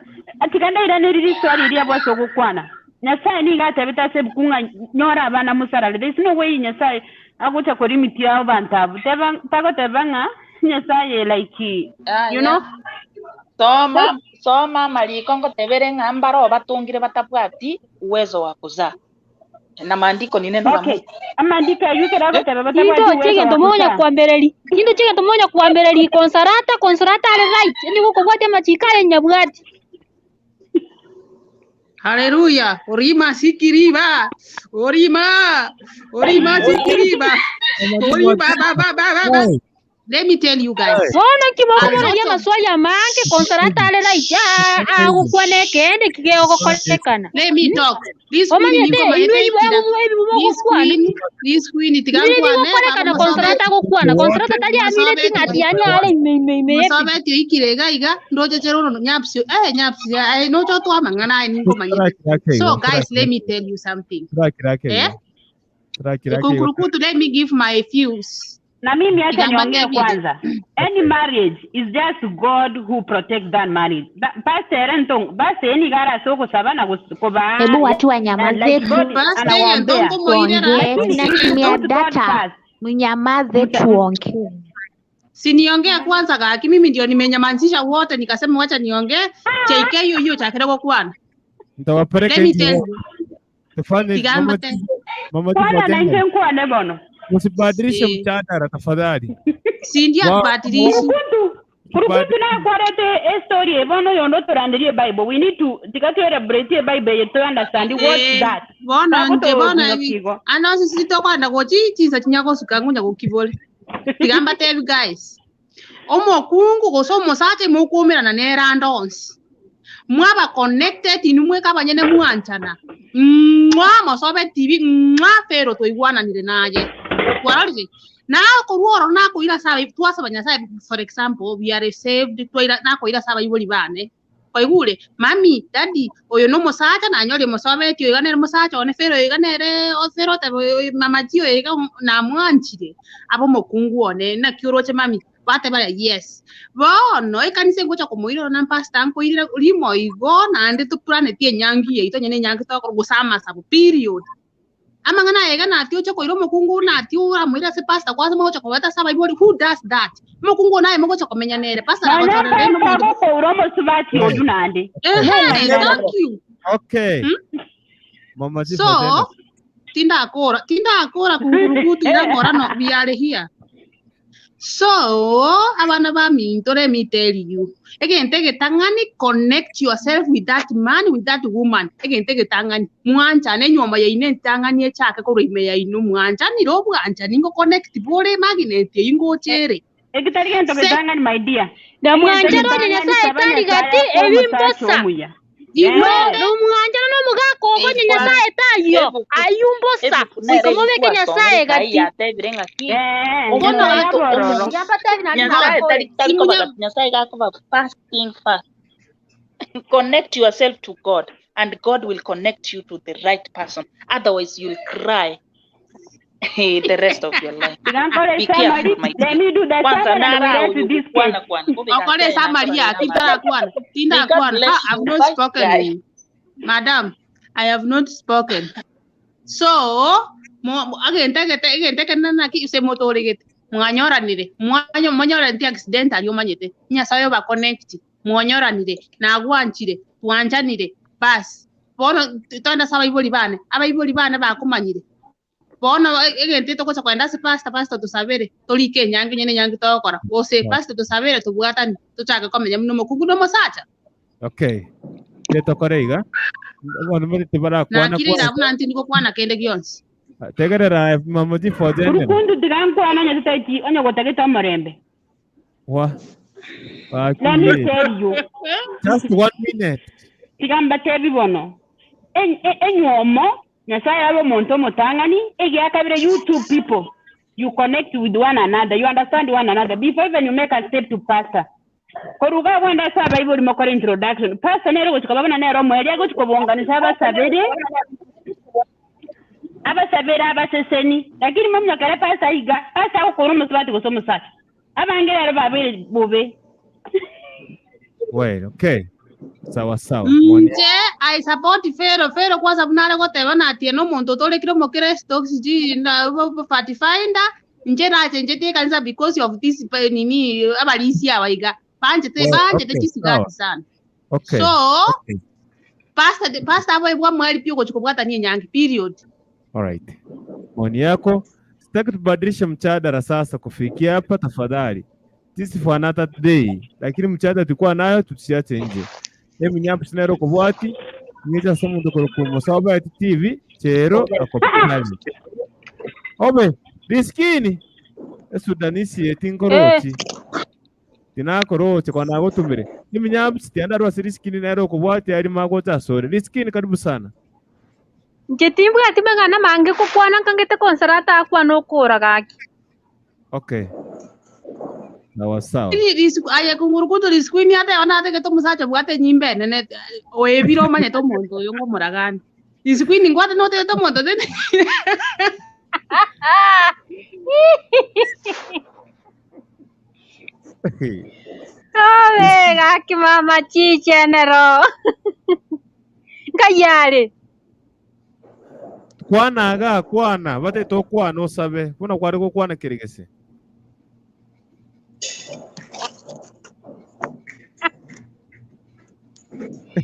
tigana iraniriri swali iria bose gukwana. Nyasaye nigatebete ase ebuku ng'a nyora abana musarare. There is no way Nyasaye agocha korimitia abantu abo. Teba tagoteba ng'a Nyasaye like you know Soma soma maliko ngotebere ng'a mbaro batungire batabwati uwezo wa kuzaa. Na maandiko ni neno la Okay. Mungu. Amaandiko ayukera agoteba batabwati Into uwezo chigento wa monya kuzaa. kwambereri. Into chigento monya kwambereri Consolata Consolata ari right. Ni gukobwati amachika nyabwati. Haleluya. Orima sikiriba. Orima. Orima sikiriba. Orima ba ba ba ba ba. Let me tell you guys. Bono kiboko A mono lot ya of maswali amange Consolata ari right. Agukwana ekende kigeogokorekana. Let me talk. This queen Omanyete niko inwe mayete tira. This ebimugokwana. queen, this queen Inwe tigankwane bigokorekana baba Consolata agokwana. Consolata tari amine ting'ati yani are ime ime ime yepi. musobeti oikire iga iga ndochechera ono nyapsi nyapsi nocho twamang'ana aye ninkomanyete. So guys, let me tell you something. Eh? Kunkurukutu, let me give my views. Na mimi acha Igamba niongee David. kwanza. Any marriage is just God who protects that marriage. Pastor Entong, pastor eni gara soko sabana kuba Hebu watu wanyamaze like God tu, Pastor anawaombea. Entongo moirera tuongee. Lakini Tunatumia put God data, first. mnyamaze Mta, tuongee. Siniongee kwanza gaki, mimi ndio nimenyamazisha wote nikasema wacha niongee. JK hiyo hiyo chakira gokwana. Nitawapeleka Let me hivi tell wote. you. Tufanye Tigamba mama te. mama kwana na Juma nje nkwane bono. msibadilishe Si mjadala tafadhali. si ndio Wao atubadilishi. Kurukutu. Kurukutu na kwarete a story bono yondo turandirie Bible. We need to tikatwere Bible yetu understand what's that. Bono nje bono Takuto ebi kigo. ano sisi tokwenda gochichisa chinyagosuka ngunya gokibole. Tigamba tebi guys. Omokungu gose omosacha mokuumerana neranda onsi. Mwaba connected inumwe kabanyene mwanchana. Mwa mosobe TV mwa fero toigwananire naye. Kwarorire. Na koruoro na koira saba twasaba Nyasaye, for example we are saved twaira na koira saba ibori bane. Kwaigure mami daddy oyo no mosacha na nyore mosobeti oyo ganere mosacha one fero oyo ganere ofero te mama ji oyo na mwanchire abo mokungu one na kioroche mami bate bara yes bono ekanisa ngocha komoirora na pastor nkoirira rimo igo nande tupuranetie enyangi yaito nyene enyangi tokoro gosama sabo period amang'ana ega nati oche koira omokungu nati uramoira ase pastor kwanza mogocha kobata saba ibori who does that mokungu naye mogocha komenya nere pastor Nonya agochorera pastor omonto agokoura omosubati oyu nande. ehe thank you. Okay. Mama So Juma tindakora tindakora kungurukutu irakora no we are here. So abana ba minto let me tell you egente getang'ani connect yourself with that man, with that woman. Egente getang'ani mwanchane enyuomo yaino entang'ani echake korwa ime yaino mwanchanire obwanchani ngo connect bore magnet eywo ngochere. Ekitari gento Se getang'ani my dear. Na Egento mwanchana onye getang'ani Nyasaye saba tari Nyasaye gati akoe omosacha ebimbosa. omuya. No, nomwanchana nomogaka ogonye Nyasaye tayo. Ayumbosa. Ebuku nere Wikomobeke Nyasaye ikwasomire kai gati. yatebire ng'aki bono Nyasaye omonto abororo. omo Yamba tabi nani Nyasaye nakore. tari tari simunya kobaga Nyasaye gakoba first thing first. Connect yourself to God and God will connect you to the right person. Otherwise you'll cry the rest of your life. Tigankore Be summary. careful, my Let dear. me do the Kwanza summary and we nara rest uyu this kukwana case. kwana okore ubika samaria tindakwana May God tindakwana. bless I've you. not Bye spoken, guys. madam. I have not spoken. So agente naki use motoregete mwanyoranire mwanyo mwanyoranire accident ari omanyete Nyasaye ba connect mwanyoranire nagwanchire twanchanire bas bono twenda saba ibori bane abaibori bane bakumanyire bono egente togocha kwenda ase pastor pastor tusabere torike enyangi nyene enyangi togokora gose pastor tusabere tobwatani tochake komenya muno omokungu na omosacha. Okay. Tetokore iga. Bono muri tibarakwana Nakire kwana. ira buna nti nigokwana kende gionsi. Tegerera mama G for general. Kurukundu tigankwana onye tutaiti onye gotagete omorembe. Wa. Let me Wakiye. tell you. Just 1 minute. Tigamba tebi bono. Enyuomo Nyasaye abe omonto omotang'ani, egiakabere you two people, you connect with one another, you understand one another before even you make a step to pastor. Koruga abwo ende ase abaibori mokore introduction. Pastor nere ogochika babona nere omoerio agochi kobonganisa abasabere, abasabere abaseseni. Lakini momnyokere pastor iga, pastor agokora omosubati gose omosacha. Abange rero babeire bobe. Well, okay. Sawa sawa. Mwani. Nche I support Fero. Fero kwanza buna are goteba natie nomonto otorekire omokristo sijui na pathfinder nche nachenchetie ekanisa because of this nini abarisia aba iga banchete Well, banchete okay, sawa. chisigati sana. Okay. So Okay. pastor aboibwa mweri pi ogochi kobwatania enyangi period. All right. Maoni yako. Sitaki tubadilishe mchadara sasa kufikia hapa tafadhali. This for another day. Lakini mchadara tulikuwa nayo tusiache nje. Hebu nyampu sinero kubwati. Nyeja somo ndokoro ku Musoba TV chero akopali. Obe, riskini. Esudanisi Eh, etinkorochi. Tinakorochi kwa nagotumire. Nimi nyampu tiandarwa riskini nero kubwati ali magota sore. Riskini karibu sana. Inche timbwati mang'ana mange gokwana nkangete konsarata akwana okora gaki. Okay. Sawa sawa. Ini risiku aye kungurukutu risiku ini ate ona ategete omosacha bwate enyimba enene oebire omanyete omonto oyo ngomoragani. Risiku ini ngwate notegete omonto tene. Obe gaki mama chichenero. Nkayare. Kwana aga kwana batete okwana osabe buna kwari gokwana keregese.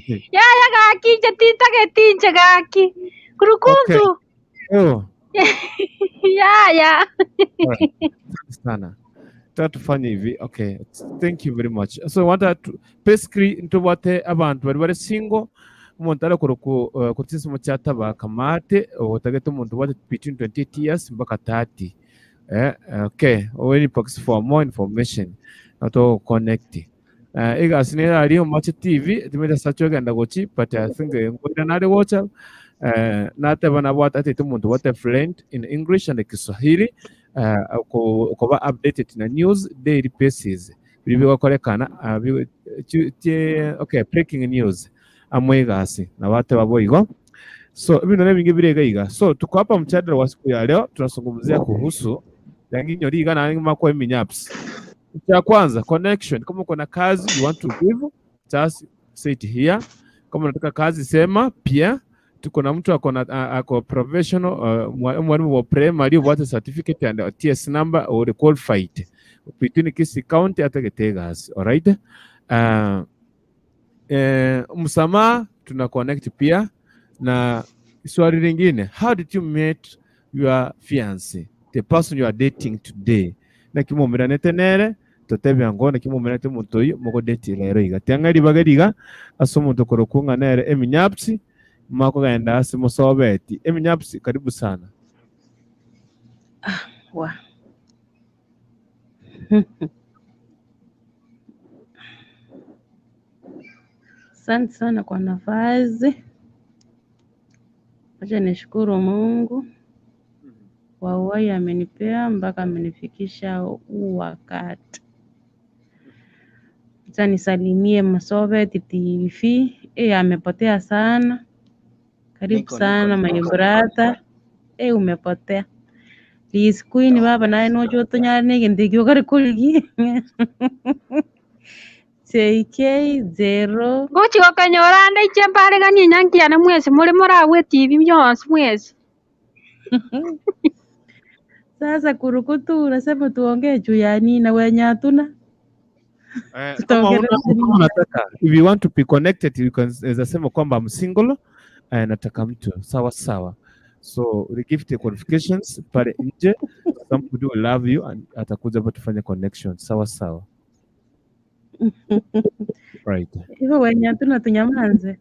Yaya gaki inche tintageti inche gaki. Okay. Kurukuntu. Oh, Yaya. alright. Asante sana. Tata tufanye hivi. Okay. Thank you very much. So want to basically ntubate abantu bari bari single umuntu arakora ku kutisimo cyataba kamate otagete umuntu wate between 28 years mpaka 30. Okay. Already box for more information. Nato connect. Iga sinera ari Mache TV timeta sacho genda gochi but I think ngoida nare watch nateba nabo atete umuntu wate friend in English and Kiswahili kuba updated na news daily basis biri bigokorekana okay breaking news amwegasi na wate baboigo so ibintu nebingi birega iga so tuko hapa mchadala wa siku ya leo tunazungumzia kuhusu yangi nyoriga na makwa eminyaps. Cha kwanza connection, kama uko na kazi you want to give just say it here. Kama unataka kazi sema pia. Tuko na mtu ako na ako professional mwalimu wa primary what certificate and a TS number or qualified between Kisii County atagetegas. All right. Msamaha tuna connect pia na swali lingine, how did you meet your fiance, the person you are dating today? Na kimomeranete nere totebia ngo nakimumerete omonto oyo mogodeti rero iga tianga ribaga riga ase omonto korokunga nere eminyapsi makogenda ase mosobeti eminyapsi. Karibu sana. Wa. Asante sana kwa nafasi. Wacha nishukuru Mungu kwa uhai amenipea mpaka amenifikisha huu wakati. Acha nisalimie Masobet TV. Amepotea sana. Karibu Niko niko sana my niko brother. Umepotea. Liz Queen baba naye nocho tonyare negende kyo kurigi. JK 0 Ngochi gokonyora ande inche mbareganie nyankiane mwesi muri moragwe TV myonsi mwesi. Sasa kurukutu unasema tuongee juu ya nini na wenye hatuna? Kama una Tutaongelea kama nini? unataka if you want to be connected you can naweza sema kwamba I'm single nataka mtu sawa sawa, so we give the qualifications pale nje, somebody will love you and atakuja hapa tufanye connection sawa sawa, right. Hivyo wenye hatuna tunyamanze.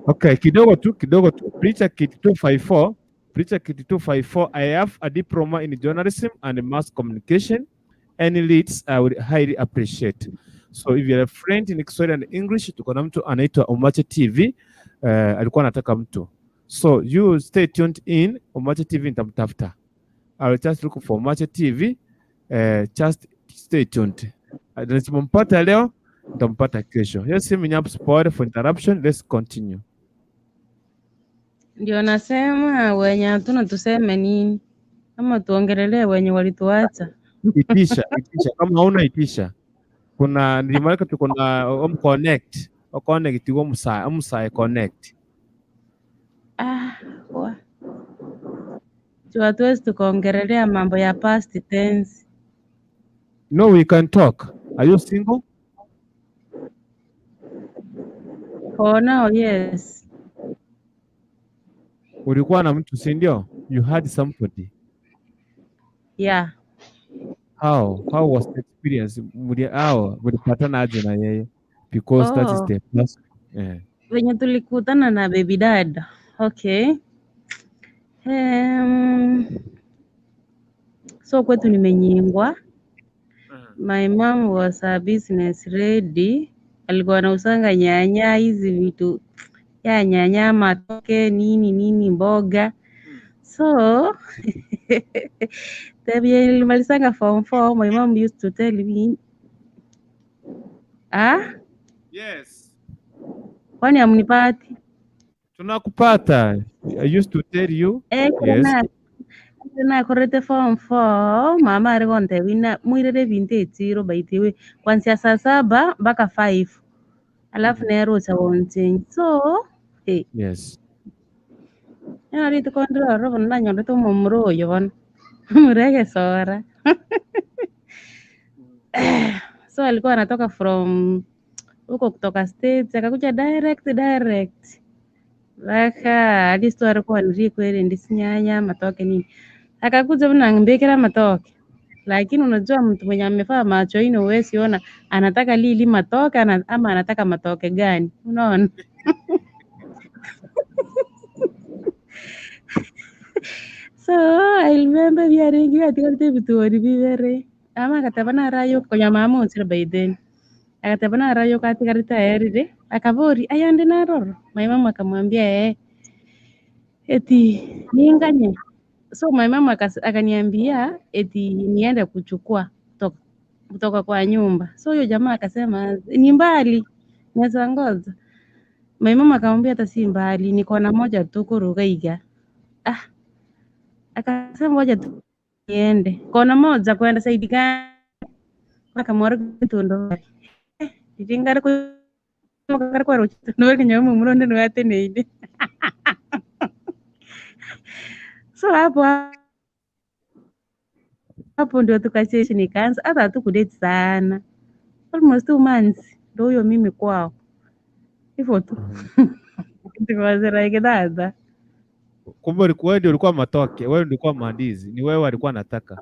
Okay, kidogo tu kidogo tu. Preacher Kit 254, Preacher Kit 254, I have a diploma in journalism and mass communication. Any leads I would highly appreciate. So if you're a friend in Kiswahili and English, tuko na mtu anaitwa Omache TV. Alikuwa anataka mtu. So you stay tuned in. Omache TV nitamtafuta. I will just look for Omache TV. Just stay tuned. Nisipompata leo, nitampata kesho. Yes, Minyaps, pole for interruption. Let's continue. Ndio nasema wenye hatuna tuseme nini, ama tuongelelee wenye walituacha. Itisha, itisha. Kama hauna itisha. Kuna nilimweka tuko na connect. O connect iwo musa, musa connect. Ah, wa. Juu hatuwezi tukaongelelea mambo ya past tense. No, we can talk. Are you single? For now, yes. Ulikuwa na mtu, si ndio? You had somebody. Yeah. How was the experience? Muli hao mlipatana aje na yeye? Because that is Oh, the first. Yeah. venye tulikutana na baby dad. Okay. So kwetu nimenyingwa. My mom was a business lady. Alikuwa anausanga nyanya hizi vitu ya nyanya, matoke, nini nini, mboga. So time yenye nilimalizanga form 4, my mom used to tell me, ah, Yes. kwani hamnipati? Tunakupata. I used to tell you. Eh, Yes. na korete form 4, mama ari kontebina mwirere bintu echiro by the way kwanzia saa saba mpaka 5, alafu nerucha woncheny. So hey, ena rituko ndirororo bono nanyorete omomura oyo bono muregesora. So alikuwa anatoka from huko kutoka States, akakuja direct direct mpaka hadi store. Alikuwa nirikwere ndisinyanya matoke nini, akakuja mnang'mbekera matoke, lakini unajua mtu mwenye amevaa macho ino huwezi ona anataka lili matoke ama anataka matoke gani, unaona? So I remember biaringi atigarite bituori bibere ama akateba narayo konya mama onchire by then, akateba narayo katigarite aerire, akabori ayande naroro. My mama akamwambia, eh, eti ninganye. So my mama akaniambia eti niende kuchukua kutoka kwa nyumba. So huyo jamaa akasema ni mbali, naweza ngoja. My mama akamwambia hata si mbali, ni kona moja tu kuruga. Ah, akasema ngoja tu niende kona moja kwenda saidi gani, akamwara tundo ringara kwa tundo kinyomu muronde niwateneinde. So hapo hapo ndio tukacheki, nikaanza hata hatukudate sana, almost 2 months ndio huyo mimi kwao, hivyo tu. Tukawaziraike dada. Kumbe ulikuwa wewe ndio ulikuwa matoke, wewe ndio ulikuwa mandizi, ni wewe alikuwa anataka.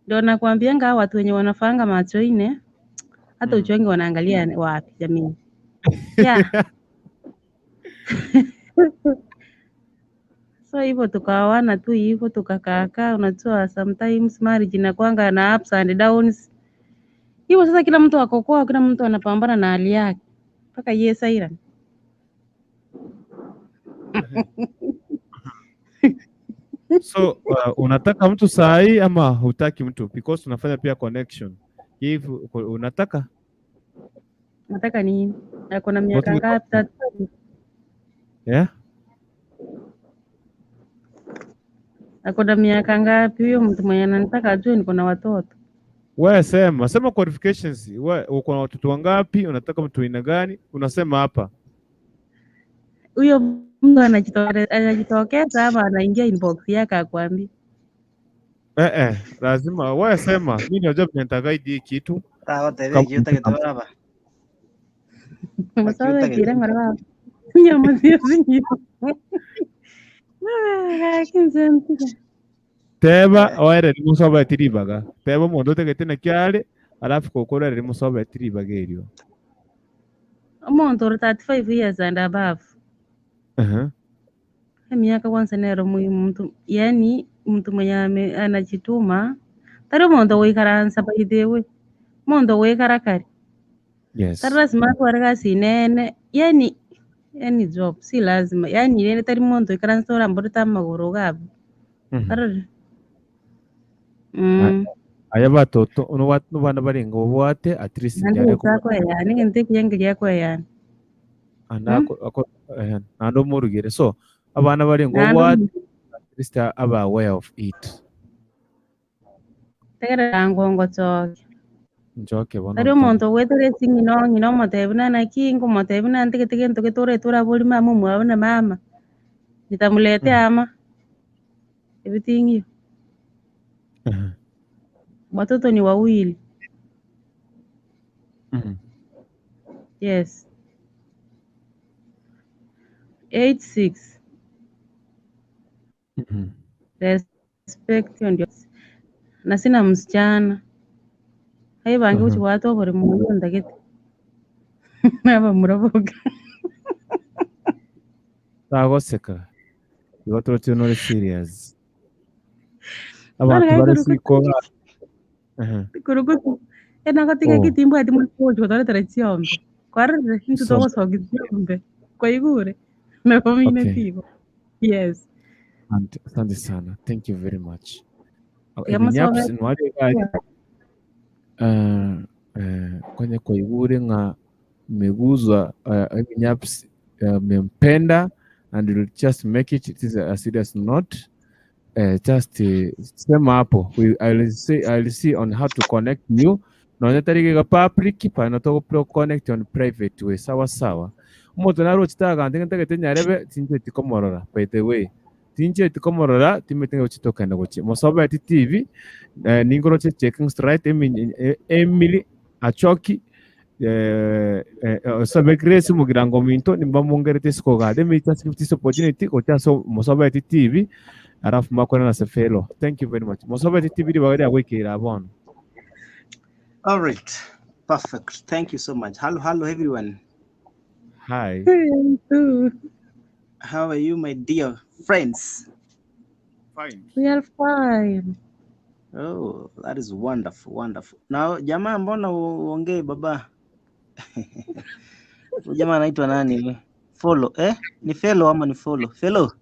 Ndio nakwambianga hao watu wenye wanafanga macho ine hata uchuangi wanaangalia wapi jamii. Yeah. So hivyo tukaoana tu hivyo tukakaakaa. Unajua sometimes marriage inakuanga na ups and downs. Hivyo sasa kila mtu ako kwao, kila mtu anapambana na hali yake mpaka yes Island. So unataka mtu saa hii ama hutaki mtu? Because tunafanya pia connection. If unataka Nataka nini? Ako na miaka Watu- ngapi? 35. Yeah? Ako na miaka ngapi huyo mtu mwenye ananitaka ajue niko na watoto? Wewe sema, sema qualifications. Wewe uko na watoto wangapi? Unataka mtu aina gani? Unasema hapa. Huyo mtu anajitokeza ama anaingia inbox yake akwambia? Eh eh, lazima wewe sema. Mimi najua vile nitaguide hii kitu. Tagotebia kiutagete baba. Musabe Wakiutagete. kire maraba. Nyama sio zinyi. Kinze. Teba oere ni musoba tiribaga. Teba mundu utegete na kiare, alafu kokora ri musoba tiribaga erio. Omuntu uri 35 years and above. Miaka kwanza nero muhimu mtu, yani mtu mwenye anajituma tari omuntu goikaransa by the way, omuntu goikara kare. Yes. Tari lazima atware gasi inene, yani any job si lazima, yani nene tari muntu ikaransa oramborete amagoro gabu. Arore. Aya batoto nubana barenga obwate at least Nandi njare gocha koeyana egento ekiya nkeria koeyana. Anako nando omorugere so abana barenga Naende obwate at least aba aware of it. Tegerera ngongochoke. Nchoke bono Tari omonto ogwetere ase ng'ina o ng'ina omotebi buna naki, nkomotebi buna ntigete gento getoretwe orabori mama omwabo na mama, nitamuletea ama everything hiyo. Watoto ni wawili. Yes. 8 6. Respect hiyo ndio. Na sina msichana. Hai bange uchibwate obore mundu ndagete. Naba muraboga. Tagoseka igo toroche nore serious. Bono Abantu gai bare kurukutu siko kurukutu enagatiga kitimbwa ati mugochi gotoretera chiombe. Kwarire intu So togosokia chiombe. Kwaigure. Nabo mine tigo. Yes. Asante, asante sana. Thank you very much. Tiga Ebinyaps mosobe. nwari gari kwenye kwaigure ng'a mmeguzwa ebinyaps mmempenda and you'll just make it, it is a serious note. Just sema hapo I'll see on how to connect you nonya tarige public pano to connect on private way sawa sawa omonto narochitaga nte ntagete nyarebe tincheti komorora. By the way, tincheti komorora timete gochitokenda gochi Mosobeti TV ningoroche checking straight Emily Achoki sabe Grace mugirango minto nimba mungerete sikoga. Let me just give this opportunity gocha so Mosobeti TV alafu makona na Sefelo. Thank you very much. Mosobeti TV bagari agwikira bono. All right, perfect. Thank you so much. Hello, hello, everyone. Hi. How are you, my dear friends? Fine. We are fine. Oh, that is wonderful, wonderful. Now, jamaa, mbona uongee baba? Huyu jamaa anaitwa nani? Follow, eh? Ni fellow ama ni follow? Fellow.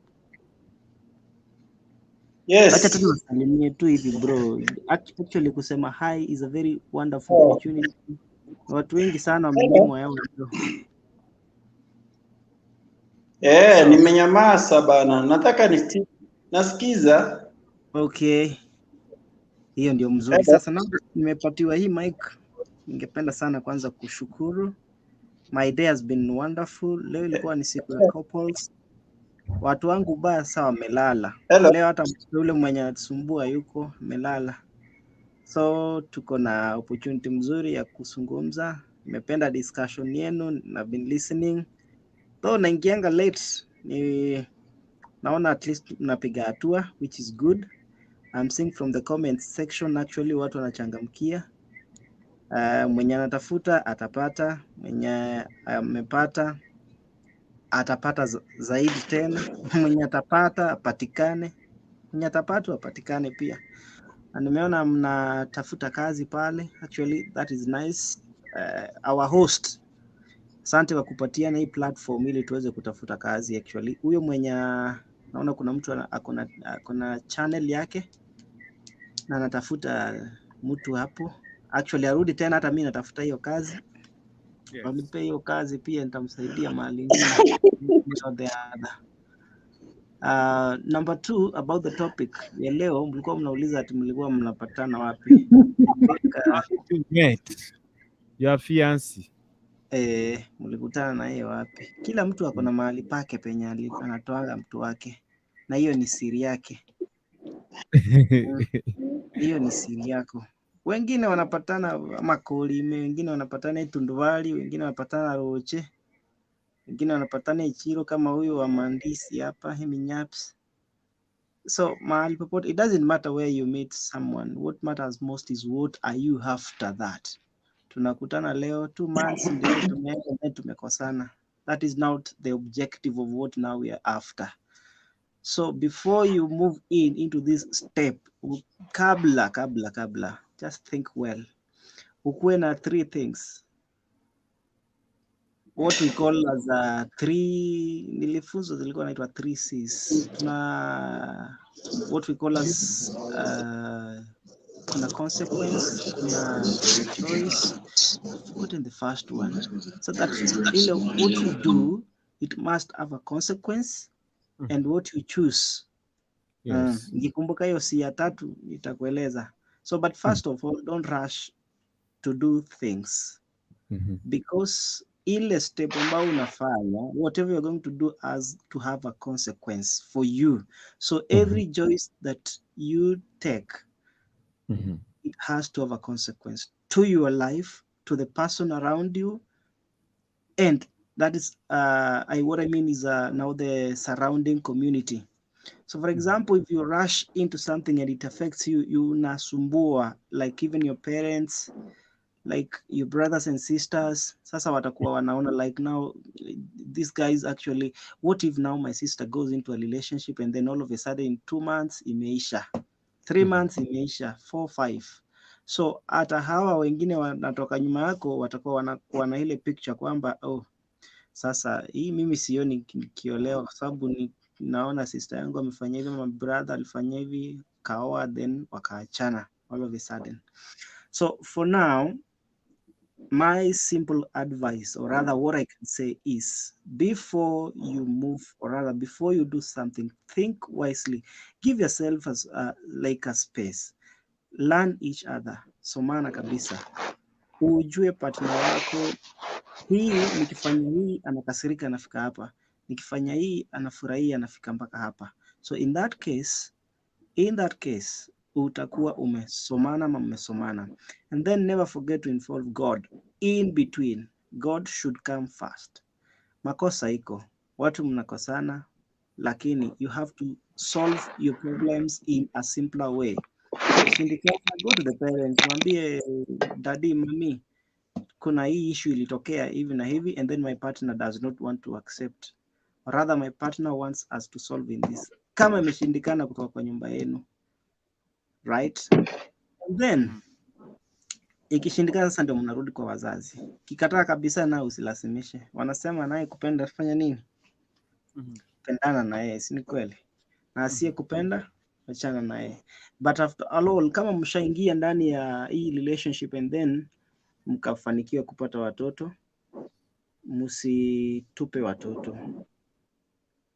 Acha tu Yes. niwasalimie tu hivi bro. Actually kusema hi is a very wonderful opportunity. Watu wengi sana wamenyimwa yao bro. Eh, So, nimenyamaza bana. Nataka nasikiza. okay. Hiyo ndio mzuri. Sasa na nimepatiwa hii mic, ningependa sana kwanza kushukuru. My day has been wonderful. Leo ilikuwa ni siku ya couples. Watu wangu baya sawa wamelala. Hello. Leo hata yule mwenye anatusumbua yuko amelala. So tuko na opportunity mzuri ya kuzungumza. Nimependa discussion yenu na been listening. Though naingianga late, ni naona at least mnapiga hatua which is good. I'm seeing from the comments section actually watu wanachangamkia. Mwenye anatafuta atapata, mwenye amepata atapata zaidi tena, mwenye atapata apatikane, mwenye atapatwa apatikane pia. Na nimeona mnatafuta kazi pale, actually that is nice. Our host, asante kwa kupatiana hii platform ili tuweze kutafuta kazi actually. Huyo mwenye naona kuna mtu akona channel yake na anatafuta mtu hapo, actually arudi tena, hata mi natafuta hiyo kazi. Wanipe hiyo kazi pia nitamsaidia mahali ingine or the other. Number two, about the topic ya leo, mlikuwa mnauliza ati mlikuwa mnapatana wapi? I think, How did you met your fiancé? Eh, mlikutana na yeye wapi? Kila mtu ako na mahali pake penye anatoaga mtu wake, na hiyo ni siri yake. Hiyo ni siri yako. Wengine wanapatana Makolime, wengine wanapatana Itundubali, wengine wanapatana Roche, wengine wanapatana Ichiro kama huyu wa Mandisi hapa Heminyaps. So mahali popote, it doesn't matter where you meet someone. What matters most is what are you after that. Tunakutana leo 2 months ndio tumeenda then tumekosana. That is not the objective of what now we are after. So before you move in into this step, kabla kabla kabla, just think well. Ukuwe na three things. What we call as a three, nilifunzwa zilikuwa naitwa three C's. Tuna what we call as kuna consequence, kuna choice. I've forgotten the first one. So that ile what you do, it must have a consequence, and what you choose. Nikikumbuka hiyo C ya tatu nitakueleza. So but first of all, don't rush to do things because ile step ambayo unafanya, whatever you're going to do has to have a consequence for you. So every choice that you take, it has to have a consequence to your life, to the person around you, and that is what I mean is now the surrounding community. So for example, if you rush into something and it affects you, you unasumbua, like even your parents, like your brothers and sisters. Sasa watakuwa wanaona like now this guy is actually, what if now my sister goes into a relationship and then all of a sudden in 2 months imeisha, 3 months imeisha, 4, 5. So hata hawa wengine wanatoka nyuma yako watakuwa wanakuwa na ile picture kwamba, oh, sasa hii mimi sioni nikiolewa kwa sababu ni naona sister yangu amefanya hivi, ama brother alifanya hivi, kaoa, then wakaachana all of a sudden. So for now, my simple advice, or rather what I can say is, before you move, or rather before you do something, think wisely. Give yourself as like a space. Learn each other. Somana kabisa. Ujue partner wako, hii nikifanya hii anakasirika, anafika hapa. Nikifanya hii anafurahia, anafika mpaka hapa. So in that case utakuwa umesomana ama mmesomana. And then never forget to involve God in between. God should come first. Makosa iko, watu mnakosana, lakini you have to solve your problems in a simpler way. Ikishindikana, go to the parents, mwambie, "Daddy, mami, kuna hii issue ilitokea hivi na hivi, and then my partner does not want to accept, or rather my partner wants us to solve in this." Kama imeshindikana kutoka kwa nyumba yenu, right? And then ikishindikana sasa ndio mnarudi kwa wazazi. Kikataa kabisa, na usilazimishe. Wanasema naye kupenda fanya nini? Pendana na yeye, si ni kweli? Na asiye kupenda, achana na yeye. But after all, kama mshaingia ndani ya hii relationship and then mkafanikiwa kupata watoto, msitupe watoto,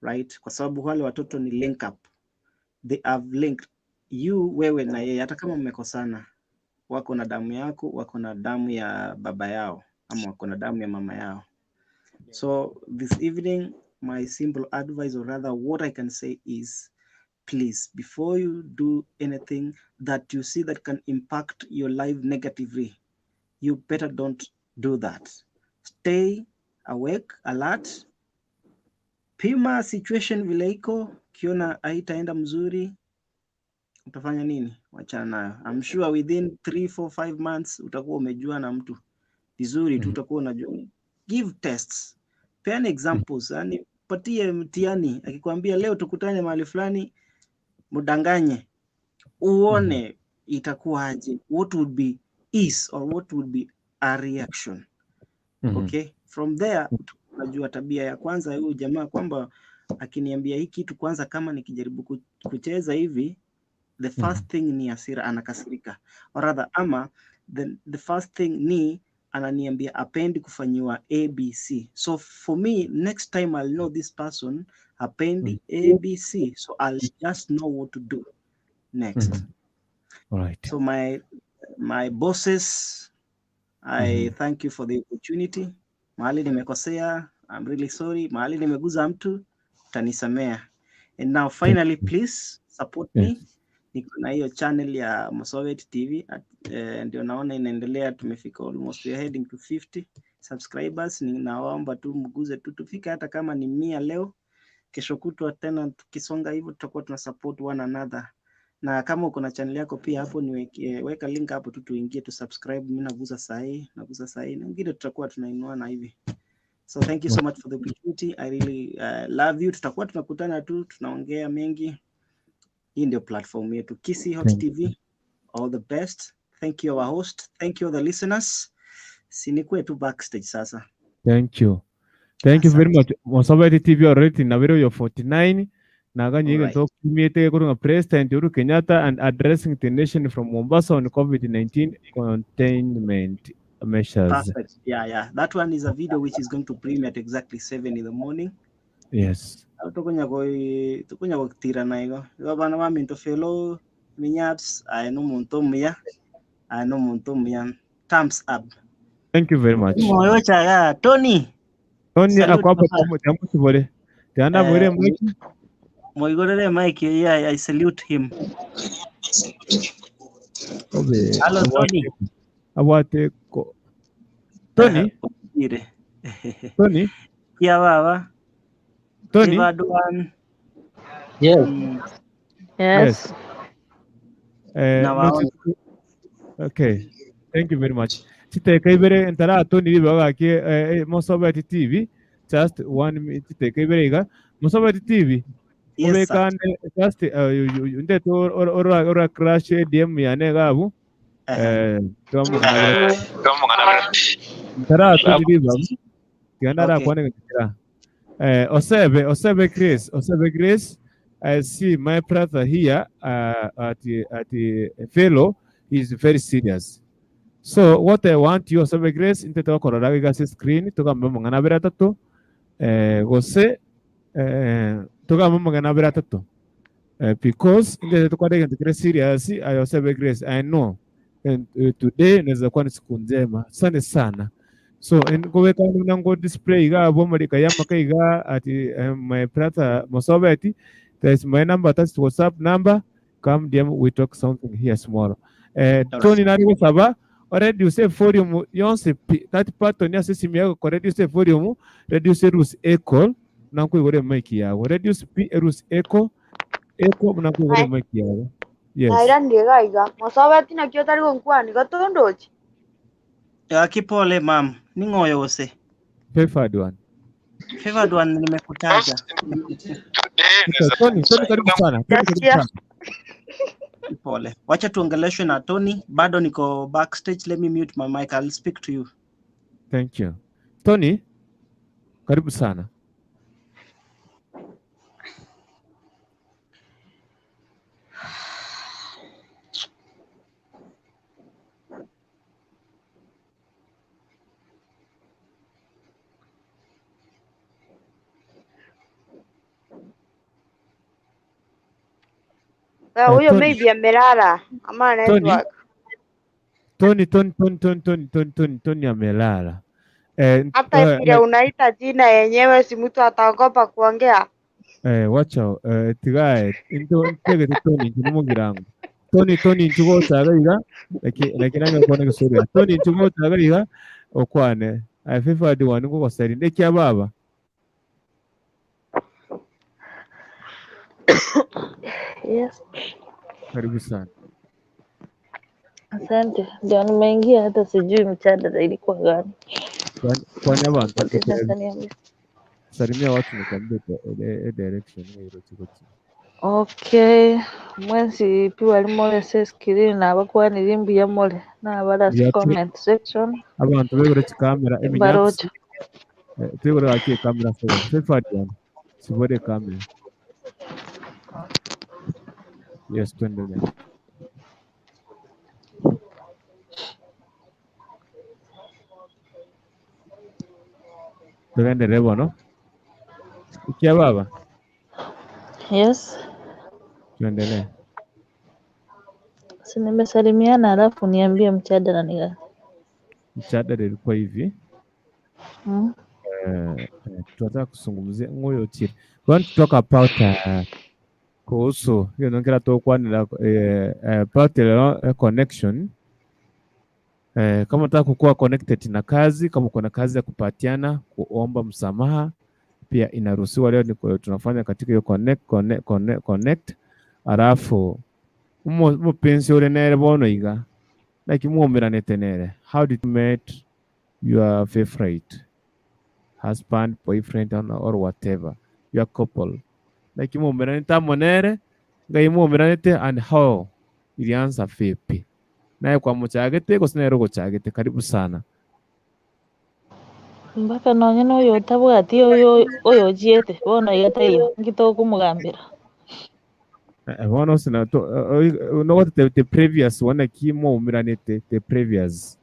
right? Kwa sababu wale watoto ni link up, they have linked you, wewe na yeye. Hata kama mmekosana, wako na damu yako, wako na damu ya baba yao ama wako na damu ya mama yao. So this evening, my simple advice, or rather what I can say is, please, before you do anything that you see that can impact your life negatively, you better don't do that. Stay awake, alert, pima situation vile iko. Ukiona haitaenda mzuri, utafanya nini? Wachana nayo. I'm sure within 3, 4, 5 months utakuwa umejua na mtu vizuri tu, utakuwa unajua. Give tests, peana examples, yani patie mtihani. Akikwambia leo tukutane mahali fulani, mdanganye uone itakuwaje, what would be is or what would be a reaction. Okay, from there unajua tabia ya kwanza ya huyu jamaa, kwamba akiniambia hii kitu kwanza, kama nikijaribu kucheza hivi, the first thing ni hasira, anakasirika, or rather ama the first thing ni ananiambia apendi kufanyiwa ABC. So for me, next time I'll know this person hapendi ABC, so I'll just know what to do next. All right. So my bosses, I thank you for the opportunity. Mahali nimekosea, I'm really sorry. Mahali nimeguza mtu, utanisamea. And now finally, please support me. Niko na hiyo channel ya Mosovet TV at, ndio naona inaendelea, tumefika almost, we are heading to 50 subscribers. Ninaomba tu mguze tu tufike hata kama ni 100 leo, kesho kutwa tena tukisonga hivyo tutakuwa tuna support one another. Na kama uko na channel yako pia hapo niweke, weka link hapo tu tuingie tu subscribe. Mimi naguza sahi, naguza sahi, na wengine tutakuwa tunainuana hivi. So thank you so much for the opportunity. I really love you. Tutakuwa tunakutana tu, tunaongea mengi. Hii ndio platform yetu, Kisii Hot Thank TV. All the best. Thank you, our host. Thank you, the listeners. Sinikue tu backstage sasa. Thank you. Thank you very much. Mosobeti TV already nabiro yo 49 naganye Alright. to kimete kurunga President Uhuru Kenyatta and addressing the nation from Mombasa on COVID-19 containment measures. Perfect. Yeah, yeah. That one is a video which is going to premiere at exactly 7 in the morning. Yes. Tukunya ko tukunya ko tira na igo. Igo bana ba minto fellow minyaps ay no muntu muya. Ay no muntu muya. Thumbs up. Thank you very much. Moyo chaga Tony. Tony Salute ako hapa papa. tamu tibole. Tiana bwere mike. Moigorere Mike, yeah, I salute him. Obe. Hello Tony. Awate ko. Tony, Ire. Tony, Kia baba. Tony. Ibaduan. Yes. Yes. Nawaona. Okay. Thank you very much. Chiteka ibere ntara Tony ribaga ki Mosobeti TV just one minute chiteka ibere iga Mosobeti TV Yes, sir. ubekane just ndeto ora crash DM yane gabu ntara Tony ribaga tiganda Okay. kwane ngira Osebe Grace, Osebe Grace, I see my brother here at the fellow is very serious. So what I want you, Osebe Grace, inte twakorora gigase screen tugambe mang'ana abere atatu gose tugambe mang'ana abere atatu because inte tukore gento kire serious. I Osebe Grace, I know and today inaweza kuwa ni siku njema. Asante sana. So ngoweka nango display iga abo marika ya maka iga ati my brother Mosobeti, there is my number, that's WhatsApp number, come DM, we talk something here tomorrow. Tony nari gusaba reduce volume yonse that part on system yako ko reduce volume, reduce rus echo nanko igore mic yawe, reduce p rus echo echo nanko igore mic yawe. Yes. Naira iga Mosobeti nakio tari gonkwani gatondochi. Kipole mam, ningoyo ose. Favored one. Favored one nimekutaja. Okay, Tony, Tony karibu sana. Tony karibu sana. Pole. Wacha tuongeleshwe na Tony. Bado niko backstage. Let me mute my mic. I'll speak to you. Thank you. Tony, karibu sana. Huyo Tony. maybe amelala ama Tony. network. Tony, Tony, Tony, Tony, Tony, Tony, Tony, Tony amelala. Hata vile unaita jina yenyewe si mtu ataogopa kuongea. Wacha tigae into ntege Tony nchumugirango. Tony, Tony nchugo iga lakini nanga kona gisuri. Tony nchugo iga okwane. I favored one ngo sari ndekya baba. Yes. Karibu sana. Asante. Ndio nimeingia hata sijui mjadala ilikuwa gani. Kwani abantu Sasa niambie. salimia watu nikwambie direction hiyo chiko. Okay, mwensi piwa limole se screen abakwanira imbuya mole nabala Yeah, comment section abantu begure chikamera eminyatsi embarocha. tegure wakiye kamera favored one. Sibore kamera. Yes, tuendelee. Tuendelee bono. Ikia baba, Yes, tuendelee. si nimesalimiana alafu niambie mjadala ni gani. Mjadala ilikuwa hivi. Mm. Tunataka kuzungumzia ngoyo chini. We want to talk about kuhusu hiyo nongera tokwanira about connection. Kama unataka kukuwa connected na kazi, kama kuna kazi ya kupatiana, kuomba msamaha pia inaruhusiwa. Leo ni tunafanya katika hiyo connect. Alafu mupenzi uri nere bono iga like muomeranete nere, how did you meet your favorite husband, boyfriend or whatever, your couple, like muomeranete amonere ngai muomeranete and how ilianza vipi naye kwa muchagete gose nere gochagete. Karibu sana. Mpaka nonye noyo otabwati oyo oyo ochiete bono iga taiyo nkitokomogambera. Bono sina to no what the previous one kimo umiranete the previous.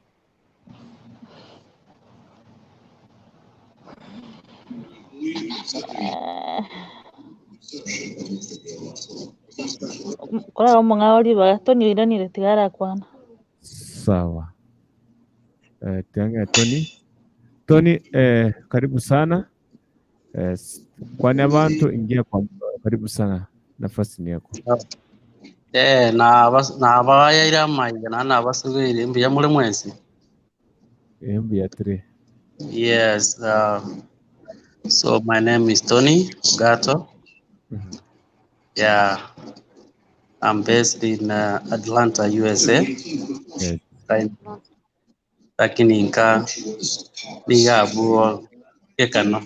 Korara omong'ao ribaga Tony oiranire tiga arakwana. Sawa. Tiange Tony. Tony, karibu sana. Kwani abantu ingia kwa karibu sana. Nafasi ni yako. Na abayaira maiga na nabasubire mbuya muri mwese. Mbuya 3. Yes, so my name is Tony Gato. Yeah, I'm based in Atlanta, USA. Yes. Lakini nka nigabuo kekano.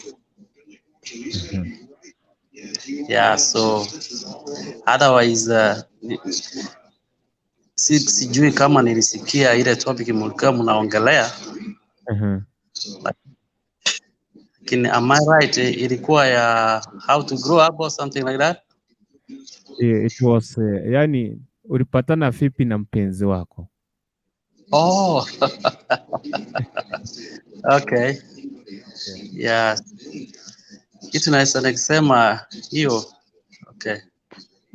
Yeah, so otherwise sijui kama nilisikia ile topic mlikuwa mnaongelea. Lakini am I right? Ilikuwa ya how to grow up or something like that? Yeah, it was yani ulipatana vipi na mpenzi wako? Oh. Okay. Yeah. Kitu naweza nikisema hiyo. Okay.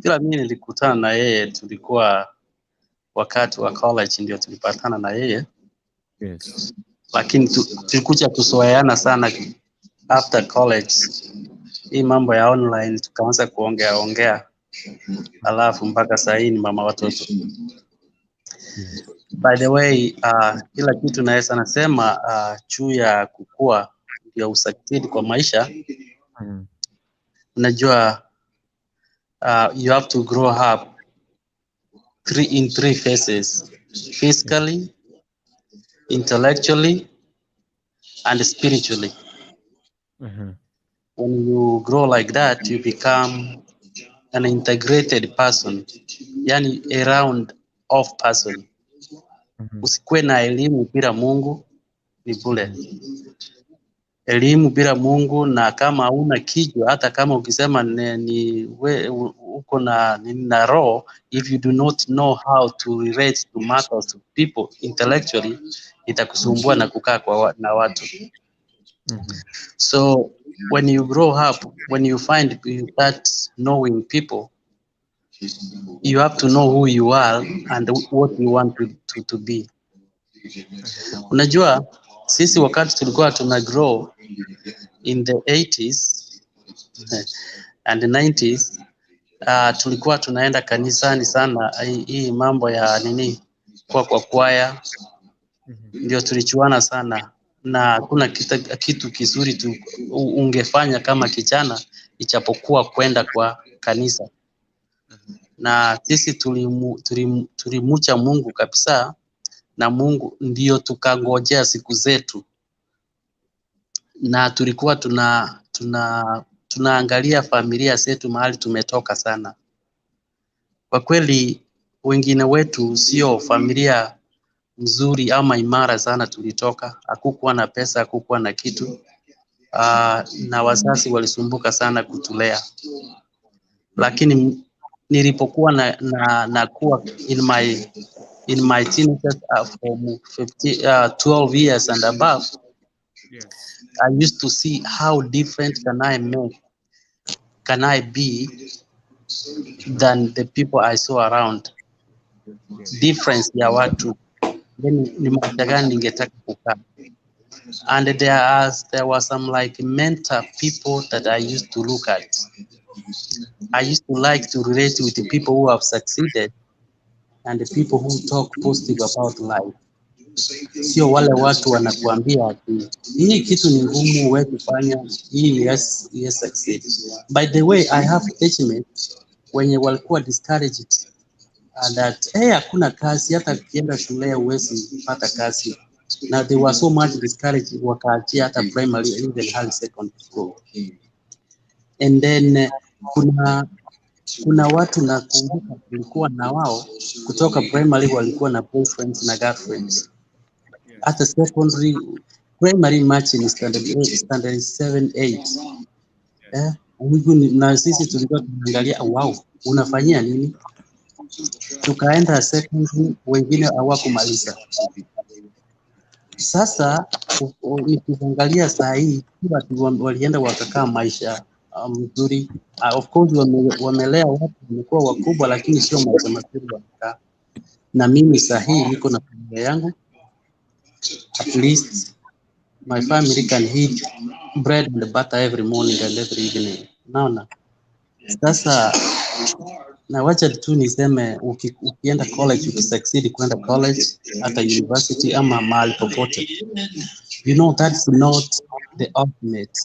Ila mimi nilikutana na yeye, tulikuwa wakati wa college ndio tulipatana na yeye. Yes. Lakini tulikuja kuzoeana sana after college. Hii mambo ya online tukaanza kuongea ongea. Alafu mpaka saa hii ni mama watoto. By the way, kila kitu naweza nasema juu ya kukua ndio usucceed kwa maisha. Unajua you have to grow up in three phases: physically, intellectually, and spiritually. When you grow like that, you become an integrated person, yani a round off person. Usikuwe na elimu bila Mungu ni bure. Elimu bila Mungu, na kama huna kichwa, hata kama ukisema ni we, uko na na roho, if you do not know how to relate to matters to people intellectually, itakusumbua na kukaa kwa na watu. So when you grow up, when you find you start knowing people, you have to know who you are and what you want to be. Unajua sisi wakati tulikuwa tuna grow in the 80s and the 90s, tulikuwa tunaenda kanisani sana. Hii mambo ya nini kwa kwaya ndio tulichuana sana, na hakuna kitu kizuri tu ungefanya kama kijana ichapokuwa kwenda kwa kanisa. Na sisi tulimucha Mungu kabisa, na Mungu ndio tukangojea siku zetu, na tulikuwa tunaangalia familia zetu mahali tumetoka sana. Kwa kweli wengine wetu sio familia mzuri ama imara sana tulitoka, hakukuwa na pesa, hakukuwa na kitu, na wazazi walisumbuka sana kutulea. Lakini nilipokuwa na kuwa in my teenagers from 12 years and above, I used to see how different can I be than the people I saw around. Difference ya watu, then ni maisha gani ningetaka kukaa. And there were some like mentor people that I used to look at. I used to like to relate with the people who have succeeded and the people who talk positive about life. Sio wale watu wanakuambia ati hii kitu ni ngumu wewe kufanya hii, yes, yes succeed. By the way, I have age-mates wenye walikuwa discouraged that hey, hakuna kazi, hata ukienda shule huwezi pata kazi. Na they were so much discouraged wakaachia hata primary even high secondary school. And then kuna watu nakumbuka tulikuwa na wao kutoka primary walikuwa na boyfriends na girlfriends. Hata secondary Primary imagine standard 8, standard 7 8. Eh, huyu na sisi tulikuwa tunaangalia, wow, unafanyia nini? Tukaenda secondary, wengine hawakumaliza. Sasa nikiangalia saa hii watu walienda wakakaa maisha mzuri. Of course wamelea watu wamekuwa wakubwa, lakini sio maisha mazuri wamekaa. Na mimi saa hii niko na familia yangu, at least my family can eat bread and butter every morning and every evening. Naona sasa, na wacha tu niseme ukienda college, ukisucceed kwenda college hata university ama mahali popote, you know that's not the ultimate.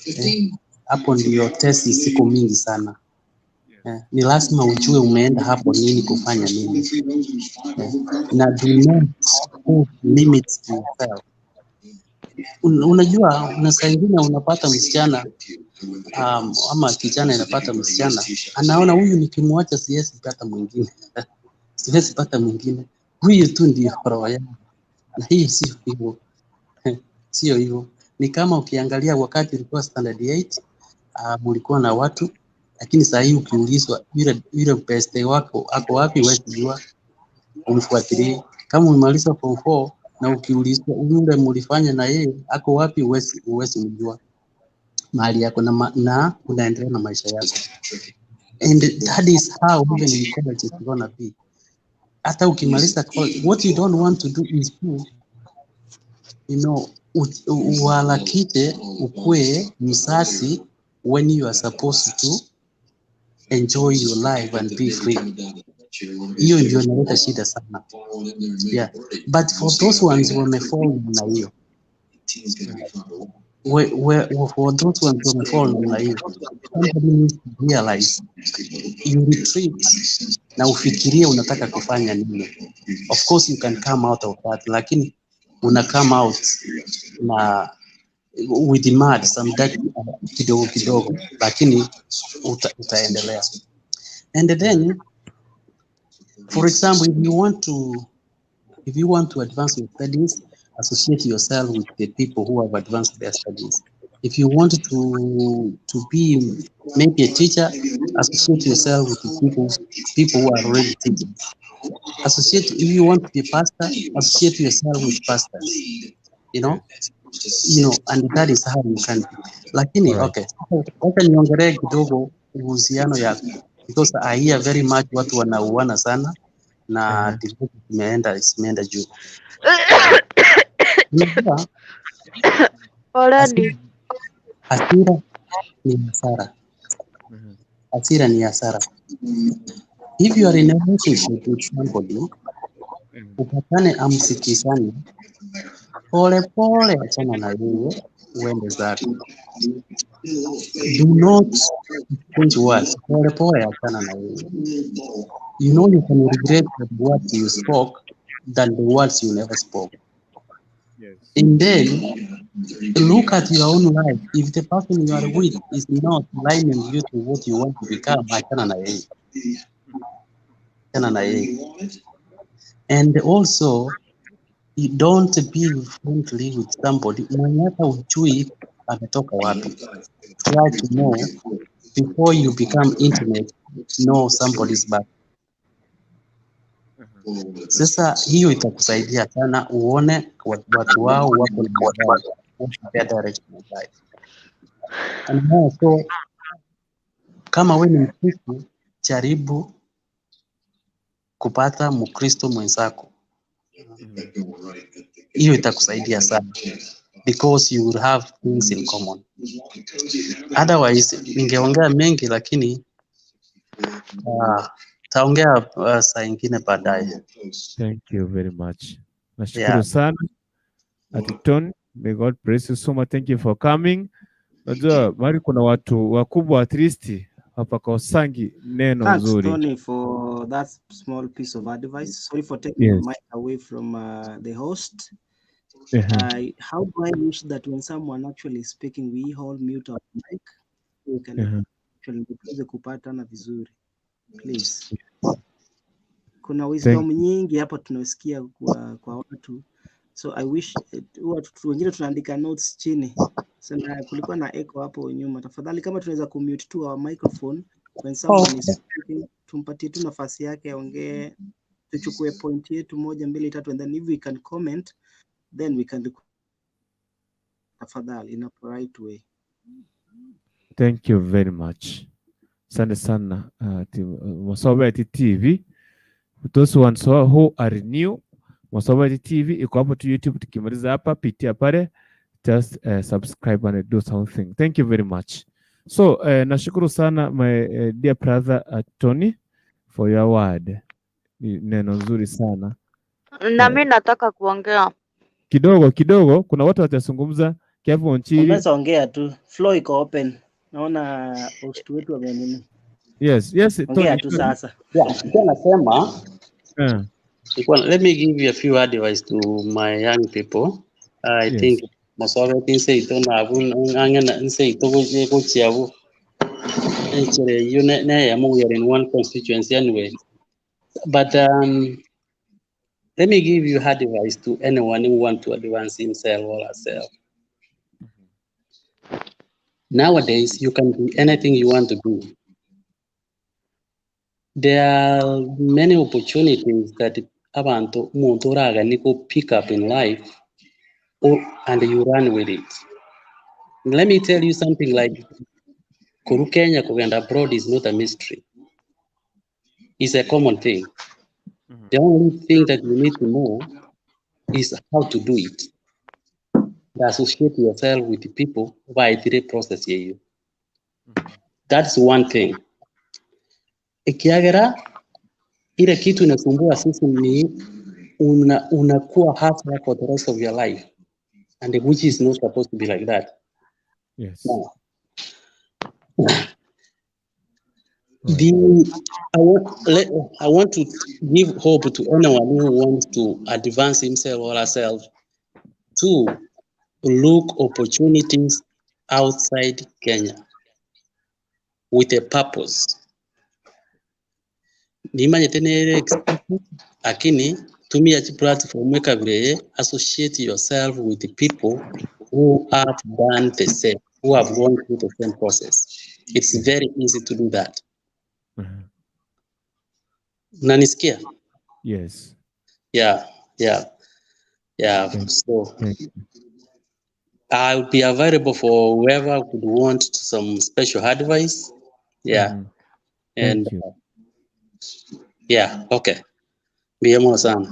Eh, hapo ndio test siku mingi sana. Eh, ni lazima ujue umeenda hapo nini kufanya nini. Eh, na do not put limits to yourself. Unajua una saa ingine unapata msichana ama kijana inapata msichana anaona huyu nikimwacha siwezi pata mwingine, siwezi pata mwingine, huyu tu ndio roho yangu, na hiyo sio hivyo, sio hivyo. Ni kama ukiangalia wakati ulikuwa standard 8, mulikuwa na watu, lakini saa hii ukiulizwa yule beste wako ako wapi, huwezi jua, umfuatilie. Kama umemaliza form 4 na ukiulizwa yule mulifanya na yeye ako wapi, huwezi mjua mahali yako na unaendelea na maisha yako. And that is how even in college it's gonna be. Hata ukimaliza college, what you don't want to do is to uharakishe ukue mzazi when you are supposed to enjoy your life and be free. Hiyo ndio inaleta shida sana. Yeah. But for those ones wamefall na hiyo, for those ones wamefall na hiyo, somebody needs to realize you retreat na ufikirie unataka kufanya nini. Of course you can come out of that, lakini una come out na with mud some dirt kidogo kidogo, lakini utaendelea. And then for example, if you want to advance your studies, associate yourself with the people who have advanced their studies. If you want to be maybe a teacher, associate yourself with the people who are already teaching. Associate if you want to be a pastor, associate yourself with pastors. And that is how you can. Lakini okay, wacha niongelee kidogo uhusiano ya, because I hear very much watu wanauana sana na divorce zimeenda juu. Unajua, Poleni. Hasira ni hasara. Hasira ni hasara. If you are in a relationship with somebody, upatane amsikizane, pole pole, achana na yeye uende zako. Do not change words. Pole pole, achana na yeye. You know you can regret the words you spoke than the words you never spoke. And then look at your own life. If the person you are with is not aligning you to what you want to become, achana na yeye. Achana na yeye. And also, you don't be friendly with somebody mwenye hata hujui ametoka wapi. Try to know before you become intimate, know somebody's back. Sasa hiyo itakusaidia sana uone watu wao wako na what's their direction of life. And also, kama we ni Mkristo, jaribu kupata Mkristo mwenzako. Hiyo itakusaidia sana because you will have things in common. Otherwise, ningeongea mengi lakini taongea saa ingine baadaye. Thank you very much. Nashukuru sana Atiton. May God bless you so much. Thank you for coming. Najua mahali kuna watu wakubwa at least hapakosangi neno Thanks, nzuri. Tony, for that small piece of advice. Sorry for taking the mic away from the host. How do I wish that when someone actually is speaking, we all mute our mic so we can actually tuweze kupatana vizuri. Please. Kuna Thank wisdom nyingi hapa tunasikia kwa watu. So I wish huwa wengine tunaandika notes chini. So na kulikuwa na echo hapo nyuma. Tafadhali kama tunaweza kumute tu our microphone when someone is speaking, tumpatie tu nafasi yake aongee, tuchukue point yetu moja, mbili, tatu, and then if we can comment, then we can, tafadhali, in a polite way. Thank you very much. Asante sana, Mosobeti TV. Those ones who are new, Mosobeti TV iko hapo tu YouTube. Tukimaliza hapa, pitia pale, just subscribe and do something. Thank you very much. So nashukuru sana, my dear brother Tony, for your word. Ni neno nzuri sana. Na mi nataka kuongea. Kidogo kidogo, kuna watu watazungumza. Kevin Onchiri. Unaweza ongea tu, floor iko open. Naona host wetu amenini. Yes, Ongea Tony. Tu sasa. Yeah, nilikuwa nasema let me give you a few advice to my young people. I think Mosobeti nseito nabu ang'ena nseito gochiabu enchere you ne ne we are in one constituency anyway. But let me give you advice to anyone who want to advance himself or herself. Nowadays, you can be anything you want to be. There are many opportunities that abantu umuntu oragani go pick up in life or, and you run with it. Let me tell you something, like Kuru Kenya kugenda abroad is not a mystery. It's a common thing. The only thing that you need to know is how to do it. Associate yourself with the people by the process here. That's one thing. Ikiagera ile kitu inasumbua sisi ni unakuwa hustler for the rest of your life, and which is not supposed to be like that. Now, the I want let, I want to give hope to anyone who wants to advance himself or herself to look opportunities outside Kenya with a purpose. Nimanyete nere expensive, lakini tumia chi platform ekabire, associate yourself with the people who have done the same, who have gone through the same process. It's very easy to do that. Nanisikia? Yes. Yeah. Thank, So thank you. I'll be available for whoever would want some special advice. Yeah. And Thank you. Yeah, okay. Biyamo sana.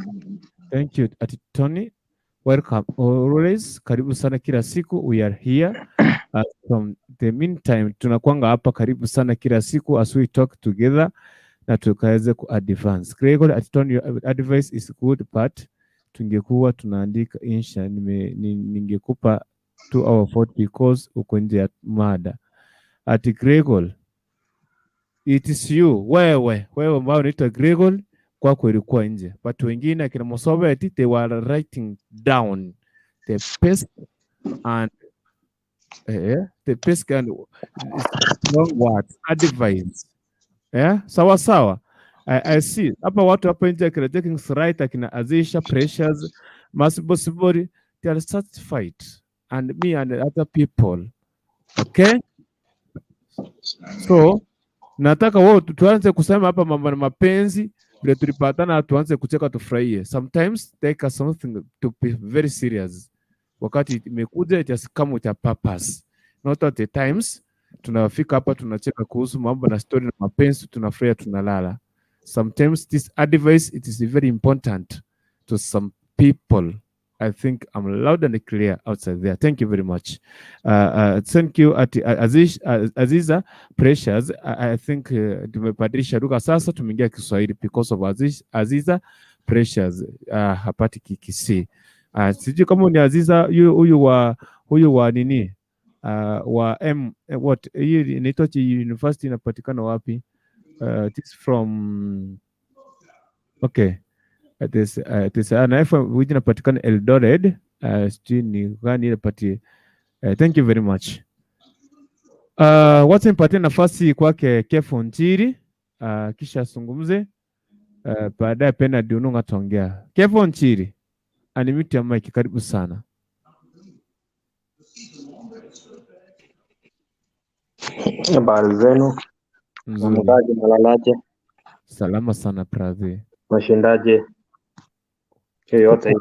Thank you, Ati Tony. Welcome always. Karibu sana kila siku. We are here. From the meantime, tunakwanga hapa karibu sana kila siku as we talk together na tukaweze ku advance. Gregory, Ati Tony, your advice is good, but tungekuwa tunaandika insha ningekupa 2 hour 40 because uko nje ya mada. Ati Gregor, it is you, wewe ambao unaitwa Gregor, kwako ilikuwa nje, but wengine akina Mosobeti, they were writing down the best and the best and strong words advice, sawa sawa. I see hapa watu hapa nje, akina Jenkins Wright, akina Azisha Precious Masibosibori, they are satisfied, and me and other people, okay. So nataka wao tuanze kusema hapa mambo na mapenzi vile tulipatana, tuanze kucheka, tufurahie. Sometimes take us something to be very serious. Wakati imekuja, it has come with a purpose. Not at the times tunafika hapa tunacheka kuhusu mambo na story na mapenzi, tunafurahia, tunalala. Sometimes this advice, it is very important to some people. I think I'm loud and clear outside there. Thank you very much. Thank you, Aziza Precious. I think tumebadilisha lugha sasa, tumeingia Kiswahili because of Aziza Precious, hapati Kikisii. Sijui kama ni Aziza huyu wa nini, wa M what hii inaitwa university inapatikana wapi? This from, okay. It is an FM which inapatikana Eldoret. Sijui ni gani ile pati. Thank you very much. Wacha nipatie nafasi kwake Kefo Nchiri, kisha azungumze, baadaye Bernard Ununga ataongea. Kefo Nchiri. Unmute your mic, karibu sana. Habari zenu, Nzuri. Mnamkaje, mnalalaje, Salama sana brother. mashindaje yoyote.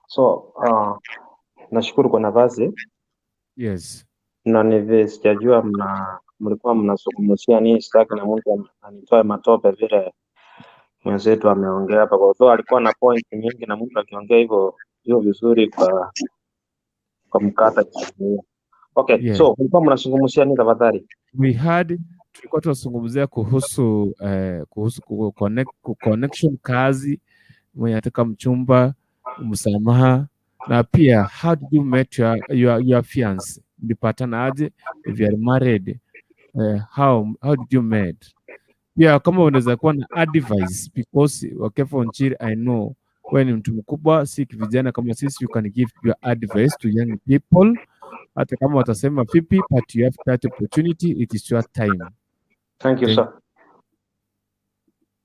So nashukuru kwa nafasi Yes. na nivi sijajua mlikuwa mnazungumzia nini, sitaki na mtu anitoe matope vile mwenzetu ameongea hapa, kwa sababu alikuwa na point nyingi, na mtu akiongea hivyo hiyo vizuri kwa mkata kisimia. Okay, Yes. so mlikuwa mnazungumzia nini tafadhali? We had tulikuwa tunazungumzia kuhusu kuhusu connection kazi, mwenye anataka mchumba, msamaha na pia how did you met your fiance? Mlipatana aje? If you are married, how did you met? Pia kama unaweza kuwa na advice because Wakefa Onchiri, I know wewe ni mtu mkubwa, si vijana kama sisi, you can give your advice to young people hata kama watasema vipi, but you have that opportunity, it is your time. Thank you Thank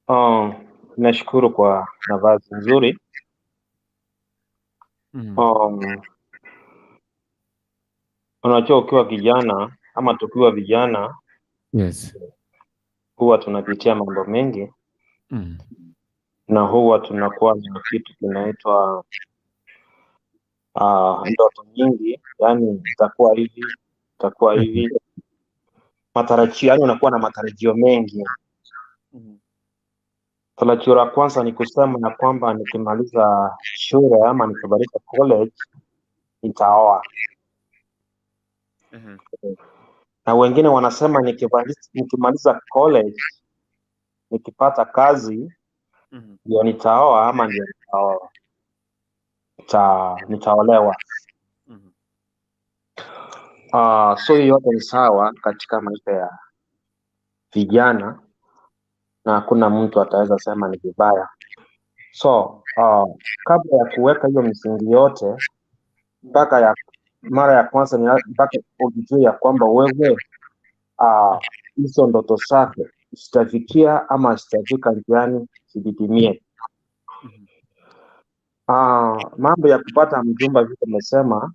sir. Nashukuru kwa nafasi nzuri. Unajua ukiwa kijana ama tukiwa vijana Yes. huwa tunapitia mambo mengi na huwa tunakuwa na kitu kinaitwa ndoto nyingi, yani itakuwa hivi, itakuwa hivi, matarajio, yani unakuwa na matarajio mengi. Tarajio la kwanza ni kusema ya kwamba nikimaliza shule ama nikimaliza college nitaoa, na wengine wanasema nikimaliza college nikipata kazi ndio nitaoa ama ndio nitaolewa. So hiyo yote ni sawa katika maisha ya vijana na hakuna mtu ataweza sema ni vibaya. So kabla ya kuweka hiyo misingi yote, mpaka ya mara ya kwanza ni mpaka ujue ya kwamba wewe hizo ndoto zako zitafikia ama zitafika njiani zididimie. Mambo ya kupata mjumba vile umesema,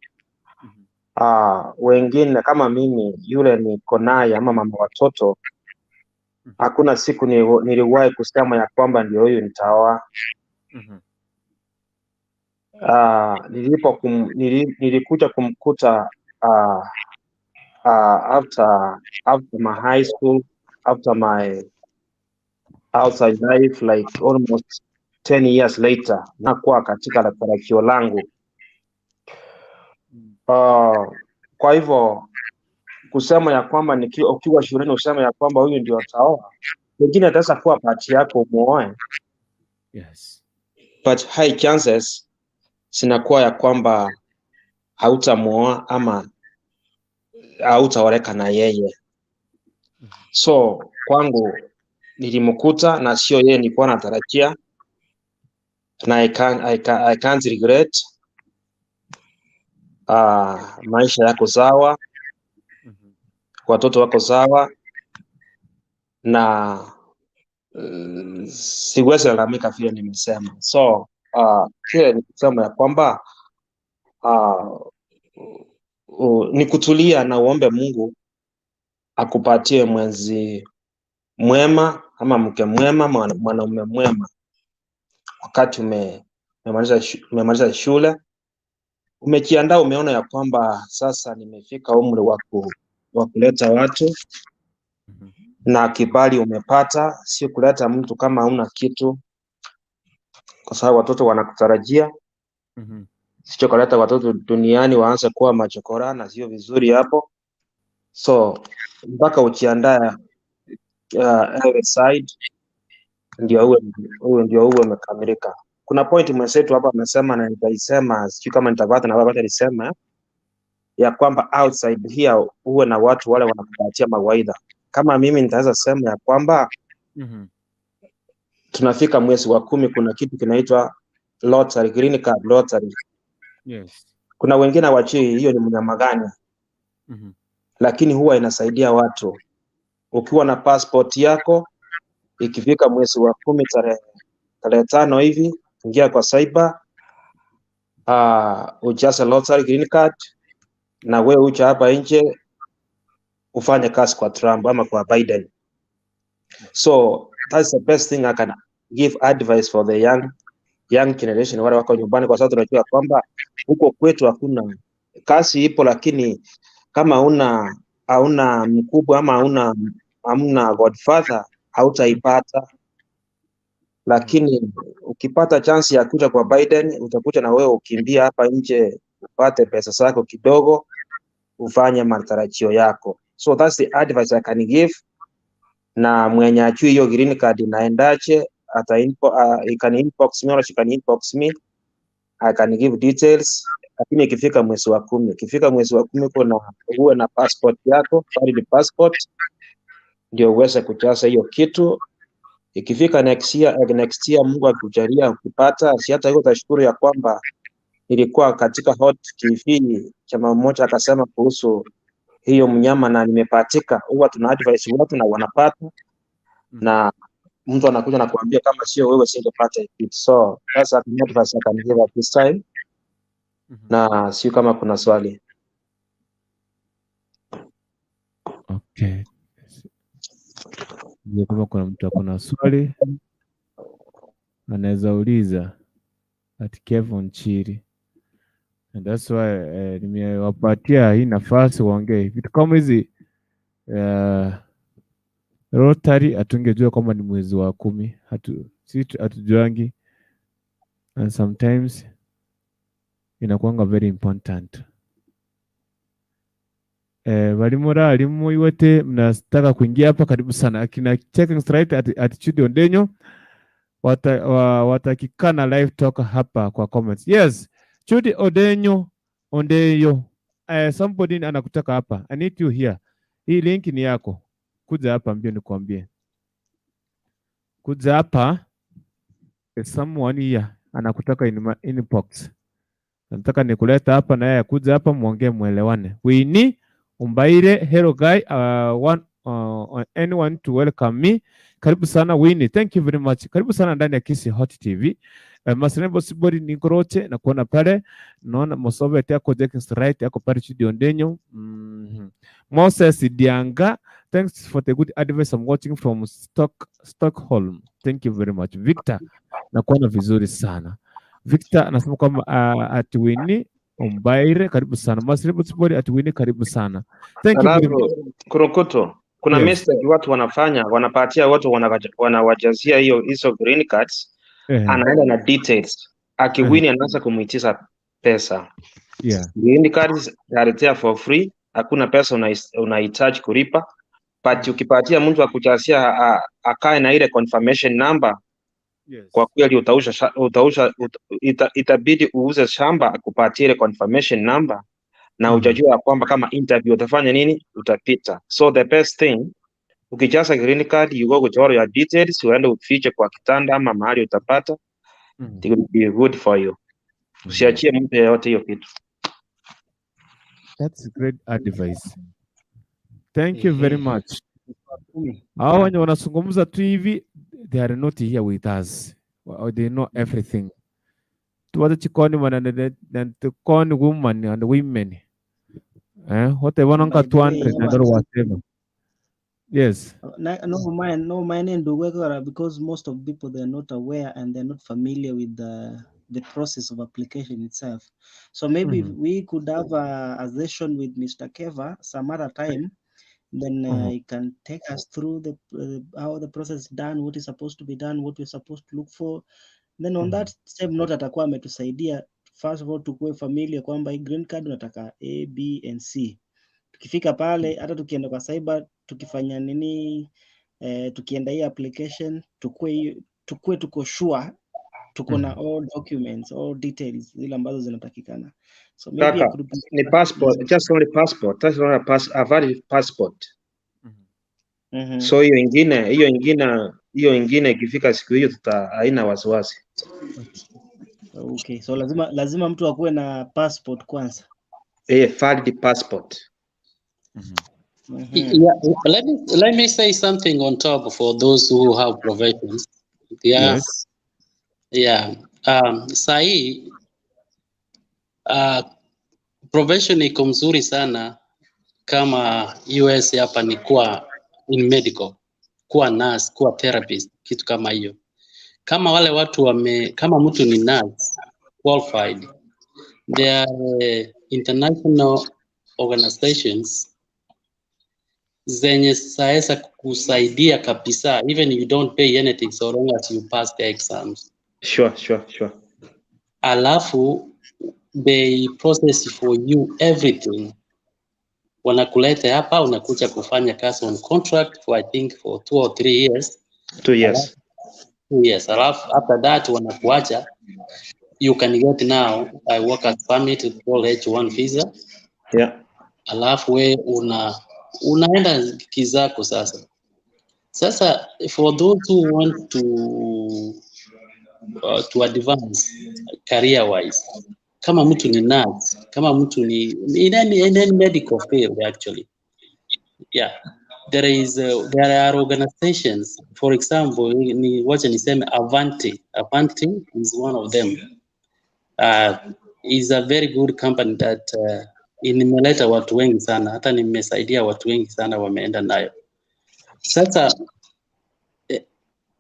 wengine kama mimi yule niko naye ama mama watoto, hakuna siku niliwahi kusema ya kwamba ndio huyu nitaoa. Nilikuja kumkuta after my high school, after my outside life, like almost 10 years later, nakuwa katika tarajio langu. Kwa hivyo kusema ya kwamba ukiwa shuleni useme ya kwamba huyu ndio ataoa, pengine ataweza kuwa bahati yako umuoe. Yes. But high chances zinakuwa ya kwamba hautamuoa ama hautaoleka na yeye. So kwangu nilimkuta na sio yeye nilikuwa natarajia, na I can't regret. Maisha yako sawa, watoto wako sawa, na siwezi lalamika vile nimesema. So kile ni kusema ya kwamba ni kutulia na uombe Mungu akupatie mwenzi mwema ama mke mwema, mwanaume mwema. Wakati umemaliza shule, umejiandaa, umeona ya kwamba sasa nimefika umri wa kuleta watu na kibali umepata, sio kuleta mtu kama huna kitu, kwa sababu watoto wanakutarajia. Sio kuleta watoto duniani waanze kuwa machokora, na sio vizuri hapo. So mpaka ujiandae every side ndio uwe umekamilika. Kuna point mwenzetu hapa amesema na nitaisema, sijui kama nitapata na baba alisema ya kwamba outside here uwe na watu wale wanakupatia mawaidha. Kama mimi nitaweza sema ya kwamba tunafika mwezi wa 10, kuna kitu kinaitwa lottery, green card lottery. Yes. Kuna wengine hawajui hiyo ni mnyama gani, lakini huwa inasaidia watu. Ukiwa na passport yako, ikifika mwezi wa 10 tarehe 5 hivi, ingia kwa cyber, Ujaze lottery green card na wewe uja hapa nje ufanye kazi kwa Trump ama kwa Biden. So that's the best thing I can give advice for the young generation wale wako nyumbani, kwa sababu tunajua kwamba huko kwetu hakuna kazi, ipo lakini kama hauna mkubwa ama hamna godfather hautaipata. Lakini ukipata chance ya kuja kwa Biden, utakuja na wewe ukimbia hapa nje upate pesa zako kidogo, ufanye matarajio yako. So that's the advice I can give. Na mwenye ajui hiyo green card inaendaje, ata he can inbox me or she can inbox me, I can give details. Lakini ikifika mwezi wa 10, ikifika mwezi wa 10 kuna uwe na passport yako, valid passport, ndio uweze kujaza hiyo kitu. Ikifika next year Mungu akikujalia ukipata, si hata hiyo utashukuru ya kwamba nilikuwa katika Hot TV, chama mmoja akasema kuhusu hiyo mnyama na nimepatika. Huwa tuna advice watu na wanapata, na mtu anakuja na kuambia kama sio wewe singepata kitu. So that's an advice I can give at this time. Na sio kama kuna swali. Okay. Je, kama kuna mtu akona swali anaweza uliza at Kevin Chiri. And that's why nimewapatia hii nafasi waongee vitu kama hizi. Rotary hatungejua kwamba ni mwezi wa 10, hatujuangi, and sometimes inakuanga very important. Walimura alimu iwete mnataka kuingia hapa, karibu sana. Akina checking straight attitude Ondenyo watakikana live talk hapa kwa comments. Yes, Chudi Odenyo Ondeyo. Somebody anakutaka hapa. I need you here. Hii link ni yako. Kuja hapa mbio nikwambie. Kuja hapa. There's someone here anakutaka in my inbox. Nataka nikuleta hapa na yeye kuja hapa muongee muelewane. Winnie Umbaire, hello guy, anyone to welcome me. Karibu sana Winnie, thank you very much. Karibu sana ndani ya Kisii Hot TV. Masenebo Sibori Nikoroche na kuona pale. Naona Mosovet yako Jenkins Right yako pale Chidi Ondenyo. Moses Dianga, thanks for the good advice. I'm watching from Stockholm. Thank you very much. Victor, na kuona vizuri sana. Victor anasema kwamba at Winnie Umbaire, karibu sana. Masenebo Sibori at Winnie, karibu sana. Thank you very much. Kurukutu, kuna Yes. mistake watu wanafanya, wanapatia watu wanawajazia hizo green cards, anaenda na details. Akiwini anaanza kumuitisha pesa. Yeah. Green cards are there for free, hakuna pesa unahitaji kulipa. But ukipatia mtu akujazia akae na ile confirmation number, Yes. kwa kweli itabidi uuze shamba akupatie ile confirmation number, na utajua ya kwamba kama interview utafanya nini, utapita. So the best thing, ukijaza green card, you go with all your details, uende ufiche kwa kitanda ama mahali utapata. It will be good for you. Usiachie mtu yeyote hiyo kitu. That's great advice. Thank you very much. Hao wenye wanazungumza tu hivi, they are not here with us. They know everything. Tuwate chikoni mana woman and women. Whatever nanga 200 and or whatever. Yes. No mind because most of people they are not aware and they're not familiar with the process of application itself. So maybe if we could have a session with Mr. Keva some other time, then he can take us through the how the process is done, what is supposed to be done, what we're supposed to look for. Then on that same note atakuwa ametusaidia first of all tukue familiar kwamba hii green card unataka A, B and C. Tukifika pale hata tukienda kwa cyber tukifanya nini, tukienda hii application tukue tuko sure tuko na all documents, all details zile ambazo zinatakikana. So maybe I Kaka, could ni passport, just only passport, just only a valid passport. So hiyo ingine ikifika siku hiyo tuta haina wasiwasi. Okay, so lazima mtu akuwe na passport kwanza. Valid passport. Yeah, let me say something on top for those who have professions. Yeah. Yes. Yeah. Sahi Profession iko mzuri sana kama US hapa ni kuwa in medical, kuwa nurse, kuwa therapist, kitu kama hiyo. Kama wale watu wame, kama mtu ni nurse qualified, there are international organizations zenye zaweza kukusaidia kabisa, even you don't pay anything so long as you pass the exams. Sure. Alafu they process for you everything, wanakuleta hapa, unakuja kufanya kazi on contract for, I think, for 2 or 3 years. 2 years. Alafu, 2 years, alafu after that wanakuacha, you can get now a workers permit called H1 visa. Alafu we unaenda kizako sasa. Sasa for those who want to advance career wise, kama mtu ni nurse, kama mtu ni in any medical field actually, yeah, there are organizations. For example, ni wacha niseme Avanti. Avanti is one of them, is a very good company that nimeleta watu wengi sana, hata nimesaidia watu wengi sana wameenda nayo. Sasa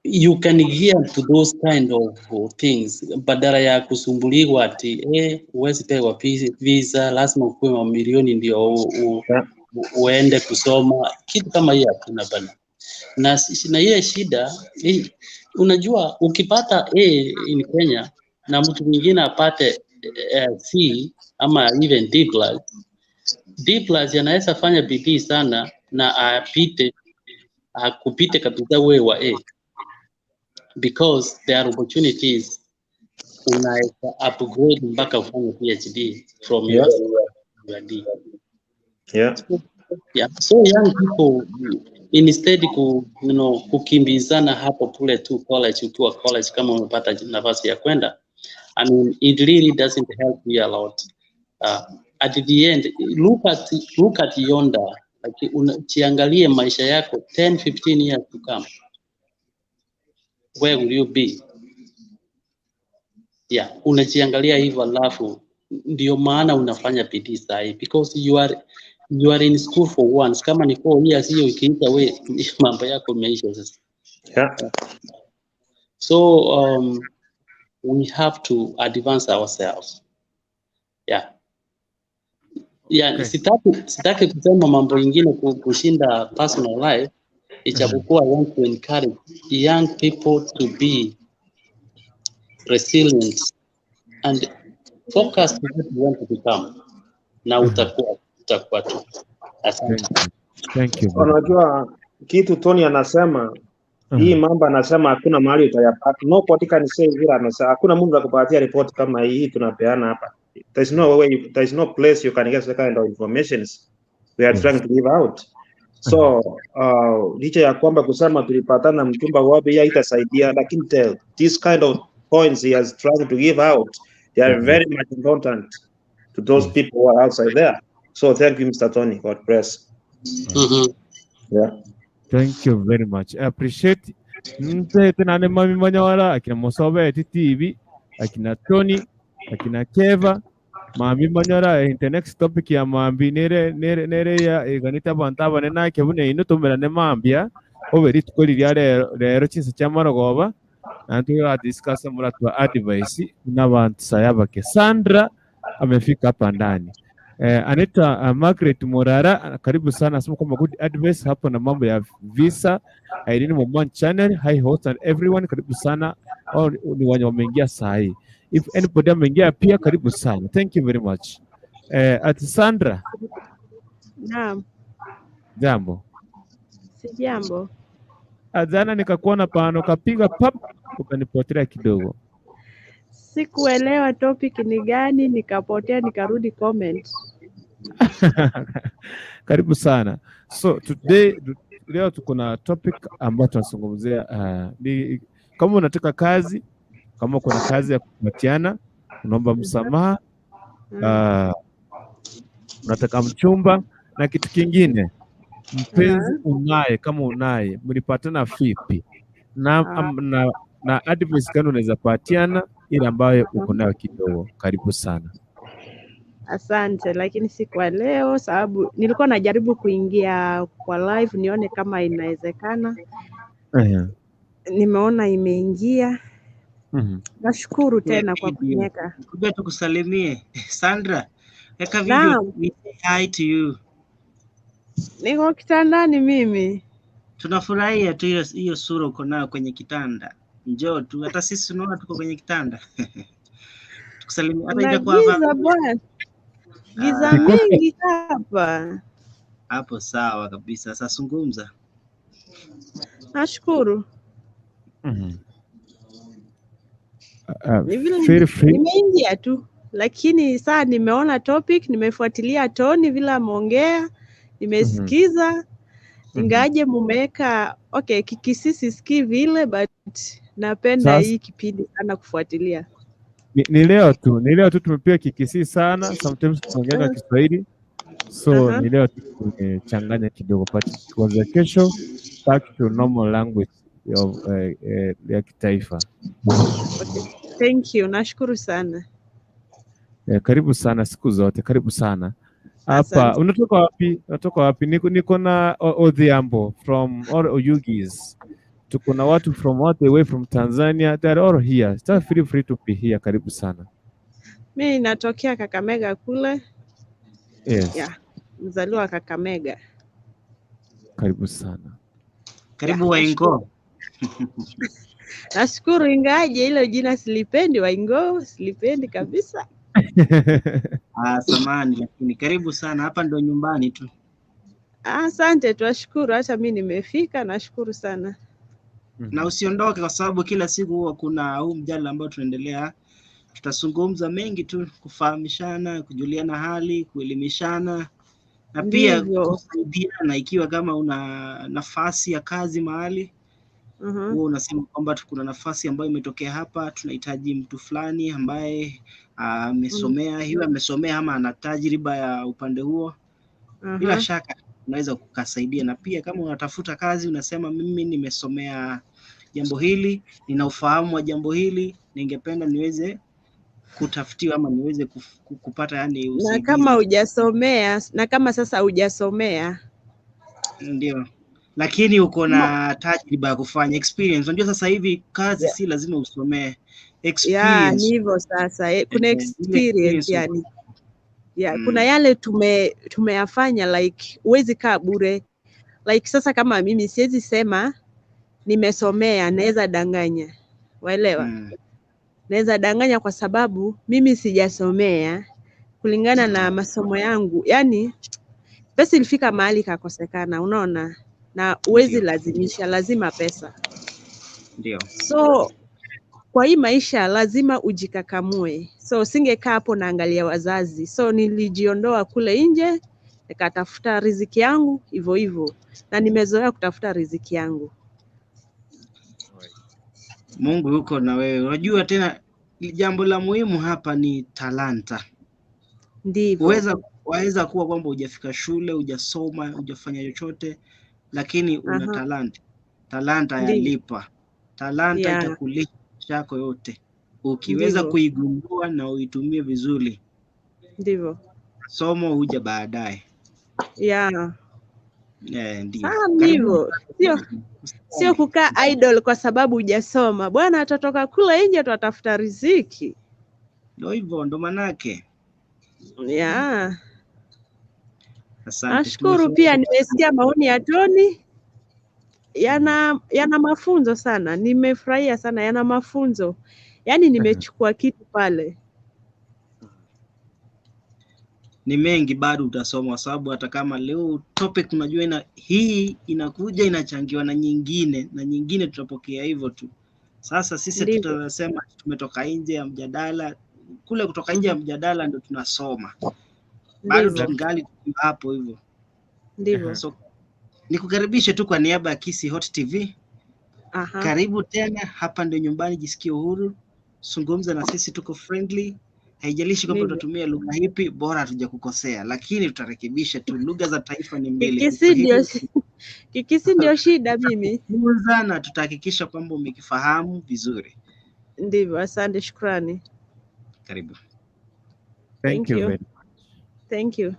you can gear to those kind of things badala ya kusumbuliwa ati huwezi pewa visa, lazima ukuwe mamilioni ndio uende kusoma. Kitu kama hiyo hakuna bana. Na ile shida unajua ukipata A in Kenya na mtu mwingine apate C ama even D plus, D plus anaweza fanya bidii sana na apite, akupite kabisa wewe wa A, because there are opportunities unaweza upgrade mpaka ufanye PhD from your D. Yeah. So young people, instead ku, you know, kukimbizana hapo pule tu college, ukiwa college kama umepata nafasi ya kwenda, I mean, it really doesn't help you a lot. At the end, look at yonder, like jiangalie maisha yako 10, 15 years to come. Where will you be? Yeah, unajiangalia hivyo alafu ndio maana unafanya bidii sahi because you are in school for once. Kama ni 4 years, hiyo ikiisha, we mambo yako imeisha sasa. So we have to advance ourselves. Yeah. Sitaki kusema mambo ingine kushinda personal life, ijapokuwa I want to encourage young people to be resilient and focus to what you want to become, na utakuwa tu. Asante. Thank you very much. Unajua kitu Tony anasema hii mambo, anasema hakuna mahali utayapata. Nobody can say vile amesema. Hakuna mtu akupatia report kama hii tunapeana hapa. There's no way, there's no place you can get that kind of information we are trying to give out. So licha ya kwamba kusema tulipatana mchumba wapi, hii haitasaidia, lakini this kind of points he has trying to give out, they are very much important to those people who are outside there. So thank you, Mr. Tony. God bless. Yeah. Thank you very much. I appreciate mzee tena ne mami Manyawala, akina Mosobe TV, akina Tony, akina Keva, Mami Manyora. In the next topic ya mambi nere nere nere ya iganita bantu abane nake bune ino tumerane mambia obe rituko riria rero rero chinsa chia marogoba na tuga discuss muratwa advice n'abantu sayabake. Sandra amefika hapa ndani. Anaitwa Margaret Morara, karibu sana. Anasema kwamba good advice hapo na mambo ya visa. Irene Moman channel, hi host and everyone, karibu sana. Au ni wenye wameingia saa hii. If anybody ameingia pia, karibu sana. Thank you very much. At Sandra, Naam, jambo. Si jambo. Jana nikakuona pano kapiga pap ukanipotelea kidogo. Sikuelewa topic ni gani, nikapotea nikarudi comment. Karibu sana. So today, leo tuko na topic ambayo tunazungumzia ni kama unataka kazi, kama kuna kazi ya kupatiana, unaomba msamaha, unataka mchumba na kitu kingine, mpenzi unaye, kama unaye, mlipatana vipi na advice gani unaweza patiana ile ambayo uko nayo kidogo. Karibu sana. Asante, lakini si kwa leo sababu nilikuwa najaribu kuingia kwa live nione kama inawezekana. Nimeona imeingia. Nashukuru tena kwa Video. kuniweka. Kuja tukusalimie. Sandra, weka video. Naam, We say hi to you. niko kitandani mimi. Tunafurahia tu hiyo hiyo sura uko nayo kwenye kitanda. Njoo tu, hata sisi tunaona tuko kwenye kitanda. Tukusalimie hata Kuna itakuwa giza hapa. bwana, giza Ah, mingi hapa. hapo sawa kabisa. Sasa zungumza. Nashukuru. Ni vile Feel free. nimeingia tu, lakini saa nimeona topic, nimefuatilia Tony vile ameongea, nimesikiza ingaje mumeweka okay, Kikisii sisikii vile but napenda Sasa hii kipindi sana kufuatilia. ni leo tu, ni leo tu tumepiga Kikisii sana, sometimes tunaongea Kiswahili. So ni leo tu tumechanganya kidogo, but kuanzia kesho back to normal language ya kitaifa. Okay. Thank you, nashukuru sana. Karibu sana siku zote, karibu sana hapa. Asante. Unatoka wapi? Unatoka wapi? Niko na Odhiambo from all Oyugis. Tuko na watu from all the way from Tanzania. They are all here. So feel free to be here. Karibu sana. Mi natokea Kakamega kule. Yes. Yeah, mzaliwa wa Kakamega. Karibu sana. Karibu Waingo. Nashukuru, ingaje hilo jina silipendi, Waingo silipendi kabisa. Ah, samahani lakini karibu sana, hapa ndo nyumbani tu. Asante, twashukuru. Hata mi nimefika, nashukuru sana. Na usiondoke kwa sababu kila siku huwa kuna huu mjadala ambao tunaendelea. Tutazungumza mengi tu, kufahamishana, kujuliana hali, kuelimishana na pia kusaidiana ikiwa kama una nafasi ya kazi mahali huwa unasema kwamba kuna nafasi ambayo imetokea hapa, tunahitaji mtu fulani ambaye amesomea hiyo, amesomea ama ana tajriba ya upande huo. Bila shaka unaweza kukasaidia, na pia kama unatafuta kazi unasema mimi nimesomea jambo hili, nina ufahamu wa jambo hili, ningependa niweze kutafutiwa ama niweze kupata yani Na usaidizi. kama hujasomea, na kama sasa hujasomea Ndio, lakini uko na tajriba ya kufanya experience. Unajua sasa hivi kazi si lazima usomee, ya experience ni hivyo sasa. Kuna ile experience experience yani ya, kuna yale tumeyafanya like huwezi kaa bure. Like sasa kama mimi siwezi sema nimesomea, naweza danganya, waelewa? Naweza danganya kwa sababu mimi sijasomea kulingana na masomo yangu, yani pesa ilifika mahali ikakosekana, unaona, na huwezi lazimisha, lazima pesa. Ndio. So kwa hii maisha lazima ujikakamue. So singekaa hapo naangalia wazazi, so nilijiondoa kule nje nikatafuta riziki yangu hivyo hivyo, na nimezoea kutafuta riziki yangu. Mungu yuko na wewe. Unajua tena jambo la muhimu hapa ni talanta. Ndivyo. Waweza kuwa kwamba hujafika shule, hujasoma, hujafanya chochote, lakini una talanta. Talanta Ndivyo. yalipa. Talanta itakulisha maisha yako yote. Ukiweza kuigundua na uitumie vizuri. Ndivyo. Somo huja baadaye. Ndio. Sawa, Karibu. ndivyo. Sio kukaa idle kwa sababu hujasoma. Bwana atatoka kule nje tutatafuta riziki. Ndio hivyo, ndo manake. Asante. Nashukuru Tumefurahi. pia nimesikia maoni ya Tony. Yana mafunzo sana. Nimefurahia sana, yana mafunzo. Yaani nimechukua kitu pale. Ni mengi bado utasoma, kwa sababu hata kama leo topic unajua hii inakuja inachangiwa na nyingine na nyingine, tutapokea hivyo tu. Sasa sisi tutasema tumetoka nje ya mjadala, kule kutoka nje ya mjadala ndo tunasoma, bado tungali hapo hivyo. Ndivyo. So nikukaribishe tu kwa niaba ya Kisii Hot TV. Karibu tena, hapa ndio nyumbani, jisikie uhuru, zungumza na sisi, tuko friendly. Haijalishi kwamba utatumia lugha ipi, bora hatujakukosea, lakini tutarekebisha tu. Lugha za taifa ni mbili, Kikisi Kikisi ndio shida mimi. Funza na tutahakikisha kwamba umekifahamu vizuri. Ndivyo, asante, shukrani. Karibu. Thank you very much. Thank you.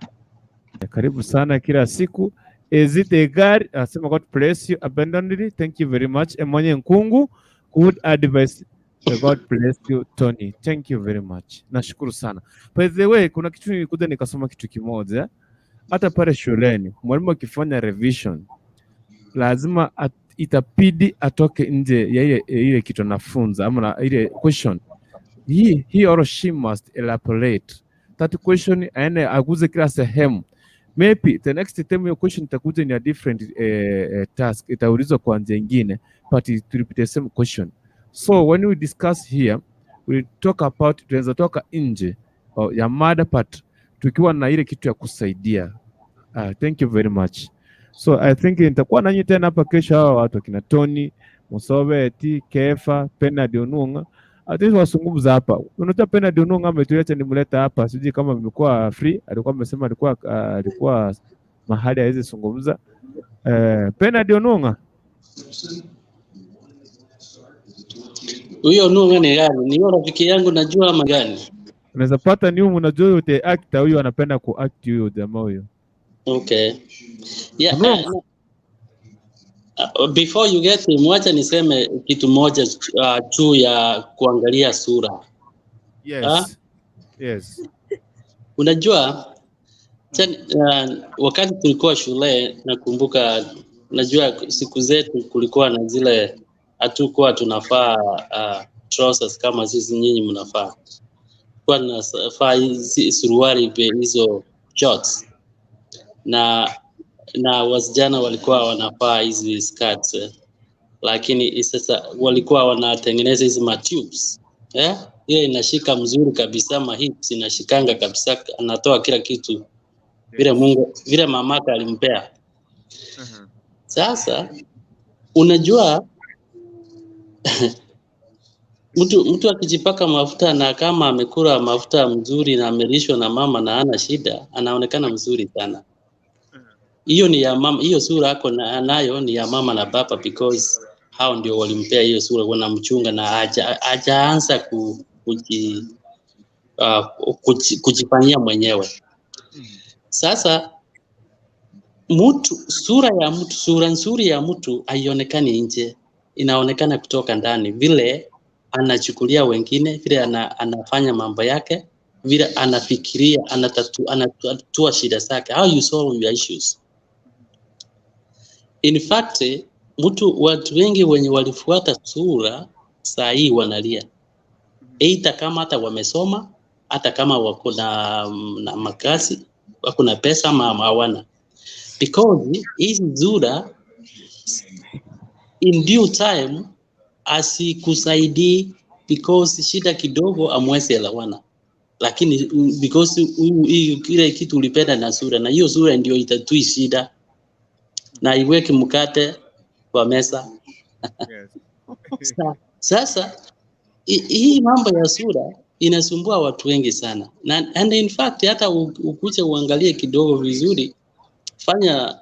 Karibu sana kila siku. Is it a girl? Asema God bless you abundantly. Thank you very much. Emonye Nkungu, good advice. May God bless you Tony. Thank you very much. Nashukuru sana. By the way, kuna kitu nilikuja nikasoma kitu kimoja. Hata pale shuleni mwalimu akifanya revision lazima itabidi atoke nje ya ile kitu anafunza ama na ile question. He or she must elaborate that question, aende aguze kila sehemu. Maybe the next time your question itakuja in a different task, itaulizwa kwa njia ingine, but it will be the same question. So when we discuss here, we talk about, tunaweza toka nje ya mada, but tukiwa na ile kitu ya kusaidia. Thank you very much. So I think nitakuwa nanyi tena hapa kesho, hawa watu akina Tony Musobeti, Kefa, Bernard Onunga, at least wasungumza hapa. Unajua Bernard Onunga ametuacha nimleta hapa, sijui kama amekuwa free, alikuwa amesema alikuwa mahali hawezi zungumza. Bernard Onunga. Huyo Nunga ni gani? Ni huyo rafiki yangu najua ama gani? Unaweza pata ni huyu, unajua huyo the actor huyo anapenda kuact huyo jamaa huyo. Okay. Yeah, Onunga. Before you get him, wacha niseme kitu moja juu ya kuangalia sura. Yes. Yes. Unajua wakati tulikuwa shule nakumbuka, unajua siku zetu kulikuwa na zile, hatukuwa tunafaa trousers kama sisi nyinyi mnafaa. Tulikuwa tunafaa hizi suruali hizo shorts, na wasichana walikuwa wanafaa hizi skirts, lakini sasa walikuwa wanatengeneza hizi ma tubes, ile inashika mzuri kabisa, ma hips inashikanga kabisa, anatoa kila kitu vile Mungu vile mamaka alimpea. Sasa unajua mtu akijipaka mafuta na kama amekula mafuta mzuri na amelishwa na mama na hana shida, anaonekana mzuri sana. Hiyo ni ya mama, hiyo sura ako nayo ni ya mama na baba, because hao ndio walimpea hiyo sura, wanamchunga na hajaanza kujifanyia mwenyewe. Sasa sura ya mtu, sura nzuri ya mtu haionekani nje, inaonekana kutoka ndani, vile anachukulia wengine, vile anafanya mambo yake, vile anafikiria, anatatua shida zake, how you solve your issues. In fact, watu wengi wenye walifuata sura saa hii wanalia, either kama hata wamesoma, hata kama wako na makazi, wako na pesa ama hawana, because hizi sura in due time asikusaidii, because shida kidogo amwezi elewana, lakini because ile kitu ulipenda na sura, na hiyo sura ndio itatui shida na iweke mkate kwa meza. Yes. Sasa hii mambo ya sura inasumbua watu wengi sana, na and in fact hata ukuje uangalie kidogo vizuri, fanya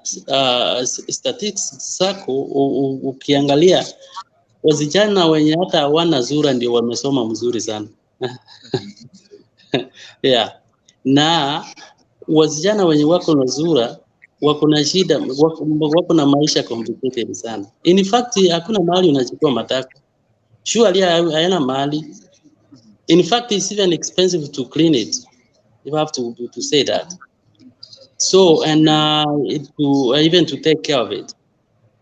statistics zako, ukiangalia wasichana wenye hata hawana sura ndio wamesoma mzuri sana. Yeah. Na wasichana wenye wako na sura wako na shida, wako na maisha complicated sana. In fact hakuna mahali unachukua matako. Surely haina mahali. In fact it's even expensive to clean it. You have to say that. So and even to take care of it.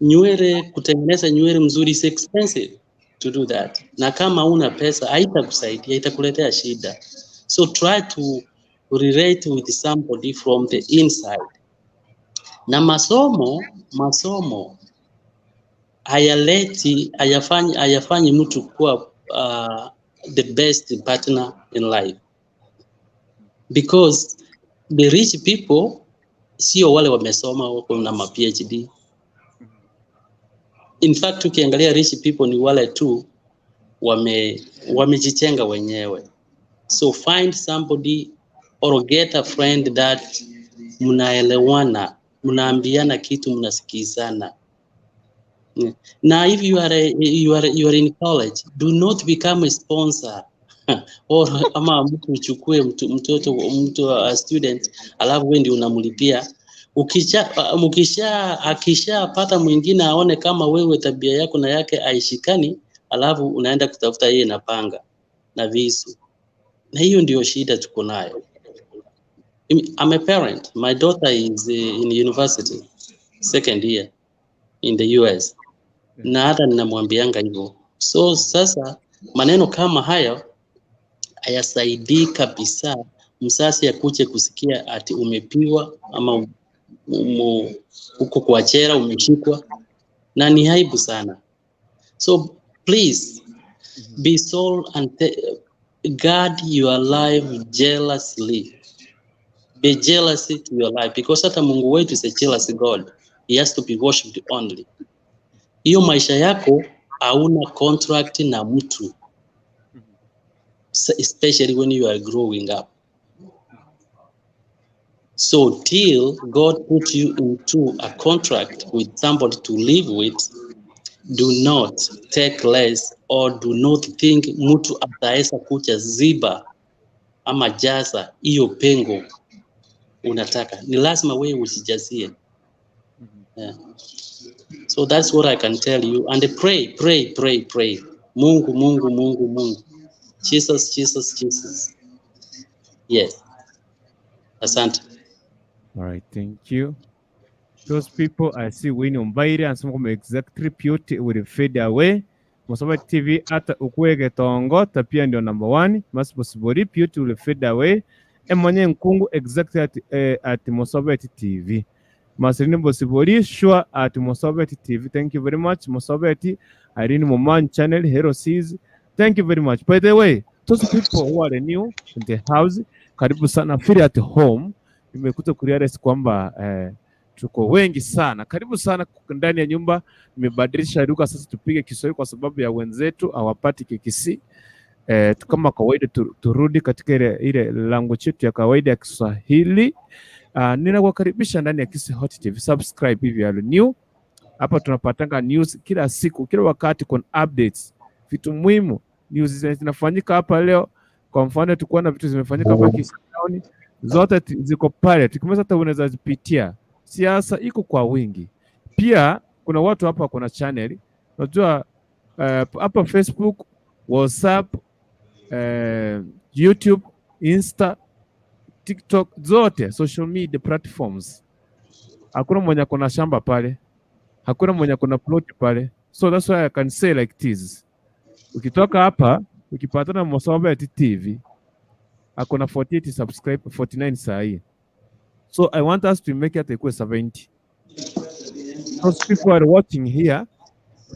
Nywele, kutengeneza nywele mzuri is expensive to do that. Na kama una pesa haitakusaidia, itakuletea shida. So try to relate with somebody from the inside. Na masomo hayaleti, hayafanyi mtu kuwa the best partner in life. Because the rich people sio wale wamesoma wako na ma PhD. In fact ukiangalia rich people ni wale tu wamejitenga wenyewe. So find somebody or get a friend that mnaelewana, mnaambiana kitu, mnasikizana. Now if you are in college, do not become a sponsor. Or ama mtu uchukue mtu, mtoto mtu a student, alafu wewe ndio unamlipia. Ukisha mkisha akishapata mwingine aone kama wewe tabia yako na yake haishikani, alafu unaenda kutafuta yeye na panga na visu, na hiyo ndio shida tuko nayo. I'm a parent. My daughter is in university, second year in the US. Na hata ninamwambianga hivyo. So sasa maneno kama hayo hayasaidii kabisa msasi akuje kusikia ati umepiwa ama uko kwa jela umeshikwa, na ni aibu sana. So please be soul and guard your life jealously. Be jealous to your life, because hata Mungu wetu is a jealous God. He has to be worshipped only. Hiyo maisha yako hauna contract na mtu, especially when you are growing up. So till God put you into a contract with somebody to live with, do not take less or do not think mtu ataweza kuja ziba ama jaza hiyo pengo unataka. Ni lazima wewe ujijazie. Yeah. So that's what I can tell you. And pray, pray, pray, pray. Mungu, Mungu, Mungu, Mungu. Jesus, Jesus, Jesus. Yes. Asante. All right, thank you. Those people I see Winnie Ombaire anasema kwamba exactly, beauty will fade away. Mosobeti TV hata ukuweke tongo tapia ndio number one. Masiposibori beauty will fade away. Emonye Nkungu exactly at Mosobeti TV. Marceline Bosibori sure at Mosobeti TV. Thank you very much Mosobeti. Irene Moman channel Hero Seas. Thank you very much. By the way, those people who are new in the house, karibu sana, feel at home. Nimekuja kurealize kwamba tuko wengi sana. Karibu sana ndani ya nyumba. Nimebadilisha lugha sasa, tupige Kiswahili kwa sababu ya wenzetu hawapati Kikisii. Kama kawaida turudi katika ile language yetu ya kawaida ya Kiswahili. Ninakukaribisha ndani ya Kisii Hot TV. Subscribe if you are new. Hapa tunapatanga news kila siku, kila wakati kuna updates, vitu muhimu, news zinafanyika hapa leo. Kwa mfano tulikuwa na vitu zimefanyika hapa Kisii Town, zote ziko pale, tukimaliza hata unaweza zipitia. Siasa iko kwa wingi. Pia kuna watu hapa, kuna channel unajua hapa Facebook, WhatsApp, YouTube, Insta, TikTok, zote social media platforms. Hakuna mwenye kuna shamba pale, hakuna mwenye kuna plot pale, so that's why I can say like this. Ukitoka hapa ukipatana na Mosobeti TV akona 48 subscribe, 49 saa hii, so I want us to make it ikuwe 70. Those people are watching here,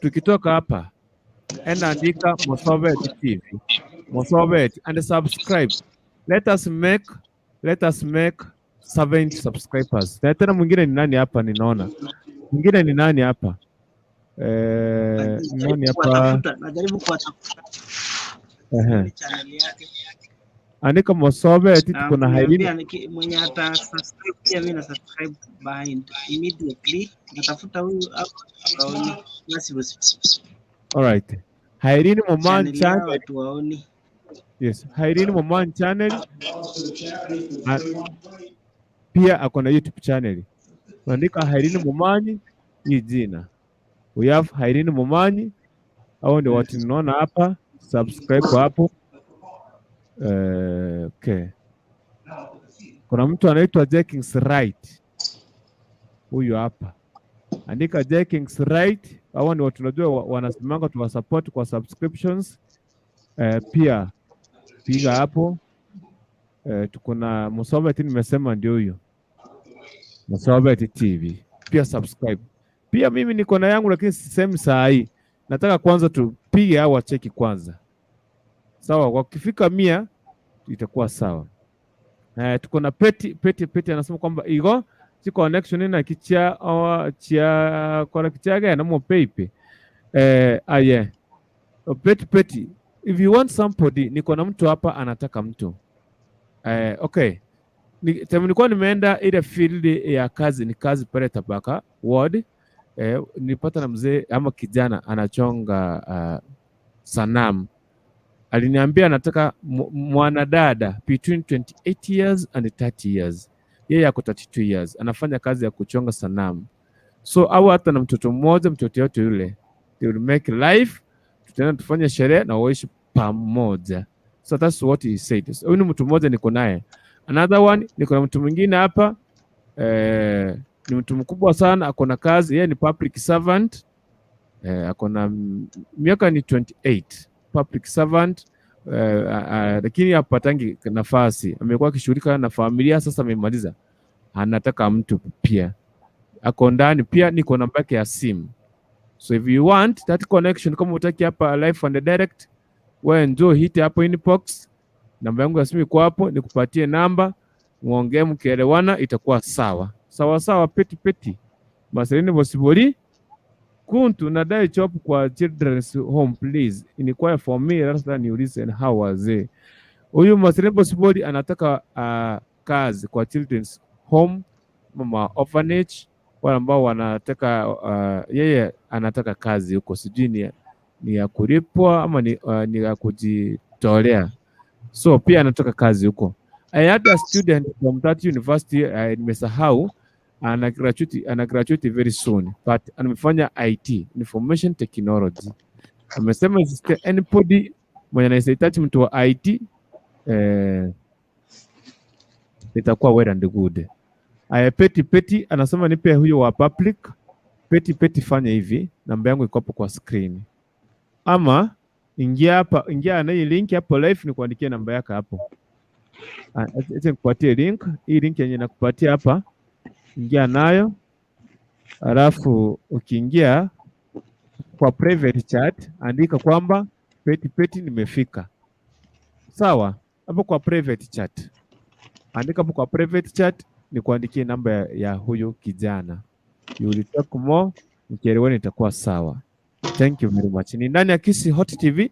tukitoka hapa enda andika Mosobeti TV, Mosobeti and subscribe. Let us make 70 subscribers. Na tena mwingine ni nani hapa? Ninaona mwingine ni nani hapa? Nani hapa? Kuwatafuta, najaribu kuwatafuta channel yake. Andika Mosobeti, Na tuko na niambia Hailini. Mwenye ata subscribe pia mimi na subscribe behind immediately. Natafuta huyu hapo waoni. Basi basi. All right. Hailini Moman Channel yao channel. hatuwaoni. Yes, Hailini Moman channel. Pia ako na YouTube channel. Andika Hailini Momanyi hii jina. We have Hailini Momanyi. Hao ndio watu ninaona hapa. Subscribe hapo. Okay. Kuna mtu anaitwa Jenkins Wright. Huyu hapa. Andika Jenkins Wright. Hao ndio watu tunajua wanasimanga tuwa support kwa subscriptions. Pia piga hapo. Tuko na Mosobeti, nimesema ndio huyo. Mosobeti TV. Pia subscribe. Pia mimi niko na yangu lakini sisemi saa hii. Nataka kwanza tupige au wacheki kwanza. Sawa, wakifika 100 itakuwa sawa. Tuko na Peti Peti Peti anasema kwamba igo chi connection na kichia chia kora kichaga na mo pepe. Aye. Peti Peti, if you want somebody, niko na mtu hapa anataka mtu. Okay. Time nilikuwa nimeenda ile field ya kazi, ni kazi pale Tabaka ward. Nilipata na mzee ama kijana anachonga sanamu. Aliniambia anataka mwanadada between 28 years and 30 years. Yeye ako 32 years, anafanya kazi ya kuchonga sanamu. So au hata na mtoto mmoja, mtoto yote yule, they will make life, tutaenda tufanye sherehe na waishi pamoja. So that's what he said. So, huyu ni mtu mmoja niko naye. Another one, niko na mtu mwingine hapa, ni mtu mkubwa sana, ako na kazi, yeye ni public servant, ako na miaka ni 28, public servant, lakini hapatangi nafasi. Amekuwa akishughulika na familia, sasa amemaliza, anataka mtu pia, ako ndani pia, niko namba yake ya simu. So if you want that connection, kama utaki hapa live and direct, wewe njoo hit hapo inbox, namba yangu ya simu iko hapo, nikupatie namba, muongee, mkielewana itakuwa sawa sawa sawa, peti peti. Maselini Bosibori kuntu nadai chop kwa children's home, please inquire for me rather than you listen how wazee. Huyu Maselini Bosibori anataka kazi kwa children's home mama orphanage, wale ambao wanataka yeye anataka kazi huko, sijui ni ya kulipwa ama ni ya kujitolea. So pia anataka kazi huko. I had a student from that university, nimesahau, ana graduate very soon, but amefanya IT, information technology. Amesema is there anybody mwenye anahitaji mtu wa IT, itakuwa well and good. Aya, Peti Peti anasema nipe huyo wa public. Peti Peti, fanya hivi, namba yangu iko hapo kwa screen, ama ingia hapa, ingia na hii link hapo live, nikuandikie namba yako hapo. Acha nikupatie link. Hii link yenye nakupatia hapa, ingia nayo, alafu ukiingia kwa private chat andika kwamba Peti Peti nimefika. Sawa, hapo kwa private chat, andika hapo kwa private chat, nikuandikie namba ya huyu kijana. You will talk more, mkielewana itakuwa sawa. Thank you very much. Ni ndani ya Kisii Hot TV.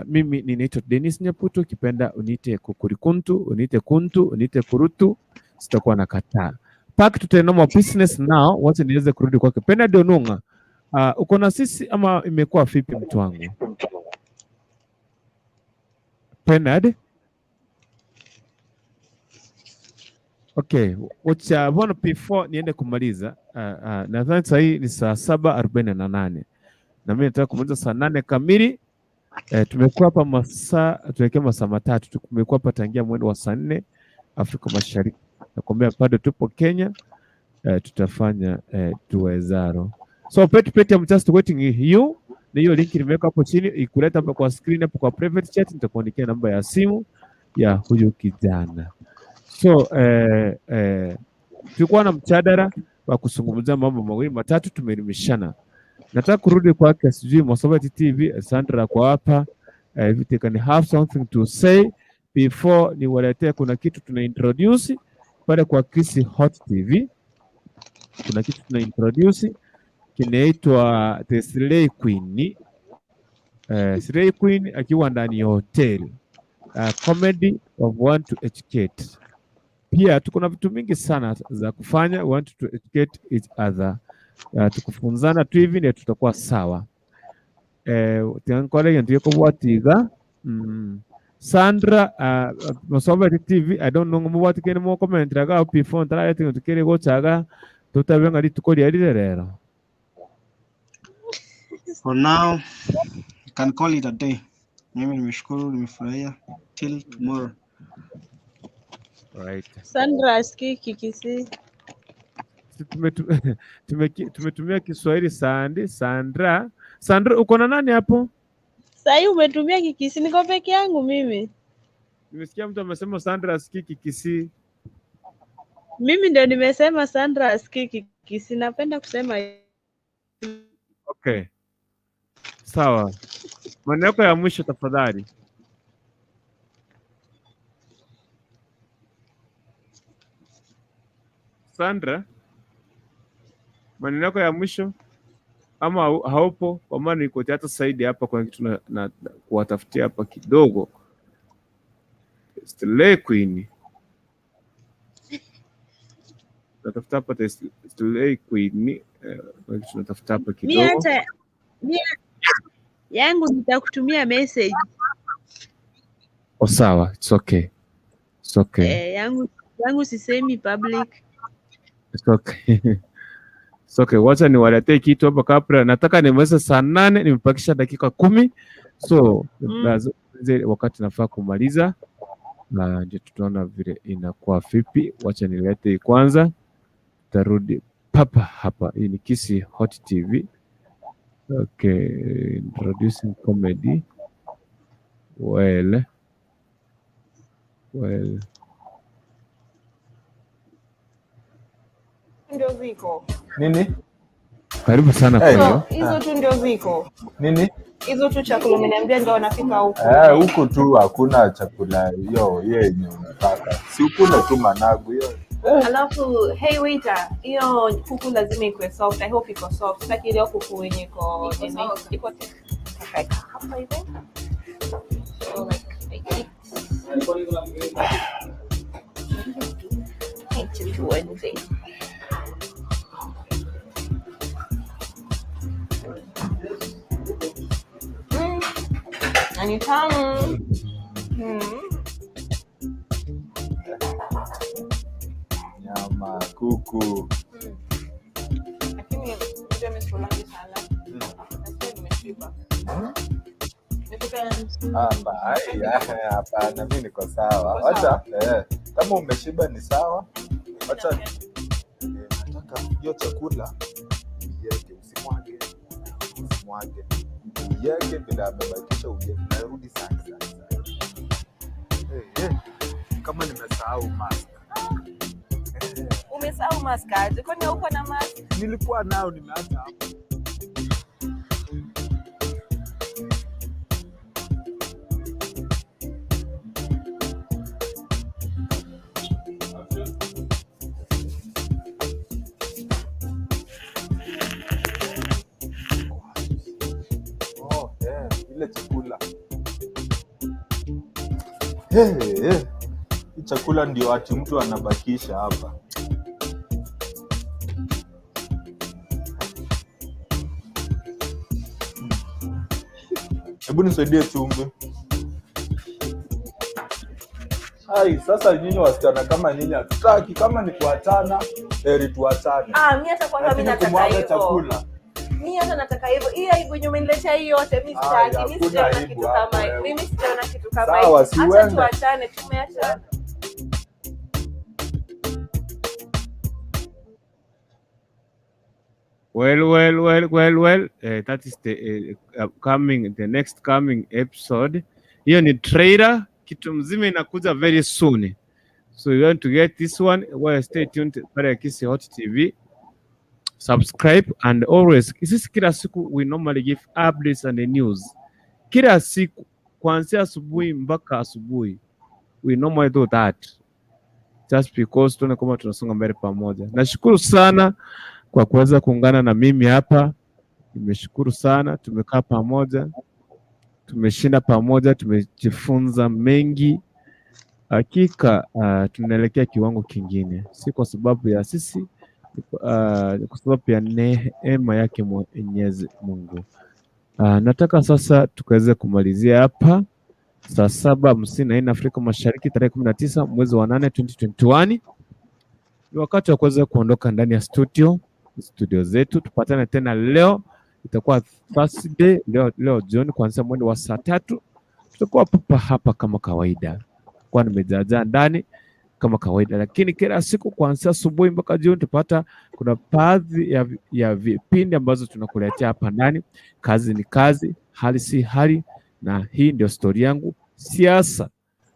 Mimi ninaitwa Dennis Nyaputo, ukipenda uniite Kukurikuntu, uniite Kuntu, uniite Kurutu, sitakuwa nakataa. Back to the normal business now, wacha niweze kurudi kwake. Bernard Onunga, uko na sisi ama imekuwa vipi mtu wangu? Bernard? Okay, wacha bwana, before niende kumaliza, nadhani saa hii ni saa 7:48 na mimi nataka kumaliza saa 8 kamili. Tumekuwa hapa masaa, tuwekea masaa 3, tumekuwa hapa tangia mwendo wa saa 4 Afrika Mashariki. Nakwambia bado tupo Kenya, tutafanya tuwezaro. So Peti Peti, I'm just waiting you. Na hiyo link nimeweka hapo chini, ikuleta hapa kwa screen hapo kwa private chat, nitakuandikia namba ya simu ya huyu kijana. So tulikuwa na mjadala wa kuzungumzia mambo mawili matatu, tumeelimishana. Nataka kurudi kwake, sijui Mosobeti TV, Sandra kwa hapa, if they can have something to say before niwaletee, kuna kitu tuna introduce pale kwa Kisii Hot TV. Kuna kitu tuna introduce kinaitwa The Slay Queen. Slay Queen akiwa ndani ya hotel. Comedy of want to educate. Pia tuko na vitu mingi sana za kufanya, we want to educate each other. Tukufunzana tu hivi ndio tutakuwa sawa. Tiankole ndio kubwatiga. Sandra, Mosobeti TV, I don't know mubwati kene mo comment raga before ntara tingo tukere gochaga tutabe ngari tukoria rire. For now, you can call it a day. Mimi nimeshukuru, nimefurahia. Till tomorrow. Right. Sandra asikii Kikisii. Tumetumia Kiswahili sandi. Sandra, Sandra uko na nani hapo? Sahii umetumia Kikisii, niko peke yangu mimi. Nimesikia mtu amesema Sandra asikii Kikisii. Mimi ndio nimesema Sandra asikii Kikisii. Napenda kusema. Okay. Sawa. Maneno yako ya mwisho tafadhali. Sandra, maneno yako ya mwisho ama haupo? Kwa maana niko hata saidi hapa kuna kitu na kuwatafutia hapa kidogo. Slay Queen. Natafuta hapa Slay Queen. Kuna kitu natafuta hapa Mi kidogo. hata mi yangu nitakutumia message. Oh, sawa, it's okay. It's okay. Eh, yangu sisemi public. It's okay. It's okay. Wacha niwaletee kitu hapa kabla. Nataka nimalize saa 8, nimebakisha dakika 10. So wakati nafaa kumaliza na ndio tutaona vile inakuwa vipi. Wacha nilete kwanza, tarudi papa hapa. Hii ni Kisii Hot TV. Okay, introducing comedy. Well. Ndio ziko. Nini? Karibu sana kwa hiyo. Hizo tu ndio ziko. Nini? Hizo tu chakula umeniambia ndio wanafika huko. Huko tu hakuna chakula hiyo yenye unataka. Si ukule tu managu hiyo. Alafu hey waiter, hiyo kuku lazima ikuwe soft. I hope iko soft. Sitaki ile kuku yenye iko nini. Iko perfect. Hapa hivi. So like I eat. Tuanze. Na ni tamu. Nyama, kuku. Lakini ndio mimi sikulangi sana. Nasikia nimeshiba. Hapana, mimi niko sawa. Wacha kama umeshiba ni sawa. Wacha nataka hiyo chakula uiweke, usimwage. Usimwage. Uiweke bila amebakisha uiweke. Narudi sana. Kama nimesahau mask. Umesahau mask aje? Kwani hauko na mask? Nilikuwa nao, nimeacha hapo. Ile chakula. Hii chakula ndio ati mtu anabakisha hapa. Hebu nisaidie chumvi. Ai, sasa nyinyi wasichana kama nyinyi hatutaki, kama ni kuachana, heri tuachane. Mimi hata kwanza mimi nataka hivyo. Chakula. Mimi hata nataka hivyo. Hii aibu yenye umeniletea hii yote mimi sitaki. Mimi sijaona kitu kama hiyo. Mimi sijaona kitu kama hiyo. Acha tuachane, tumeachana. Well. That is the the next coming episode. Hiyo ni trailer, kitu mzima inakuja very soon. So you want to get this one, well, stay tuned pale Kisii Hot TV. Subscribe and always, sisi kila siku we normally give updates and the news. Kila siku kuanzia asubuhi mpaka asubuhi we normally do that. Just because tuone kama tunasonga mbele pamoja. Nashukuru sana kwa kuweza kuungana na mimi hapa. Nimeshukuru sana, tumekaa pamoja, tumeshinda pamoja, tumejifunza mengi. Hakika tunaelekea kiwango kingine, si kwa sababu ya sisi, kwa sababu ya neema yake Mwenyezi Mungu. Nataka sasa tukaweze kumalizia hapa saa 7:54 Afrika Mashariki, tarehe 19 mwezi wa 8 2021. Ni wakati wa kuweza kuondoka ndani ya studio zetu. Tupatane tena leo, itakuwa Thursday leo jioni kuanzia mwendo wa saa 3. Tutakuwa papa hapa kama kawaida, kwa nimejaajaa ndani kama kawaida, lakini kila siku kuanzia asubuhi mpaka jioni tupata kuna baadhi ya vipindi ambazo tunakuletea hapa ndani. Kazi ni kazi, hali si hali, na hii ndio story yangu, siasa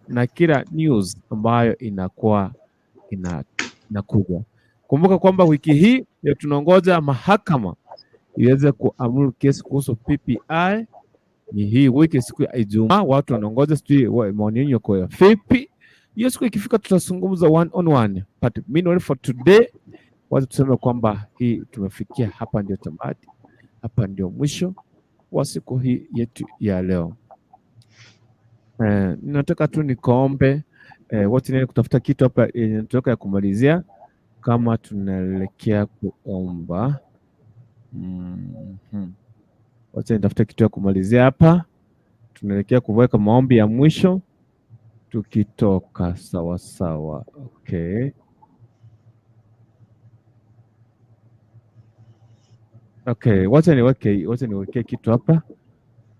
na kila news ambayo inakuwa inakuja. Kumbuka kwamba wiki hii ndio tunaongoja mahakama iweze kuamuru kesi kuhusu PPI. Ni hii wiki siku ya Ijumaa, watu wanaongoja, sijui maoni yenu yako vipi. Hiyo siku ikifika tutazungumza one on one. But meanwhile for today, wacha tuseme kwamba hii tumefikia hapa, ndio tamati, hapa ndio mwisho wa siku hii yetu ya leo. Nataka tu nikaombe wote nene kutafuta kitu hapa inatoka ya kumalizia kama tunaelekea kuomba. Wacha nitafute kitu ya kumalizia hapa. Tunaelekea kuweka maombi ya mwisho. tukitoka sawa sawa. Okay. Okay, wacha niweke kitu hapa.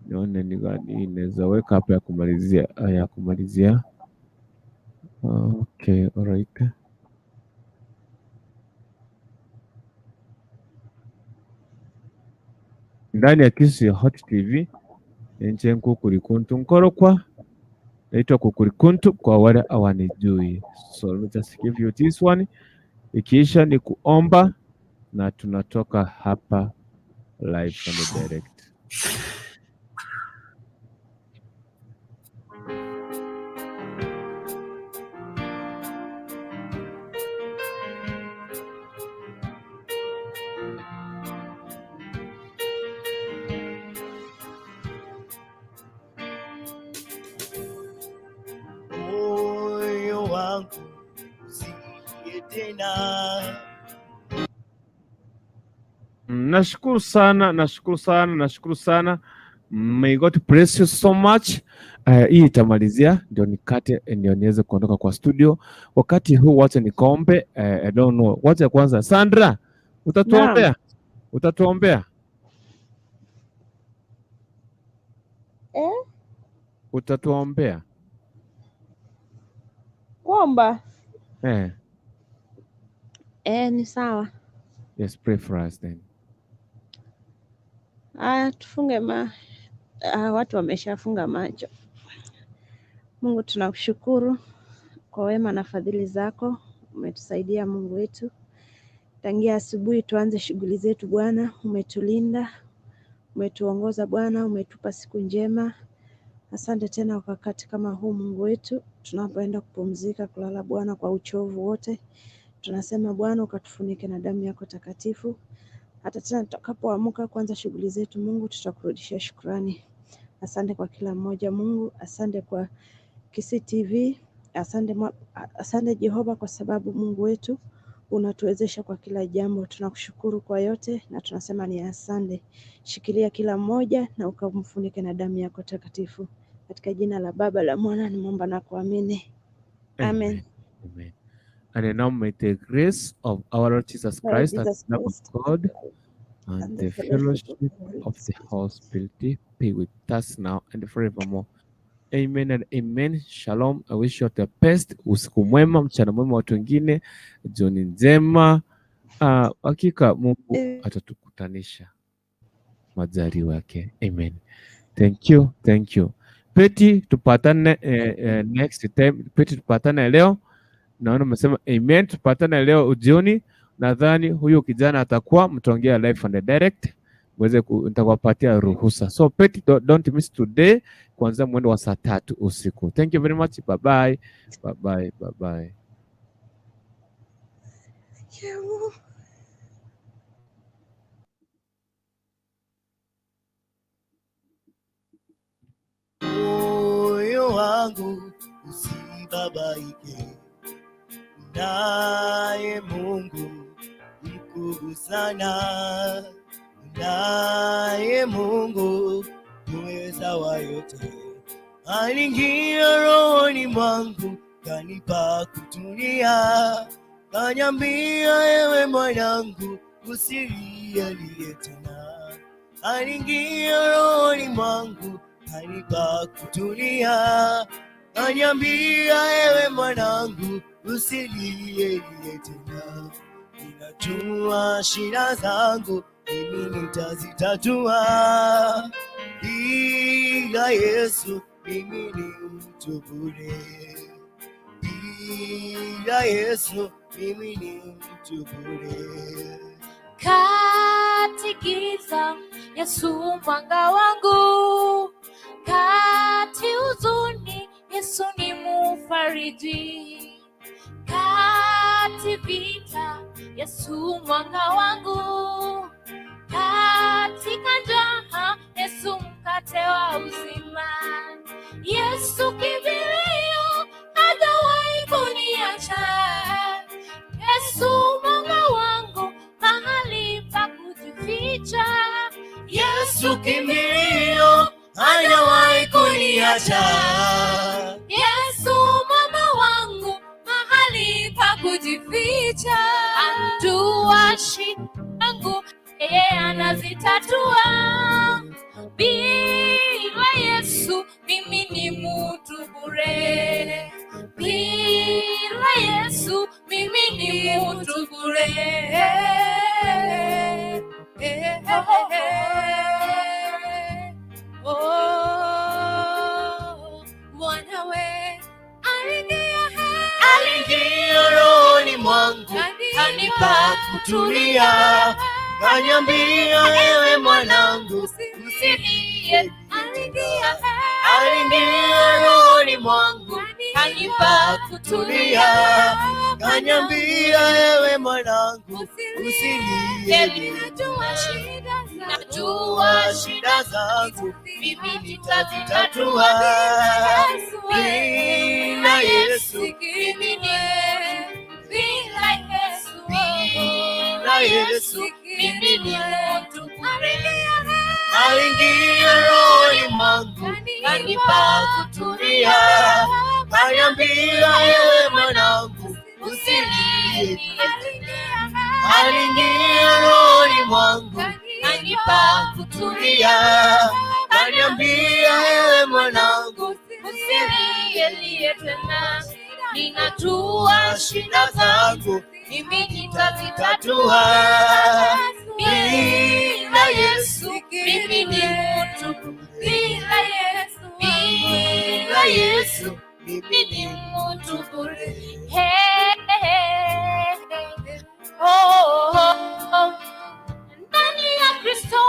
Nione ni gani inaweza weka hapa ya kumalizia, ya kumalizia. Okay, alright. Ndani ya Kisii Hot TV nje Nkukurikuntu Nkorokwa, naitwa Kukurikuntu kwa wale hawanijui. So let me just give you this one. Ikiisha ni kuomba na tunatoka hapa live and direct. Moyo wangu usilie tena. Nashukuru sana, nashukuru sana, nashukuru sana. May God bless you so much. Hii itamalizia ndio nikate ndio niweze kuondoka kwa studio. Wakati huu wacha nikaombe. I don't know. Wacha kwanza Sandra, utatuombea? Naam. Utatuombea? Eh? Utatuombea? Kuomba? Eh. Eh, ni sawa. Yes, pray for us then. Aya, tufunge ma watu wameshafunga macho. Mungu tunakushukuru kwa wema na fadhili zako, umetusaidia Mungu wetu tangia asubuhi tuanze shughuli zetu Bwana, umetulinda, umetuongoza Bwana, umetupa siku njema. Asante tena kwa wakati kama huu Mungu wetu, tunapoenda kupumzika kulala Bwana kwa uchovu wote, tunasema Bwana ukatufunike na damu yako takatifu. Hata tena tutakapoamka kuanza shughuli zetu Mungu, tutakurudishia shukrani. Asante kwa kila mmoja Mungu, asante kwa Kisii TV, asante, asante Jehova kwa sababu Mungu wetu unatuwezesha kwa kila jambo. Tunakushukuru kwa yote na tunasema ni asante. Shikilia kila mmoja na ukamfunike na damu yako takatifu. Katika jina la Baba, la Mwana, nimeomba na kuamini. Amen. Amen. Amen. And now may the grace of our Lord Jesus Lord Christ and Jesus the love of Christ God and and the the fellowship of fellowship the Holy of the Holy Spirit be with us now and forevermore. Amen and amen. Shalom. I wish you the best. Usiku mwema, mchana mwema watu wengine, jioni njema. Hakika Mungu atatukutanisha majaliwa yake. Amen. Thank you, thank you. Peti, tupatane next time. Peti, tupatane leo. Naona umesema amen. Tupatane leo jioni. Nadhani huyu kijana atakuwa mtaongea live and direct, muweze nitakuwapatia ruhusa. So Peti, don't miss today, kuanzia mwendo wa saa 3 usiku. Thank you very much. Bye bye. Bye bye. Bye bye. Yeah. Moyo wangu usibabaike, naye Mungu mkuu sana, naye Mungu muweza wa yote. Aliingia rohoni mwangu, kanipa kutulia, kaniambia ewe mwanangu, usilialie tena. Aliingia rohoni mwangu, kanipa kutulia, kaniambia ewe mwanangu, usilialie tena. Ninajua shida zangu, mimi nitazitatua. Bila Yesu mimi ni mtu bure. Bila Yesu mimi ni mtu bure. Kati giza, Yesu mwanga wangu. Kati huzuni, Yesu ni mufariji. Kati vita, Yesu mwanga wangu. Katika njaa, Yesu mkate wa uzima. Yesu kimbilio, hajawahi kuniacha. Yesu mwanga wangu, mahali pa kujificha. Yesu kimbilio, hajawahi kuniacha. Yesu Aliingia rohoni mwangu, kanipa kutulia, kaniambia ewe mwanangu, usilie. Aliingia rohoni mwangu, kanipa kutulia, kaniambia ewe mwanangu, usilie. Najua shida zangu, mimi nitazitatua. Bila Yesu, mimi ni bila Yesu, bila Yesu, mimi ni mtu bure. Aliingia rohoni mwangu, kanipa kutulia, kaniambia ewe mwanangu, usilie. Aliingia rohoni mwangu, kanipa kutulia, kaniambia ewe mwanangu, usilie tena. Ninajua shida zangu, mimi nitazitatua. Bila Yesu, mimi ni mtu. Bila Yesu, bila Yesu, mimi ni mtu bure. Hey, hey, hey. Oh, oh, oh. Ndani ya Kristo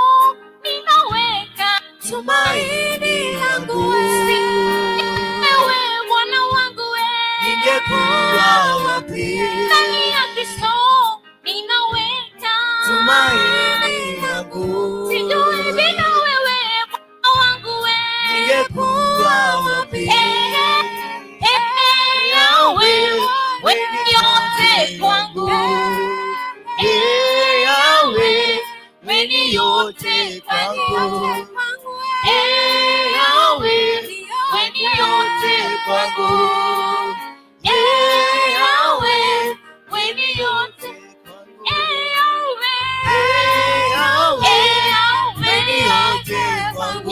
ninaweka tumaini langu. Ewe Bwana wangu, Ningekuwa wapi? Ndani ya Kristo ninaweka Tumaini langu. Sijui bila wewe Bwana wangu we. Ningekuwa wapi? Yawe, wewe yote kwangu. Yawe, wewe ni yote kwangu. Yawe, wewe ni yote kwangu. Yawe, wewe ni yote. Yawe, Yawe, wewe ni yote kwangu.